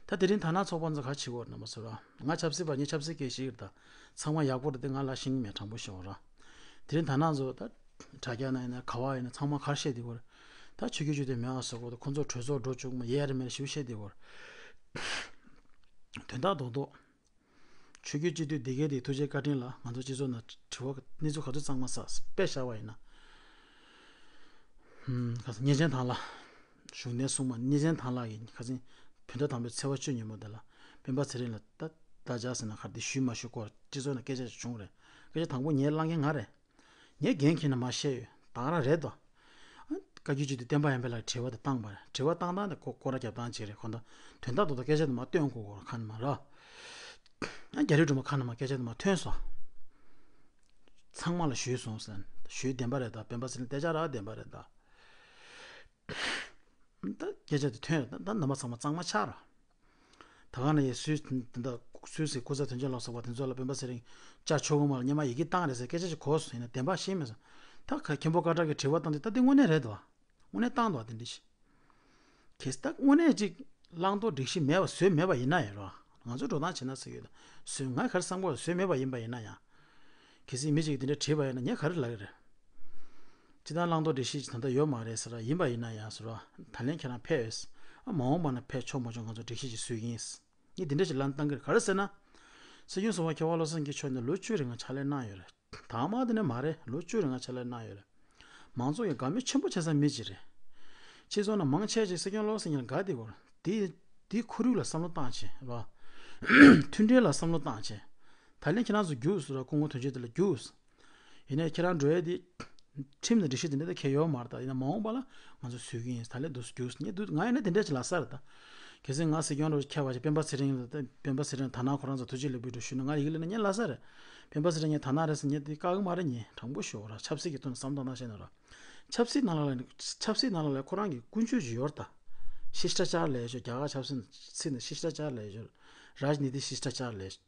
ད་དེ་རིང་དར་ནག་ཚོགས་པ་ཚོ་ག་བྱེད་དགོས་རེད་རྣམ་པ་ཚོ་ར། ང་ཆབ་སྲིད་པ་ངས་ཆབ་སྲིད་སྐད་བཤད་ཀྱི་རེད་ད། ཚང་མ་ཡག་པོ་རེད་དེ། ང་ལ་ཤེས་ཀྱི་མེད། དྲང་པོ་བཤད་པ་ར། དེ་རིང་དར་ནག་ཚོ་ད་དྲ་རྒྱ་ནང་ཡིན་ན་ག་བ་ཡིན་ན་ཚང་མ་ག་རེ་བཤད་བསྡད་ཀྱི་ཡོད་རེད། ད་ཆོས་བརྒྱུད་སྤྱི་འཐུས་མེད་པ་བཟོ་དགོས་ད། ཁོང་ཚོ་གྲོས་ཚོགས་འགྲོ་བཅུག་མ་ཡས་རེད་མེད་རེད་ཞེ་པོ་བཤད་བསྡད་ཀྱི་ཡོད་རེད། དོན་དག་རྡོག་རྡོག་ཆོས་བརྒྱུད་སྤྱི་འཐུས་སྡེ་དགེ་དེ་ཐུགས་རྗེ་བཀའ་དྲིན་ལ་ང་ཚོ་སྤྱི་ཚོགས་ནང་དྲི་བ་གནས་ཚུལ་ག་ཚོད་གཙང་མ་ས་དཔེ་བཞག་པ་ཡིན་ན། ཧུམ། ཁ་སང་གཉན་ཆེན་ཐང་ལྷ། གཞུང་འབྲེལ་སྲུང་མ་གཉན་ཆེན་ཐང་ལྷ་ཡིན། ཁ་སང་བོད་ཟླ་དང་པོའི་ཚེས་པ་བཅུ་ཉིན་མོ་དེ་ལ་སྤེན་པ་ཚེ་རིང་ལ་ད་ད་ཅག་ཟེར་ན་ག་རེ་དེ་ཞུས་མ་ཞུས་སྐོར་སྤྱི་ཚོགས་ནང་སྐད་ཆ་ཞིག་བྱུང་རེད། སྐད་ཆ་དང་པོ་ངས་གླེང་མཁན་ང་རེད། ངས་འགན་འཁྱེར་ནས་མར་བཤད་ཡོད། ད་ག་རང་རེད་དོ། ཨ། བཀའ་བརྒྱུད་སྤྱི་འཐུས་བསྟན་པ་ཡར་འཕེལ་ལགས་དྲི་བ་དེ་བཏང་པ་རེད། དྲི་བ་བཏང་སྟངས་དེ་ཁོ་སྐོར་ར་རྒྱབ་སྟངས་གཅིག་རེད། ཁོ་ད་དོན་དག་ཏུ་ད་སྐད་ཆ་དེ་མར་བཏོན་དགོས་གོ་ཁ་ནས་མར་ར། ཨ། རྒྱ་རི་སྒྲོལ་མ་ཁ་ནས་མར་སྐད་ཆ་དེ་མར་ཐོན་སོང་། ཚང་མ་ལ་ཞུས་སོང་ཟེར། ཞུས་བདེན་པ་རེད་ད། སྤེན་པ་ཚེ་རིང་དེ་ཅག་ར་བདེན་པ་རེད་ད། ད་སྐད་ཆ་དེ་ཐོན་རེད་ད། ད་རྣམ་པ་ཚང་མ་གཙང་མ་ཆགས་ར། ད་ག་ནས་ཡིན་སུས་ད་སུད་སི་སྐུ་ཚབ་དོན་གཅོད་ལ་སོགས་པ་དེ་ཚོ་ལ་སྤེན་པ་ཚེ་རིང་བཅར་ཆོག་གི་མ་རེད། སྔོན་མ་ཡི་གེ་བཏང་རེད་ཟེར་སྐད་ཆ་ཞིག་གོ་སོང་། ཡིན་ན་བདེན་པ་ཤེས་མེད་སོང་། ད་ག་མཁན་པོ་ཀ་ཏྲ་གི་དྲི་བ་བཏང་དུས་ད་དེ་དངོས་གནས་རེད་དོ། དངོས་གནས་བཏང་དོ་དེ་འདྲ་ཞིག་གལ་སྲིད་ད་དངོས་གནས་ཅིག་བླང་དོར་སྒྲིག་གཞི་མེད་པ་བཟོས་མེད་པ་ཡིན་ན་ཡང་རོ། ང་ཚོ་འགྲོ་སྟངས་བྱས་ན་ཟེར་གྱི་ཡོད་ད། བཟོས་ང་ག་རེ་བསམ་གྱི་ཡོད། བཟོས་མེད་པ་ཡིན་པ་ཡིན་ན་ཡང་། གལ་སྲིད་མི་གཅིག་གིས་དེ་འདྲ་དྲིས་པ་ཡིན་ན་ངས་ག་རེ་ལབ་ཀྱི་རེད། སྤྱིར་བཏང་བླང་དོར་སྒྲིག་གཞི་ཅིག་ད་ལྟ་ཡོད་མ་རེད་ཟེར་ར། ཡིན་པ་ཡིན་ན་ཡང་ཟེར་ར། ད་ལན་ཁྱེད་རང་ཕེབས་ཨེ། ཨ། མ་འོངས་པ་ན་ཕེབས་ཆོག་མ་ཆོག་ང་ཚོ་སྒྲིག་གཞི་ཅིག་བཟོས་ཀྱི་ཡིན། ངས་དེ་འདྲ་ཞིག་ལན་བཏང་གི་རེད། ག་རེ་ཟེར་ན། སྲིད་སྐྱོང་ཟུར་པ་མཁས་དབང་བློ་བཟང་སེང་གེ་མཆོག་ནི་ལོ་བཅུ་རིང་ང་ཕྱག་ལས་གནང་ཡོད་རེད། དང་མ་དེ་ནས་མ་རེད། ལོ་བཅུ་རིང་ང་ཕྱག་ལས་གནང་ཡོད་རེད། མང་ཚོགས་ཀྱི་དགའ་མོས་ཆེན་པོ་བྱེད་ས་མི་ཅིག་རེད། སྤྱི་ཚོགས་ནང་མང་ཆེ་ཅིག་སྲིད་སྐྱོང་བློ་བཟང་སེང་གེ་ལ་དགའ་བསྡད་ཡོད་རེད། དེ་དེའི་ཁོར་ཡུག་ལ་བསམ་བློ་བཏང་བྱས་རོ། མཐུན་སྒྲིལ་ལ་བསམ་བློ་བཏང་བྱས། ད་ལན་ཁྱེད་རང་ཚོ་རྒྱུགས་ཟེར་ར། སྐུ་ངོ་དོན་གཅོད་དེ་ལ་རྒྱུགས། ཡིན་ནའི་ཁྱེད་རང་འགྲོ་ཡས་དེ། ཁྲིམས་དང་སྒྲིག་གཞི་དེ་འདྲ་ད་གལ་ཡོད་མ་རེད་ད། ཡིན་ན་མ་འོངས་པ་ལ་ང་ཚོ་བཟོས་ཀྱི་ཡིན། ད་ལན་འདུག་སེ་རྒྱུགས་ཟེར། ངས་འདུག་ང་ཡིན་ན་དེ་འདྲ་ཅིག་ལབ་ས་རེད་ད། གལ་སྲིད་ང་སྲིད་སྐྱོང་རུ་ཁྱབ་པ་ཞིག་སྤེན་པ་ཚེ་རིང་ལ་ད། སྤེན་པ་ཚེ་རིང་དར་ནག་ཁོ་རང་ཚོ་ཐུགས་རྗེ་ལེགས་འབུལ་འགྲོ་ཞུས་ན་ང་ཡི་གེ་ལེན་ན་ངས་ལབ་ས་རེད། སྤེན་པ་ཚེ་རིང་ངས་དར་ནག་རེད་ཟེར་ངས་དེ་བཀག་གི་མ་རེད། ངས་དྲང་པོ་ཞུ་བ་ར། ཆབ་སྲིད་ཀྱི་ཐོག་ནས་བསམ་བློ་བཏང་ན་བཤད་ན་ར། ཆབ་སྲིད་ནང་ལ་ཆབ་སྲིད་ནང་ལ་ཁོ་རང་གི་ཀུན་སྤྱོད་ཅིག་ཡོད་རེད་ད། ཤིས་ཏ་ཅཱར་ལབ་ཡ་ཅིག་རྒྱ་གར་ཆབ་སྲིད་ཚིག་ནས་ཤིས་ཏ་ཅཱར་ལབ་ཡ་ཅིག་རཱཇ་ནི་ཏི་ཤིས་ཏ་ཅཱར་ལབ་ཡ་ཅིག་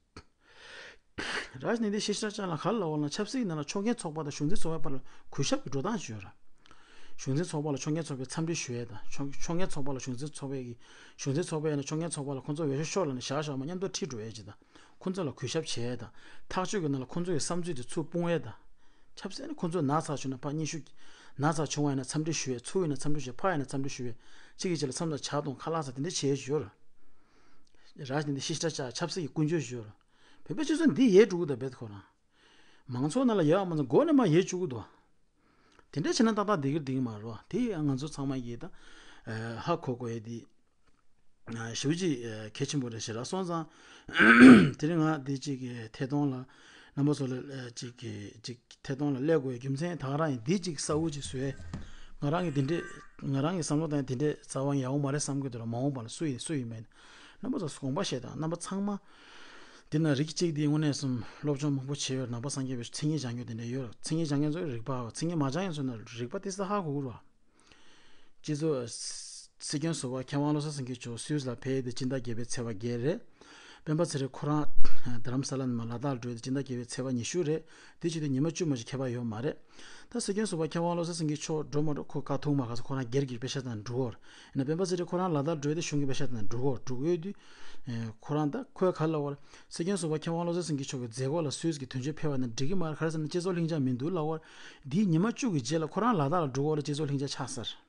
རཱཇ་ནི་ཏི་ཤིས་ཏ་ཅཱར་ལ་ག་རེ་ལབ་པ་ལབ་ན། ཆབ་སྲིད་ནང་ལ་ཕྱོགས་འགལ་ཚོགས་པ་དང་གཞུང་འཛིན་ཚོགས་པའི་བར་ལ་གུས་ཞབས་ཀྱི་འགྲོ་སྟངས་ཤིག་ཡོད་རེད། གཞུང་འཛིན་ཚོགས་པ་ལ་ཕྱོགས་འགལ་ཚོགས་པས་འཚམས་འདྲི་ཞུ་ཡས་དང་། ཕྱོགས་ཕྱོགས་འགལ་ཚོགས་པ་ལ་གཞུང་འཛིན་ཚོགས་པས་ཀྱི་གཞུང་འཛིན་ཚོགས་པས་ཡང་ན་ཕྱོགས་འགལ་ཚོགས་པ་ལ་ཁོང་ཚོ་འོས་ཤོག་ཤོར་ལབ་ནས་བཞག་བཞག་མ་མཉམ་དུ་ཁྲིད་འགྲོ་ཡས་ཅིག་དང་། ཁོང་ཚོ་ལ་གུས་ཞབས་བྱེད་ཡས་དང་། ཐག་གཅོད་ཀྱི་ནང་ལ་ཁོང་ཚོ་ཡི་བསམ་ཚུལ་དེ་ཚུར་སྤུངས་ཡས་དང་། ཆབ་སྲིད་ནི་ཁོང་ཚོ་ན་ཚ་བྱུང་ན་ཕར་སྙན་ཞུ། ན་ཚ་བྱུང་བ་ཡིན་ན་འཚམས་འདྲི་ཞུ་ཡས། ཚུར་ཡིན་ན་འཚམས་འདྲི་ཞུ་ཡས། ཕར་ཡིན་ན་འཚམས་འདྲི་ཞུ་ཡས། གཅིག་གིས་གཅིག་ལ་མཚམས་དང་ཇ་འཐུང་ཁ་ལག་ཟ་དེ་འདྲ་བྱེད་ཡས་ཡོད་རེད། རཱཇ་ནི་ཏི་ཤིས་ཏ་ཅཱར་ཆབ་སྲིད་ཀྱི་ཀུན་སྤྱོད་ཅིག་ཡོད་རེད། བོད་པའི་སྤྱི་ཚོགས་འདི་ཡལ་འགྲོ་གི་འདུག་བེད་ཁོ་རང་། མང་ཚོགས་ནང་ལ་ཡོད་མ་ཚོ་མགོ་ནས་མར་ཡལ་བཅུག་གི་འདུག་དེ་འདྲ་བྱས་ན་ཏག་ཏག་བསྡད་ཀྱི་འདུག་མ་རེད་བ། དེ་ང་ཚོ་ཚང་མ་གིས་ད་ཧ་གོ་དགོས་ཡས་དེ་ཞེ་པོ་ཅིག་གལ་ཆེན་པོ་རེད་ཟེར་ར། སོང་ཙང་དེ་རིང་ང་འདི་གཅིག་གི་ཐད་གཏོང་ལ་རྣམ་པ་ཚོ་ལ་གཅིག་གི་གཅིག་ཐད་གཏོང་ལ་སླེབས་དགོས་རྒྱུ་མཚན་ད་ག་རང་ཡིན། འདི་གཅིག་གསལ་བོ་ཅིག་བཟོས། ང་རང་གི་འདི་འདྲས་ང་རང་གི་བསམ་བློ་བཏང་ཡ་འདི་འདྲས་རྩ་བ་ཡག་པོ་མ་རེད་བསམ་གྱི་འདུག་ར། མ་འོངས་པ་ལ་སུ་ཡིན་སུ་ཡིན་མིན། རྣམ་པ་ཚོ་དགོངས་པ་བཞེས་དང་། རྣམ་པ་ཚང་མ་འདི་ན་རིགས་གཅིག་འདི་དངོས་གནས་སུ་སློབ་སྦྱོང་མང་པོ་བྱས་ཡོད། ནང་པ་སངས་རྒྱས་པའི་མཚན་ཉིད་སྦྱང་རྒྱུ་དེ་འདྲ་ཡོད། མཚན་ཉིད་སྦྱང་མཁན་ཚོས་རིག་པ། མཚན་ཉིད་མ་སྦྱང་མཁན་ཚོས་ན་རིག་པ་དེ་ས་ཧ་གོ་གི་རེད། སྤྱི་ཚོགས་སྲིད་སྐྱོང་ཟུར་པ་མཁས་དབང་བློ་བཟང་སེང་གེ་མཆོག་སུད་སི་ལ་ཕེབས་ཏེ་སྤྱི་ཟླ་བརྒྱད་པའི་ཚེས་པ་བརྒྱད་རེད། སྤེན་པ་ཚེ་རིང་ཁོ་རང་རྡ་རམ་ས་ལ་ནས་མར་ལ་དྭགས་འགྲོ་ཡས་དེ་སྤྱི་ཟླ་བརྒྱད་པའི་ཚེས་པ་ཉི་ཤུ་རེད། དེ་བྱས་དུས་ཉི་མ་བཅུ་མ་ཞིག་ཁྱད་པར་ཡོད་མ་རེད། ད་སྲིད་སྐྱོང་ཟུར་པ་མཁས་དབང་བློ་བཟང་སེང་གེ་མཆོག་འགྲོ་མ་འགྲོ་ཁོ་ཁ་ཐུག་མ་ཁ་ས་ཁོ་རང་སྒེར་གྱི་པེ་ཤ་དང་འགྲོ་གི་ཡོད་རེད། ཡིན་ན་སྤེན་པ་ཚེ་རིང་ཁོ་རང་ལ་དྭགས་འགྲོ་ཡས་དེ་གཞུང་གི་པེ་ཤ་དང་འགྲོ་གི་ཡོད་རེད། འགྲོ་གི་ཡོད་དུས་ཁོ་རང་ད་ཁོས་ག་རེ་ལབ་པ་རེད། སྲིད་སྐྱོང་ཟུར་པ་མཁས་དབང་བློ་བཟང་སེང་གེ་མཆོག་གི་མཛད་སྒོ་ལ་སུད་སི་གི་དོན་གཅོད་ཕེབས་པ་ན་འགྲིག་གི་མ་རེད། ག་རེ་ཟེར་ན་སྤྱི་ཚོགས་ལྷིང་འཇགས་མི་འདུག་ལབ་པ་རེད། འདིའི་ཉི་མ་བཅུ་གི་རྗེས་ལ་ཁོ་རང་ལ་དྭགས་ལ་འགྲོ་གི་ཡོད་རེད། སྤྱི་ཚོགས་ལྷིང་འཇགས་ཆགས་ཚར།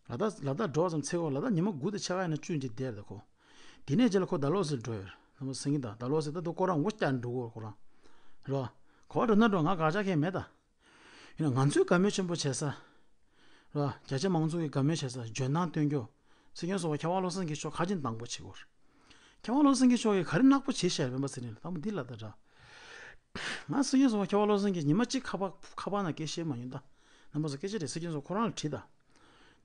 ལ་དྭགས་ལ་དྭགས་འགྲོ་བ་ཙམ་ཚེ་གོ་ལ་དྭགས་ཉི་མ་དགུ་དང་ཕྱེད་ཀ་ཡིན་ན་བཅུ་གཅིག་བསྡད་རེད་ཁོ། དེ་ནས་རྗེས་ལ་ཁོ་ཌལ་ཧོ་སི་འགྲོ་ཡོད་རེད། ནམ་སེང་གི་ད་ཌལ་ཧོ་སི་ད་དུ་ཁོ་རང་ངོ་བསྐྱར་འགྲོ་གི་ཡོད་རེད་ཁོ་རང་། རེད་བ། ག་པར་འགྲོ་ན་འགྲོ་ང་དགག་བྱ་གང་ཡང་མེད་ད། ཡིན་ན་ང་ཚོས་དགའ་མོས་ཆེན་པོ་བྱེད་ས། རེད་བ། རྒྱ་ཆེ་མང་ཚོགས་ཀྱིས་དགའ་མོས་བྱེད་ས་འཇོན་ཐང་སྟོན་རྒྱུ། སྲིད་སྐྱོང་ཟུར་པ་མཁས་དབང་བློ་བཟང་སེང་གེ་མཆོག་ག་ཅིག་དང་པོ་བྱེད་དགོས་རེད། མཁས་དབང་བློ་བཟང་སེང་གེ་མཆོག་གིས་ག་རེ་ནག་པོ་བྱས་ཤག་སྤེན་པ་ཚེ་རིང་ལ་དང་པོ་འདི་ལ་ད་ར། ང་སྲིད་སྐྱོང་ཟུར་པ་མཁས་དབང་བློ་བཟང་སེང་གེ་ཉི་མ་གཅིག་ཁ་པར་ཁ་པར་ནང་སྐད་བཤད་མ་མྱོང་ད། རྣམ་པ་ཚོ་སྐད་ཆ་རེ་སྲིད་སྐྱོང་ཟུར་པ་ཁོ་རང་ལ་དྲིས་ད།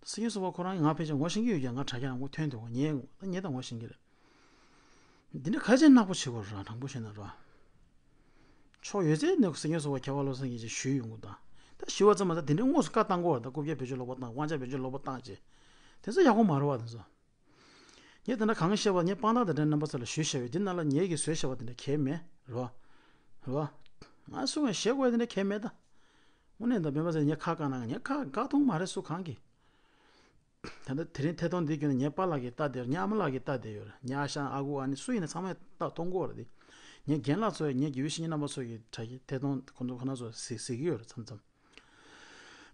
སྲིད་སྐྱོང་ཟུར་པ་ཁོ་རང་ང་ཕལ་ཆེར་ངོ་ཤེས་ཀྱི་ཡོད་ཀྱང་ང་དྲ་རྒྱ་ནང་ངོ་ཐོན་འདུག་ངས་ངས་ད་ངོ་ཤེས་ཀྱི་རེད། འདི་འདྲ་ག་ཅན་ནག་པོ་བྱེད་དགོས་ར། དྲང་པོ་བཤད་ན་ར། ཕྱོགས་ཡོད་ཚད་ནས་སྲིད་སྐྱོང་ཟུར་པ་མཁས་དབང་བློ་བཟང་སེང་གེ་ཞུས་ཡོང་གི་ད། ད་ཞུ་བ་ཙམ་མ་ཟད་དེ་འདྲའི་དངོས་སུ་བཀའ་བཏང་དགོས་ར། ད་རྐུབ་བཀྱག་བེད་སྤྱོད་ལོག་པ་བཏང་། དབང་ཆ་བེད་སྤྱོད་ལོག་པ་བཏང་བྱས། དེ་ཚོ་ཡག་པོ་མ་རེད་བ་དེ་ཚོ། ངས་དེ་འདྲ་གང་བཤད་པ་ངས་དཔང་རྟགས་དེ་འདྲ་རྣམ་པ་ཚོ་ལ་ཞུས་བཞག་ཡོད། དེ་ནང་ལ་ངས་ཀྱིས་བཟོས་བཞག་པ་དེ་འདྲ་གང་ཡང་མེད་རེད་བ། རེད་བ། ང་སུ་ངས་བཤད་དགོས་ཡ་དེ་འདྲ་གང་ཡང་མེད་ད། དངོས་གནས་ད་སྤེན་པ་ཚེ་རིང་ངས་ཁ་བཀག་ན་ངས་ཁ་བཀག་ཐུབ་མ་རེད་སུ་གང་གིས། ད་ལྟ་དེ་རིང་ཐད་གཏོང་འདི་བརྒྱུད་ནས་ངའི་པཱ་ལགས་ཀྱིས་ལྟ་བསྡད་ཡོད་རེད། ངའི་ཨ་ཞང་ཨ་ཁུ་ཨ་ནེ་སུ་ཡིན་ན་ཚང་མས་ལྟ་མཐོང་གི་ཡོད་རེད་དེ། ངའི་རྒན་ལགས་ཚོ་ཡང་ངའི་དགེ་བའི་བཤེས་གཉེན་རྣམ་པ་ཚོ་གིས་དྲ་རྒྱའི་ཐད་གཏོང་ཁོ་ཚོ་ཁོ་ན་ཚོ་གཟིགས་གཟིགས་ཀྱི་ཡོད་རེད་མཚམས་མཚམས།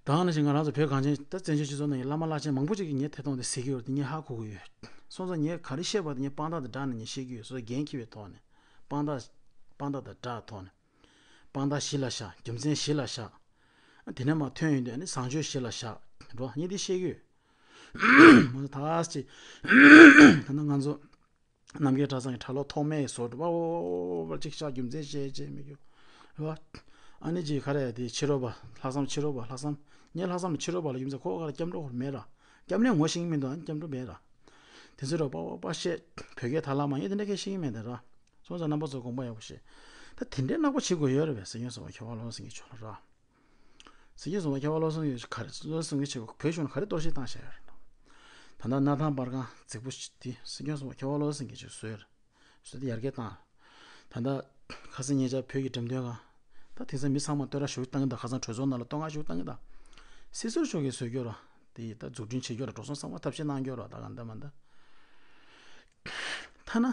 ད་ནང་བཞིན་ང་རང་ཚོ་བོད་གངས་ཅན་ད་བཙན་བྱོལ་སྤྱི་ཚོགས་ནང་གི་བླ་མ་བླ་ཆེན་མང་པོ་ཅིག་གིས་ངའི་ཐད་གཏོང་དེ་གཟིགས་ཀྱི་ཡོད་རེད་དེ་ངས་ཧ་གོ་གི་ཡོད། སོང་ཙང་ངས་ག་རེ་བཤད་པ་དེ་ངས་དཔང་རྟགས་དང་སྦྲགས་ནས་ངས་བཤད་ཀྱི་ཡོད། སོ་སོ་འགན་འཁྱེར་བའི་ཐོག་ནས་དཔང་རྟགས་དཔང་རྟགས་དང་སྦྲགས་ཐོག་ནས། དཔང་རྟགས་གཞི་ལ་བཞག་རྒྱུ་མཚན་གཞི་ལ་བཞག་དེ་ནས་མར་ཐོན་ཡོང་དུས་ཨ་ནི་བཟང་སྤྱོད་གཞི་ལ་བཞག་འགྲོ་ངས་འདི་བཤད་ཀྱི་ཡོད། མ་གཏོགས་ད་ཅི་ད་ནི་ང་ཚོ་རྣམ་རྒྱལ་གྲྭ་ཚང་གི་གྲྭ་ལོག་ཐོག་མའི་བཟོ་འགྲོ་བ་འོ་བ་གཅིག་བཞག་རྒྱུ་མཚན་བཤད་བྱས་མི་རྒྱུ་རེད་བ། ཨ་ནི་ཅི་ག་རེ་དེ་ཕྱི་རོལ་པ་ལྷག་བསམ་ཕྱི་རོལ་པ་ལྷག་བསམ་ངས་ལྷག་བསམ་ལ་ཕྱི་རོལ་པ་ལ་རྒྱུ་མཚན་ཁོ་ག་ལ་སྐྱབས་འགྲོ་ཁོར་མེད་ར། སྐྱབས་གནས་ངོ་ཤེས་ཀྱི་མི་འདུག་ཨ་ནི་སྐྱབས་འགྲོ་མེད་ར། དེ་ཚོ་རོགས་པ་པ་པ་བཤད་བོད་སྐད་དག་ལ་མ་ཡིན་དེ་འདྲ་སྐད་ཤེས་ཀྱི་མེད་དེ་ར། སོང་ཙང་རྣམ་པ་ཚོ་དགོངས་པ་ཡག་པོ་བཞེས། ད་དེ་འདྲའི་ནག་པོ་བྱེད་དགོས་ཡོད་རེད་པས་སྲིད་སྐྱོང་ཟུར་པ་མཁས་དབང་བློ་བཟང་སེང་གེ་མཆོག་ལ་ར། སྲིད་སྐྱོང་ཟུར་པ་མཁས་དབང་བློ་བཟང་སེང་གེ་ག་རེ་བློ་བཟང་སེང་གེ་ཆེ་བོད་གཞུང་ལ་ག་རེ་གཏོར་བཤིག་བཏང་བཞག་ཡོད་རེད། ད་ལྟ་སྣར་ཐང་པར་ཁང་རྫིག་པོ་ཞིག་དེ་སྲིད་སྐྱོང་ཟུར་པ་མཁས་དབང་བློ་བཟང་སེང་གེ་ཆེ་བཟོས་རེད། བཟོས་ཏེ་ཡར་རྒྱས་བཏང་། ད་ལྟ་ཁ་སང་ཉེ་ཆར་བོད་ཀྱི་འགྲེམས་སྟོན་ཁང་། ད་དེང་སང་མི་ཚང་མ་བསྟོད་ར་ཞུ་བཏང་གི་འདུག་ཁ་སང་གྲོས་ཚོགས་ནང་ལ་བསྟོད་བསྔགས་ཞུ་བཏང་གི་འདུག་སྲིད་ཟུར་མཆོག་གིས་བཟོས་རྒྱུ་ར། དེ་ཡི་ད་འཛུགས་སྐྲུན་བྱེད་རྒྱུ་ར་འགྲོ་སོང་ཚང་མ་ཐབས་ཤེས་གནང་རྒྱུ་ར་ད་གང་ལྟར་མ་ལྟར། ཐ་ན།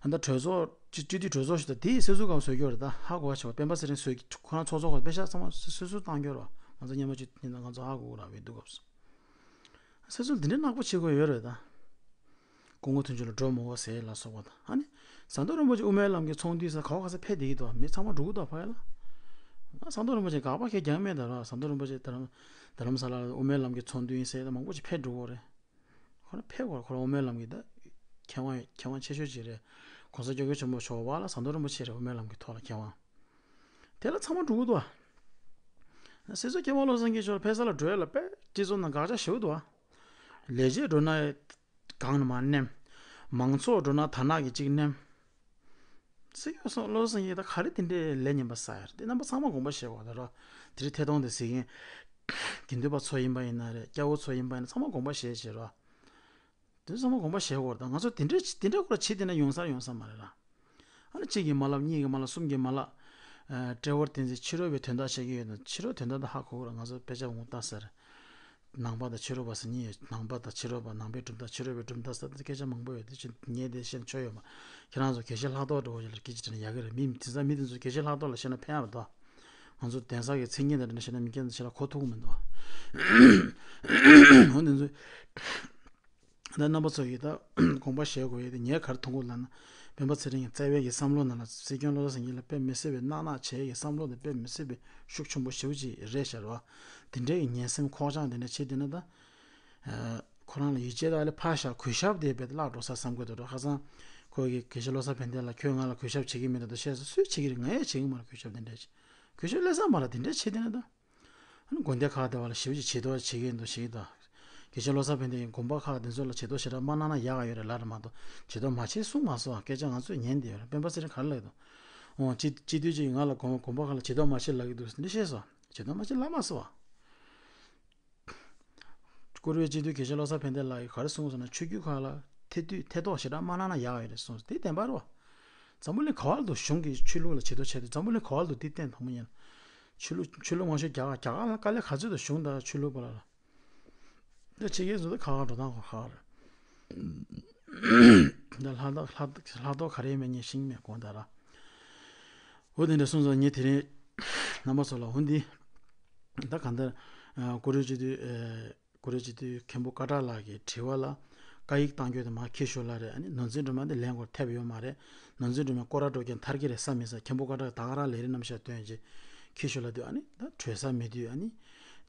ད་ལྟ་གྲོས་ཚོགས་སྤྱི་སྤྱི་འཐུས་གྲོས་ཚོགས་ཞིག་དང་དེའི་སྲིད་ཟུར་སྒང་བཟོས་རྒྱུ་རེད་ད་ཧ་གོ་བ་བྱེད་པ་སྤེན་པ་ཚེ་རིང་བཟོས་ཁོ་རང་ཚོགས་གཙོ་གི་དཔེ་ཆ་ཚང་མ་སྲིད་ཟུར་བཏང་རྒྱུ་ར་ང་ཚོ་སྙན་མ་ཅིག་ཡིན་ན་ང་ཚོ་ཧ་གོ་གི་ར་བའི་འདུག་སྐབས་སུ། སྲིད་ཟུར་འདི་འདྲའི་ནག་པོ་བྱེད་དགོས་ཡོད་རེད་ད། སྐུ་ངོ་མཐུན་ཕྱོགས་ལ་འགྲོ་མི་དགོས་ཟེར་ལ་སོགས་པ་དང་ཨ་ནི། ཟམ་གདོང་རིན་པོ་ཆེ་དབུ་མའི་ལམ་གྱི་ཚོགས་འདུ་ཡིན་ས་ག་བ་ག་ས་ཕེབས་བསྡད་ཀྱི་འདུག་མི་ཚང་མ་འགྲོ་གི་འདུག་ཕ་གི་ལ། ང་ཟམ་གདོང་རིན་པོ་ཆེ་དགག་པ་གས་རྒྱག་མེད་ད་ར་ཟམ་གདོང་རིན་པོ་ཆེ་ད་རམ་ད་རམ་ས་ལ་དབུ་མའི་ལམ་གྱི་ཚོགས་འདུ་ཡིན་ཟེར་ད་མང་པོ་ཅིག་ཕེབས་འགྲོ་གི་རེད། ཁོ་རང་ཕེབས་དགོས་ཁོ་རང་དབུ་མའི་ལམ་གྱི་ད། མཁས་དབང་མཁས་དབང་ཆེ་ཤོས་ཅིག་རེད། གོང་ས་སྐྱབས་མགོན་ཆེན་པོ་མཆོག་བ་ལ་ཟམ་གདོང་རིན་པོ་ཆེ་རེད་དབུ་མའི་ལམ་གྱི་ཐོག་ལ་མཁས་དབང་། དེ་ལ་ཚང་མ་འགྲོ་གི་འདུག་ཨ། སྲིད་ཟུར་མཁས་དབང་བློ་བཟང་སྐྱིད་ཆོག་ཕེབས་ས་ལ་འགྲོ་ཡ་ལ་དཔེ་སྤྱི་ཚོགས་ནང་དགག་བྱ་ཞེ་པོ་འདུག་ཨ། ལས་བྱེད་འགྲོ་ན་གང་ནས་མར་ནེམ། མང་ཚོགས་འགྲོ་ན་དར་ནག་གིས་གཅིག་ནེམ། སྲིད་སྐྱོང་སོགས་བློ་བཟང་ཡིན་ད་ག་རེ་དེ་འདྲའི་ལས་ངན་པ་ས་ཡ་རེད་དེ་རྣམ་པ་ཚང་མ་དགོངས་པ་བཞེས་དགོས་ད་རོ། དེ་རིང་ཐད་གཏོང་དེ་གཟིགས་མཁན། དགེ་འདུན་པ་ཚོ་ཡིན་པ་ཡིན་ན་རེད་སྐྱ་བོ་ཚོ་ཡིན་པ་ཡིན་ན་ཚང་མ་དགོངས་པ་བཞེས་བྱེད་རོ། དེ་ཚང་མ་དགོངས་པ་བཞེས་དགོས་རེད་ད་ང་ཚོ་དེ་འདྲའི་དེ་འདྲའི་སྐོར་བྱེད་དེ་ན་ཡོང་སར་ཡོང་ས་མ་རེད་ར། ཨ་ནི་གཅིག་གིས་མ་ལབ་གཉིས་ཀྱིས་མ་ལབ་གསུམ་གྱིས་མ་ལབ། ཨ། ཏྲེ་ཝར་བསྟན་འཛིན་ཕྱི་རོལ་པའི་དོན་དག་བྱེད་ཀྱི་ཡོད་ན་ཕྱི་རོལ་དོན་དག་ད་ཧ་གོ་གི་ར་ང་ཚོ་དཔེ་ཆ་འོང་ལྟ་ཟེར། ནང་པ་དང་ཕྱི་རོལ་པ་ཟེར་གཉིས་ཡོད་ནང་པ་དང་ཕྱི་རོལ་པ་ནང་པའི་གྲུབ་མཐའ་ཕྱི་རོལ་པའི་གྲུབ་མཐའ་ཟེར་ད་སྐད་ཆ་མང་པོ་ཡོད་དེ་ཕྱི་ངས་དེ་བཤད་ན་ཆོ་ཡོད་མ། ཁྱེད་རང་ཚོ་དགེ་བཤེས་ལྷག་རྡོར་འདྲ་བོ་ཞིག་ལ་སྐད་ཆ་དྲིས་ན་ཡག་གི་རེད་མི་དེ་ཚ་མི་དེ་ཚོ་དགེ་བཤེས་ལྷག་རྡོར་ལ་བཤད་ན་ཕན་ཡག་རེད་དོ། ང་ཚོ་གདན་ས་གི་མཚན་ཉིད་དང་འབྲེལ་ནས་བཤད་ན་མི་སྐད་དང་བཤད་ན་གོ་ཐུབ་ཀྱི་མི་འདུག་འོ་དེ་ཚོ། ད་རྣམ་པ་ཚོ་ཡིས་ད་དགོངས་པ་བཞེས་དགོས་ཡས་དེ་ངས་ག་རེ་མཐོང་གི་ལབ་ན། སྤེན་པ་ཚེ་རིང་གི་རྩ་བའི་གི་བསམ་བློ་ནང་ལ་སྲིད་སྐྱོང་བློ་བཟང་སེང་གེ་ལ་དཔེ་མི་སྲིད་པའི་གནག་གནག་བྱས་ཡི་བསམ་བློ་དེ་དཔེ་མི་སྲིད་པའི་ཤུགས་ཆེན་པོ་ཞེ་པོ་ཅིག་རེད་ཤག་རོ། དེ་འདྲའི་གི་ངན་སེམས་ཁོག་བཅངས་དེ་འདྲ་བྱེད་དེ་ན་ད། ཁོ་རང་ལ་ཡིད་ཆེས་དག་ལས་ཕར་བཞག་གུས་ཞབས་དེ་དཔེ་བརླག་འགྲོ་ས་བསམ་གི་འདུག་རོ་ཁ་སང་། ཁོ་གི་དགེ་བཤེས་བློ་བཟང་ཕན་བདེ་ལ་ཁྱོད་ང་ལ་གུས་ཞབས་བྱེད་ཀྱི་མེད་ད་དུ་བཤད་ས་སུས་བྱེད་ཀྱི་རེད་ང་ཡང་བྱེད་ཀྱི་མ་རེད་གུས་ཞབས་དེ་འདྲ་བྱེད། གུས་ཞབས་སླེབས་ས་མ་རེད་དེ་འདྲ་བྱེད་དེ་ན་ད། ཨ་ནི་དགོན་སྡེ་ཁག་དེ་བ་ལ་ཞེ་པོ་ཅིག་བྱེ་རྡོ་བྱེད་ཀྱི་འདུག་ཞིག་དང་། དགེ་བཤེས་བློ་བཟང་ཕན་བདེ་ཡི་དགོན་པ་ཁག་དེ་ཚོ་ལ་བྱེ་རྡོ་ཞེ་དྲག་མ་གནང་ན་ཡག་ག་ཡོད་རེད་ལབ་རེད་མ་གཏོགས་བྱེ་རྡོ་མ་བྱེད་གསུང་མ་སོང་ཨ་སྐད་ཆ་ང་ཚོས་ཉན་བསྡད་ཡོད་རེད་སྤེན་པ་ཚེ་རིང་ག་རེ་ལབ་ཀྱི་འདུག་འོ་སྤྱི་སྤྱི་འཐུས་ཅིག་ང་ལ་དགོན་དགོན་པ་ཁག་ལ་བྱེ་རྡོ་མ་བྱེད་ལབ་ཀྱི་འདུག་འདི་བཤད་སོང་བྱེ་རྡོ་མ་བྱེད་ལབ་མ་སོང་ཨ། བཀུར་འོས་སྤྱི་འཐུས་དགེ་བཤེས་བློ་བཟང་ཕན་བདེ་ལགས་ཀྱིས་ག་རེ་གསུངས་སོང་ན་ཆོས་བརྒྱུད་ཁག་ལ་ཐེ་དུས་ཐེ་གཏོགས་ཞེ་དྲག་མ་གནང་ན་ཡག་ག་ཡོད་རེད་གསུངས་སོང་དེ་བདེན་པ་རེད་བ། འཛམ་བུ་གླིང་ག་བ་ལ་འདུག་གཞུང་གིས་ཆོས་ལུགས་ལ་བྱེ་རྡོ་བྱས་ཏེ་འཛམ་བུ་གླིང་ག་བ་ལ་འདུག་དེ་བསྟན་དང་པོ་ཉིད་ལ། ཆོས་ལུགས་ཆོས་ལུགས་མང་ཤོས་རྒྱ་གར་རྒྱ་གར་ལ་དཀའ་ལས་ག་ཚོད་དུ་གཞུང་དང་ཆོས་ལུགས་པ་ལ་ལ། འདི་ཕྱི་རྒྱལ་ཚོ་ད་ཁ་ཁ་འགྲོ་སྟངས་ཁོ་ཁ་རེད། འདི་ལྷ་ཐོག་ལྷ་ལྷ་ཐོག་ག་རེ་མེད་ཉེ་ཤིང་མེད་དགོངས་དག་ར། འོ་དེ་འདྲ་སོང་ཙང་ངས་དེ་རིང་རྣམ་པ་ཚོ་ལ་འོ་འདི་ད་གང་ལྟར་ཀུ་རེ་སྤྱི་འཐུས་ཀུ་རེ་སྤྱི་འཐུས་མཁན་པོ་ཀ་ཏྲ་ལགས་ཀྱི་དྲི་བ་ལ་བཀའ་ཡིག་གཏང་རྒྱུ་དེ་མར་འཁྱེར་ཤོག་ལབ་རེད། ཨ་ནི་ནོར་འཛིན་སྒྲོལ་མ་འདི་ལན་སྐོར་ཐེབས་ཡོད་མ་རེད། ནོར་འཛིན་སྒྲོལ་མས་སྐོར་ར་འགྲོ་མཁན་ཐར་གྱི་རེད་ས་མི་ས་མཁན་པོ་ཀ་ཏྲ་ད་ག་རང་ལས་རིགས་རྣམ་གཞག་སྟོན་རྗེས་འཁྱེར་ཤོག་ལབ་དུས་ཨ་ནི་ད་གྲོལ་ས་མེད་དུས་ཨ་ནི།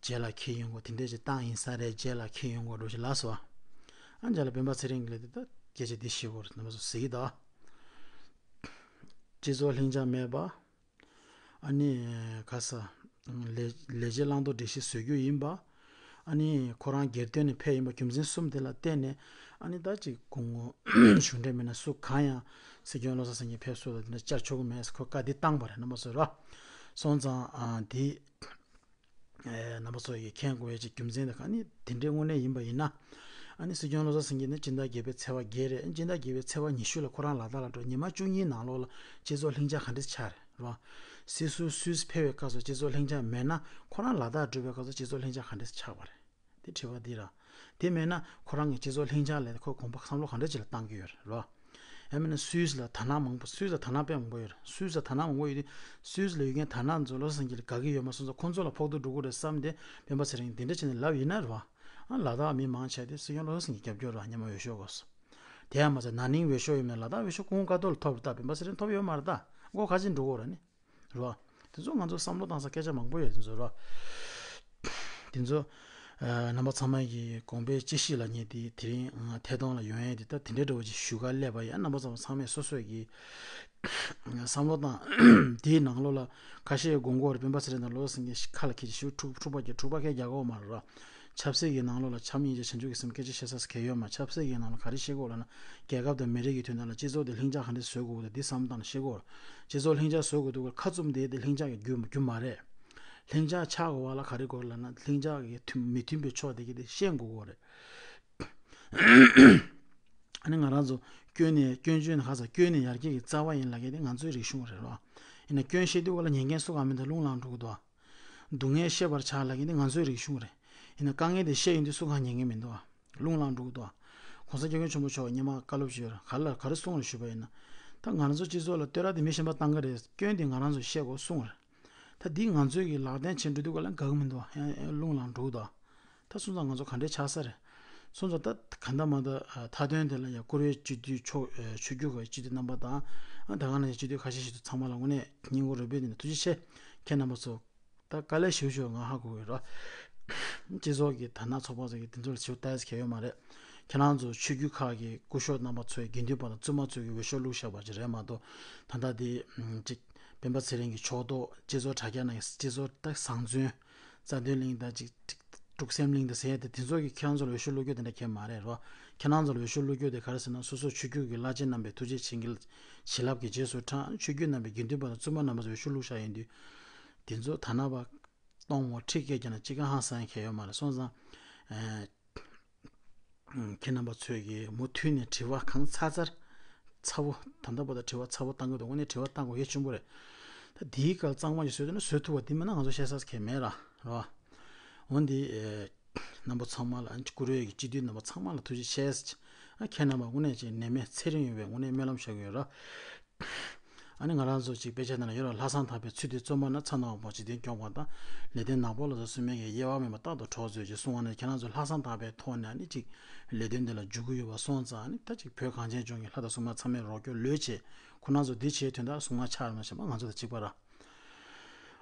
རྗེས་ལ་འཁྱེར་ཡོང་དགོས་དེ་འདྲས་ཅིག་བཏང་ཡིན་ས་རེད་རྗེས་ལ་འཁྱེར་ཡོང་དགོས་འགྲོ་ཞིག་ལབ་སོང་ཨ། ཨ་རྗེས་ལ་སྤེན་པ་ཚེ་རིང་གིས་ལབ་དེ་ད་སྐད་ཆ་འདི་ཞིག་གོ་རེད་རྣམ་པ་ཚོ་གཟིགས་ད། སྤྱི་ཚོགས་ལྷིང་འཇགས་མེད་པ། ཨ་ནི་ག་ས། ལས་ལས་བྱེད་བླང་དོར་སྒྲིག་གཞི་བཟོ་རྒྱུ་ཡིན་པ། ཨ་ནི་ཁོ་རང་སྒེར་དོན་ནས་ཕེབས་ཡིན་པ་རྒྱུ་མཚན་གསུམ་དེ་ལ་བརྟེན་ནས་ཨ་ནི་ད་ཅིག་སྐུ་ངོ་གཞུང་འབྲེལ་མིན་ན་སུ་གང་ཡང་སྲིད་སྐྱོང་བློ་བཟང་སེང་གེ་ཕེབས་སོང་ལ་དེ་འདྲ་བཅར་ཆོག་གི་མེད་ཁོ་བཀའ་འདི་བཏང་པ་རེད་རྣམ་པ་ཚོས་རོ། སོང་ཙང་ཨ་འདི། རྣམ་པ་ཚོ་ཡིས་མཁྱེན་དགོས་ཡས་ཀྱི་རྒྱུ་མཚན་དེ་ག་ནི་དེ་འདྲའི་དངོས་གནས་ཡིན་པ་ཡིན་ན། ཨ་ནི་སྲིད་སྐྱོང་བློ་བཟང་སེང་གེ་ནི་སྤྱི་ཟླ་བརྒྱད་པའི་ཚེས་པ་བརྒྱད་རེད། སྤྱི་ཟླ་བརྒྱད་པའི་ཚེས་པ་ཉི་ཤུ་ལ་ཁོ་རང་ལ་དྭགས་ལ་འགྲོ། ཉི་མ་བཅུ་གཉིས་ནང་ལོགས་ལ་སྤྱི་ཚོགས་ལྷིང་འཇགས་ག་འདྲ་ཆགས་རེད་རོ། སྲིད་ཟུར་སུད་སི་ཕེབས་པའི་སྐབས་སུ་སྤྱི་ཚོགས་ལྷིང་འཇགས་མེད་ན། ཁོ་རང་ལ་དྭགས་འགྲོ་བའི་སྐབས་སུ་སྤྱི་ཚོགས་ལྷིང་འཇགས་ག་འདྲས་ཆགས་པ་རེད། དེ་དྲི་བ་འདི་ར། དེ་མེད་ན་ཁོ་རང་གི་སྤྱི་ཚོགས་ལྷིང་འཇགས་ལ་ཁོས་གོམ་པ་བསམ་བློ་ག་འདྲ་ཅིག་ལ་བཏང་གི་ཡོད་རེད་རོ། ཡང་མིན་ན་སུད་སི་ལ་དར་ནག་མང་པོ། སུད་སི་ལ་དར་ནག་དཔེ་མང་པོ་ཡོད་རེད། སུད་སི་ལ་དར་ནག་མང་པོ་ཡོད་དུས་སུད་སི་ལ་ཡོད་མཁན་དར་ནག་ཚོ་བློ་བཟང་སེང་གེ་ལ་དགའ་གི་ཡོད་མ་སོང་ཙང་ཁོང་ཚོ་ལ་ཕོག་ཐུག་འགྲོ་གི་རེད་བསམ་སྟེ་སྤེན་པ་ཚེ་རིང་འདི་འདྲ་བྱས་ནས་ལབ་ཡིན་ན་རོ། ཨ་ལ་དྭགས་མི་མང་ཆེ་དེ་སྲིད་སྐྱོང་བློ་བཟང་སེང་གེ་རྒྱབ་སྐྱོར་ར་སྔོན་མ་འོས་ཤོག་གོ་སོང་། དེ་ཡང་མ་ཚད་ན་ནིང་འོས་ཤོག་ཡོད་མེད་ལ་དྭགས་འོས་ཤོག་ཀུན་དགའ་རྡོར་ལ་ཐོབ་རེད། ད་སྤེན་པ་ཚེ་རིང་ཐོབ་ཡོད་མ་རེད། ད་མགོ་ཁ་ཅིག་འགྲོ་གོ་ར་ནི། རོ། དེ་ཚོ་ང་ཚོ་བསམ་བློ་བཏང་ས་སྐད་ཆ་མང་པོ་ཡོད་དེ་ཚོ་རོ། དེ་ཚོ་ཨ་རྣམ་པ་ཚང་མ་གི་དགོངས་པའི་དཔྱད་གཞི་ལ་ངས་དེ་དེ་རིང་ཨ་ཐད་གཏོང་ལ་ཡོང་ཡས་དེ་ད་དེ་འདྲའི་འདྲ་བོ་ཅིག་ཞུ་ག་སླེབས་པ་ཡིན། རྣམ་པ་ཚང་མ་ཚང་མས་སོ་སོ་གི་བསམ་བློ་བཏང་། དེའི་ནང་ལོགས་ལ་ཁ་ཤས་དགོངས་སྐོར་སྤེན་པ་ཚེ་རིང་དང་བློ་བཟང་སེང་གེ་ཁ་ལ་འཁྱེར་ཞིག་འཁྲུག་འཁྲུག་པ་སྐད་འཁྲུག་པ་སྐད་རྒྱག་གོ་མ་རེད་རོ། ཆབ་སྲིད་ཀྱི་ནང་ལོགས་ལ་བྱམས་སྙིང་རྗེ་བྱང་ཆུབ་ཀྱི་སེམས་སྐད་ཆ་བཤད་ས་གལ་ཡོད་མ། ཆབ་སྲིད་ཀྱི་ནང་ལ་ག་རེ་བཤད་དགོས་ལབ་ན། རྒྱལ་ཁབ་དང་མི་རིགས་ཀྱི་དོན་དག་ལ་སྤྱི་ཚོགས་དེ་ལྷིང་འཇགས་ག་འདྲ་བཟོ་དགོས་འདུག་འདི་བསམ་བཏང་ནས་བཤད་དགོས། སྤྱི་ཚོགས་ལྷིང་འཇགས་བཟོ་དགོས་འདུག་ག་ཁ་བཙུམ་བསྡད་དེ་ལྷིང་འཇགས་ཀྱི་རྒྱུ་རྒྱུ་མ་རེད། ལྷིང་འཇགས་ཆགས་དགོས་པ་ལ་ག་རེ་དགོས་ལབ་ན། ལྷིང་འཇགས་ཀྱི་མཐུན་མི་མཐུན་པའི་ཕྱོགས་དེ་གི་དེ་ཤེས་དགོས་ཀྱི་རེད། ཨ་ནི་ང་རང་ཚོ་སྐྱོན་ནས་སྐྱོན་བརྗོད་ནས་ཁ་ས་སྐྱོན་ནས་ཡར་རྒྱས་ཀྱི་རྩ་བ་ཡིན་ལབ་མཁན་དེ་ང་ཚོའི་རིག་གཞུང་རེད་རོ། ཡིན་ན་སྐྱོན་བཤད་དུས་ག་ལ་ཉན་མཁན་སུ་གང་མིན་དང་རླུང་ལངས་འགྲོ་གི་འདུག་སྡུག་བསྔལ་བཤད་པར་བྱ་ལབ་མཁན་དེ་ང་ཚོའི་རིག་གཞུང་རེད། ཡིན་ན་དཀའ་ངལ་དེ་བཤད་ཡོང་དུས་སུ་གང་ཉན་མཁན་མི་འདུག་རླུང་ལངས་འགྲོ་གི་འདུག་གོང་ས་སྐྱབས་མགོན་ཆེན་པོ་མཆོག་སྔོན་མ་བཀའ་སློབ་ཞུས་ཡོད་རེད། ག་ལ་ག་རེ་གསུངས་རེད་ཞུས་པ་ཡིན་ན། ད་ང་རང་ཚོ་སྤྱི་ཚོགས་ལ་བསྟོད་ར་དེ་མི་གཞན་པ་བཏང་གི་རེད། སྐྱོན་དེ་ང་རང་ཚོ་བཤད་དགོས་གསུངས་རེད། ད་འདི་ང་ཚོས་ཀྱི་ལག་བསྟན་བྱེད་འགྲོ་དུས་ག་ལ་དགའ་གི་མི་འདུག་ཡང་ཡང་རླུང་ལངས་འགྲོ་གི་འདུག་ད་སོང་ཙང་ང་ཚོ་ག་འདྲས་ཆགས་ས་རེད། སོང་ཙང་ད་ག་འདྲ་མ་འདྲ་མཐའ་དོན་དེ་ལ་ཡང་བཀུར་འོས་སྤྱི་འཐུས་ཆོས་ཆོས་བརྒྱུད་ཁག་སྤྱི་འཐུས་རྣམ་པ་དང་། ད་ག་ནང་བཞིན་སྤྱི་འཐུས་ཁ་ཤས་ཤིག་ཏུ་ཚང་མ་ལ་དངོས་གནས་སྙིང་ཁོང་རུས་པའི་གཏིང་ནས་ཐུགས་རྗེ་ཆེ། ཁྱེད་རྣམ་པ་ཚོ། ད་དཀའ་ལས་ཞེ་པོ་ཞིག་ང་ཧ་གོ་གི་རེད། སྤྱི་ཚོགས་ཀྱི་དར་ནག་ཚོགས་པ་ཚོ་གི་དེ་ཚོ་ལ་ཞེ་པོ་ལྟ་ཡས་གལ་ཡོད་མ་རེད། ཁྱེད་རང་ཚོ་ཆོས་བརྒྱུད་ཁག་གི་སྐུ་ཞབས་རྣམ་པ་ཚོའི་དགེ་འདུན་པ་དང་བཙུན་མ་ཚོས་ཀྱི་འོས་ཤོག་བླུགས་བཞག་པ་ཅིག་རེད་མ་གཏོགས། ད་ལྟ་དེ་ཅིག་སྤེན་པ་ཚེ་རིང་གི་ཕྱོགས་གཏོགས་སྤྱི་ཚོགས་དྲ་རྒྱ་ནང་གི་སྤྱི་ཚོགས་ད་བཟང་བཙོན། རྩ་དོན་གླིང་དང་ཅིག་ཅིག་དཀྲུག་སེམས་གླིང་དང་ཟེར་ཡ་དེ་དེ་ཚོ་གི་ཁྱེད་རང་ཚོ་ལ་འོས་ཤོག་བླུགས་རྒྱུ་དེ་འདྲ་གལ་མ་རེད་རོ། ཁྱེད་རང་ཚོ་ལ་འོས་ཤོག་བླུགས་རྒྱུ་དེ་ག་རེ་ཟེར་ན། སོ་སོ་ཆོས་བརྒྱུད་ཀྱི་བླ་ཆེན་རྣམ་པའི་ཐུགས་རྗེ་བྱིན་གྱིས་བྱིན་རླབས་ཀྱི་རྗེས་སུ་འབྲངས་ཆོས་བརྒྱུད་རྣམ་པའི་དགེ་འདུན་པ་དང་བཙུན་མ་རྣམ་པ་ཚོ་འོས་ཤོག་བླུགས་བཞག་ཡིན་དུས། དེ་ཚོ་ད་ནང་པ་གཏོང་ངོ་ཁྲིད་སྐད་རྒྱག་ན་ཅི་ག་ཧང་སང་ཁྱད་ཡོད་མ་རེད། སོང་ཙང་། ཨེ། ཁྱེད་རྣམ་པ་ཚོས་ཀྱིས་མུ་མཐུད་ནས་དྲི་བ་གང་ཚར་ཚར། ཚ་བོ་ད་ལྟ་བར་དུ་དྲི་བ་ཚ་བོ་བཏང་གི་འདུག་དངོས་གནས་དྲི་བ་བཏང་དགོས་གལ་ཆེན་པོ་རེད། ད་དེའི་སྐབས་གཙང་མ་ཞིག་བཟོས་ཐུབ་ན་བཟོས་ཐུབ་པ་དེ་མིན་ན་ང་ཚོ་བཤད་ས་གལ་མེད་ར་རོ། འོན་ཏེ། ཨེ། རྣམ་པ་ཚང་མ་ལ་བཀུར་འོས་ཀྱི་སྤྱི་འཐུས་རྣམ་པ་ཚང་མ་ལ་ཐུགས་རྗེ་ཆེ། ཨ་ཁྱེད་རྣམ་པ་དངོས་གནས་ཀྱི་ནད་མེད་ཚེ་རིང་ཡོང་བའི་དངོས་གནས་སྨོན་ལམ་བྱ་གི་ཡོད་ར། ཨ་ནི་ང་རང་ཚོ་གཅིག་དཔེ་ཆ་ནང་ལ་ཡོད་ར། ལྷག་བསམ་དག་པའི་ཚུལ་འདི་བརྩོན་པ་ན། ཚ་ན་དབང་པོ་འཇིག་རྟེན་སྐྱོང་བ་དང་། ལེགས་ལྡན་ནག་པོ་ལ་སོགས་སུ་སྨན་གྱི་དབྱེ་བ་མེད་པར་རྟག་ཏུ་གྲོགས་མཛོད་ཅེས་གསུངས་པ་ནི་ཁྱེད་རང་ཚོ་ལྷག་བསམ་དག་པའི་ཐོག་ནས་ཨ་ནི་གཅིག་ལས་དོན་འདི་ལ་འཇུག་གི་ཡོད་པ་སོང་ཙང་། ཨ་ནི་ད་གཅིག་བོད་གངས་ཅན་ལྗོངས་ཀྱི་ལྷ་དང་སྲུང་མ་ཚང་མས་རོགས་སྐྱོར་ལོས་བྱེད། ཁོ་རང་ཚོ་འདི་བྱེད་དོན་དག་སྲུང་མ་ཆགས་ར་མ་བྱས་པ་ང་ཚོ་དང་གཅིག་པ་ར།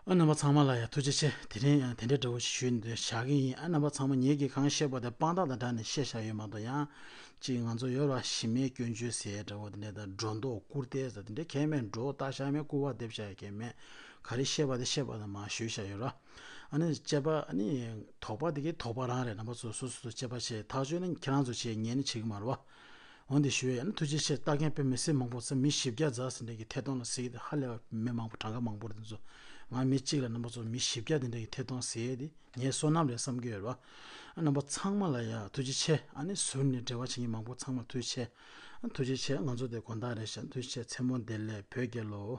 ཨ་རྣམ་པ་ཚང་མ་ལ་ཡང་ཐུགས་རྗེ་ཆེ། དེ་རིང་ཡང་དེ་འདྲའི་འདྲ་བོ་ཞིག་ཞུས་འདོད་བཞག་གི་ཡིན། ཨ་རྣམ་པ་ཚང་མ་ངེད་ཀྱིས་གང་བཤད་པ་དེ་དཔང་རྟགས་དང་སྦྲགས་ནས་བཤད་བཞག་ཡོད་མ་གཏོགས། ཡང་གཅིག་ང་ཚོ་ཡོད་ར་གཞི་མེད་སྐྱོན་བརྗོད་ཟེར་འདྲ་བོ་དེ་འདྲ་དང་སྒྲོ་འདོགས་སྐུར་ཏེ་ཟེར་དེ་འདྲ་གང་ཡང་མེད། སྒྲོ་བཏགས་བཞག་མེད། སྐུར་བ་འདེབས་བཞག་ཡ་གང་ཡང་མེད། ག་རེ་བཤད་པ་དེ་བཤད་པ་དང་མར་ཞུས་བཞག་ཡོད་ར། ཨ་ནི་དཔྱད་པ་ཨ་ནི་དོགས་པ་དེ་གའི་དོགས་པ་རང་རེད། རྣམ་པ་ཚོ་སོ་སོ་སོ་དཔྱད་པ་བྱེད། ཐག་གཅོད་ནི་ཁྱེད་རང་ཚོ་བྱེད། ངས་ནི་བྱེད་ཀྱི་མ་རེད་བ། འོན་ཏེ་ཞུ་ཡ་ཡིན་ན། ཐུགས་རྗེ་ཆེ། ལྟ་མཁན་དཔེ་མི་སྲིད་མང་པོ་ཚོ། མི་བཞི་བརྒྱ་ཙམ་ཟེར་འདྲ་གི་ཐད་གཏོང་ལ་གཟིགས་ཏེ་ཧ་ལས་པ་མི་མང་པོ་གྲངས་ཀ་མང་པོ་རེད་འདི་ཚོ། ང་མི་གཅིག་ལ་རྣམ་པ་ཚོ་མི་བཞི་བརྒྱ་དེ་འདྲ་གི་ཐད་གཏོང་ཟེར་ཡས་དེ་ངའི་བསོད་ནམས་རེད་བསམ་གྱི་ཡོད་རེད་བ། ཨ་རྣམ་པ་ཚང་མ་ལ་ཡ་ཐུགས་རྗེ་ཆེ། ཨ་ནི་ཟུར་ནས་འབྲེལ་བ་བྱེད་མཁན་མང་པོ་ཚང་མ་ཐུགས་རྗེ་ཆེ། ཨ་ཐུགས་རྗེ་ཆེ། ང་ཚོ་དེ་དགོང་དག་རེད་ཤག་ཐུགས་རྗེ་ཆེ། མཚན་མོ་བདེ་ལེགས། བོད་རྒྱལ་ལོ།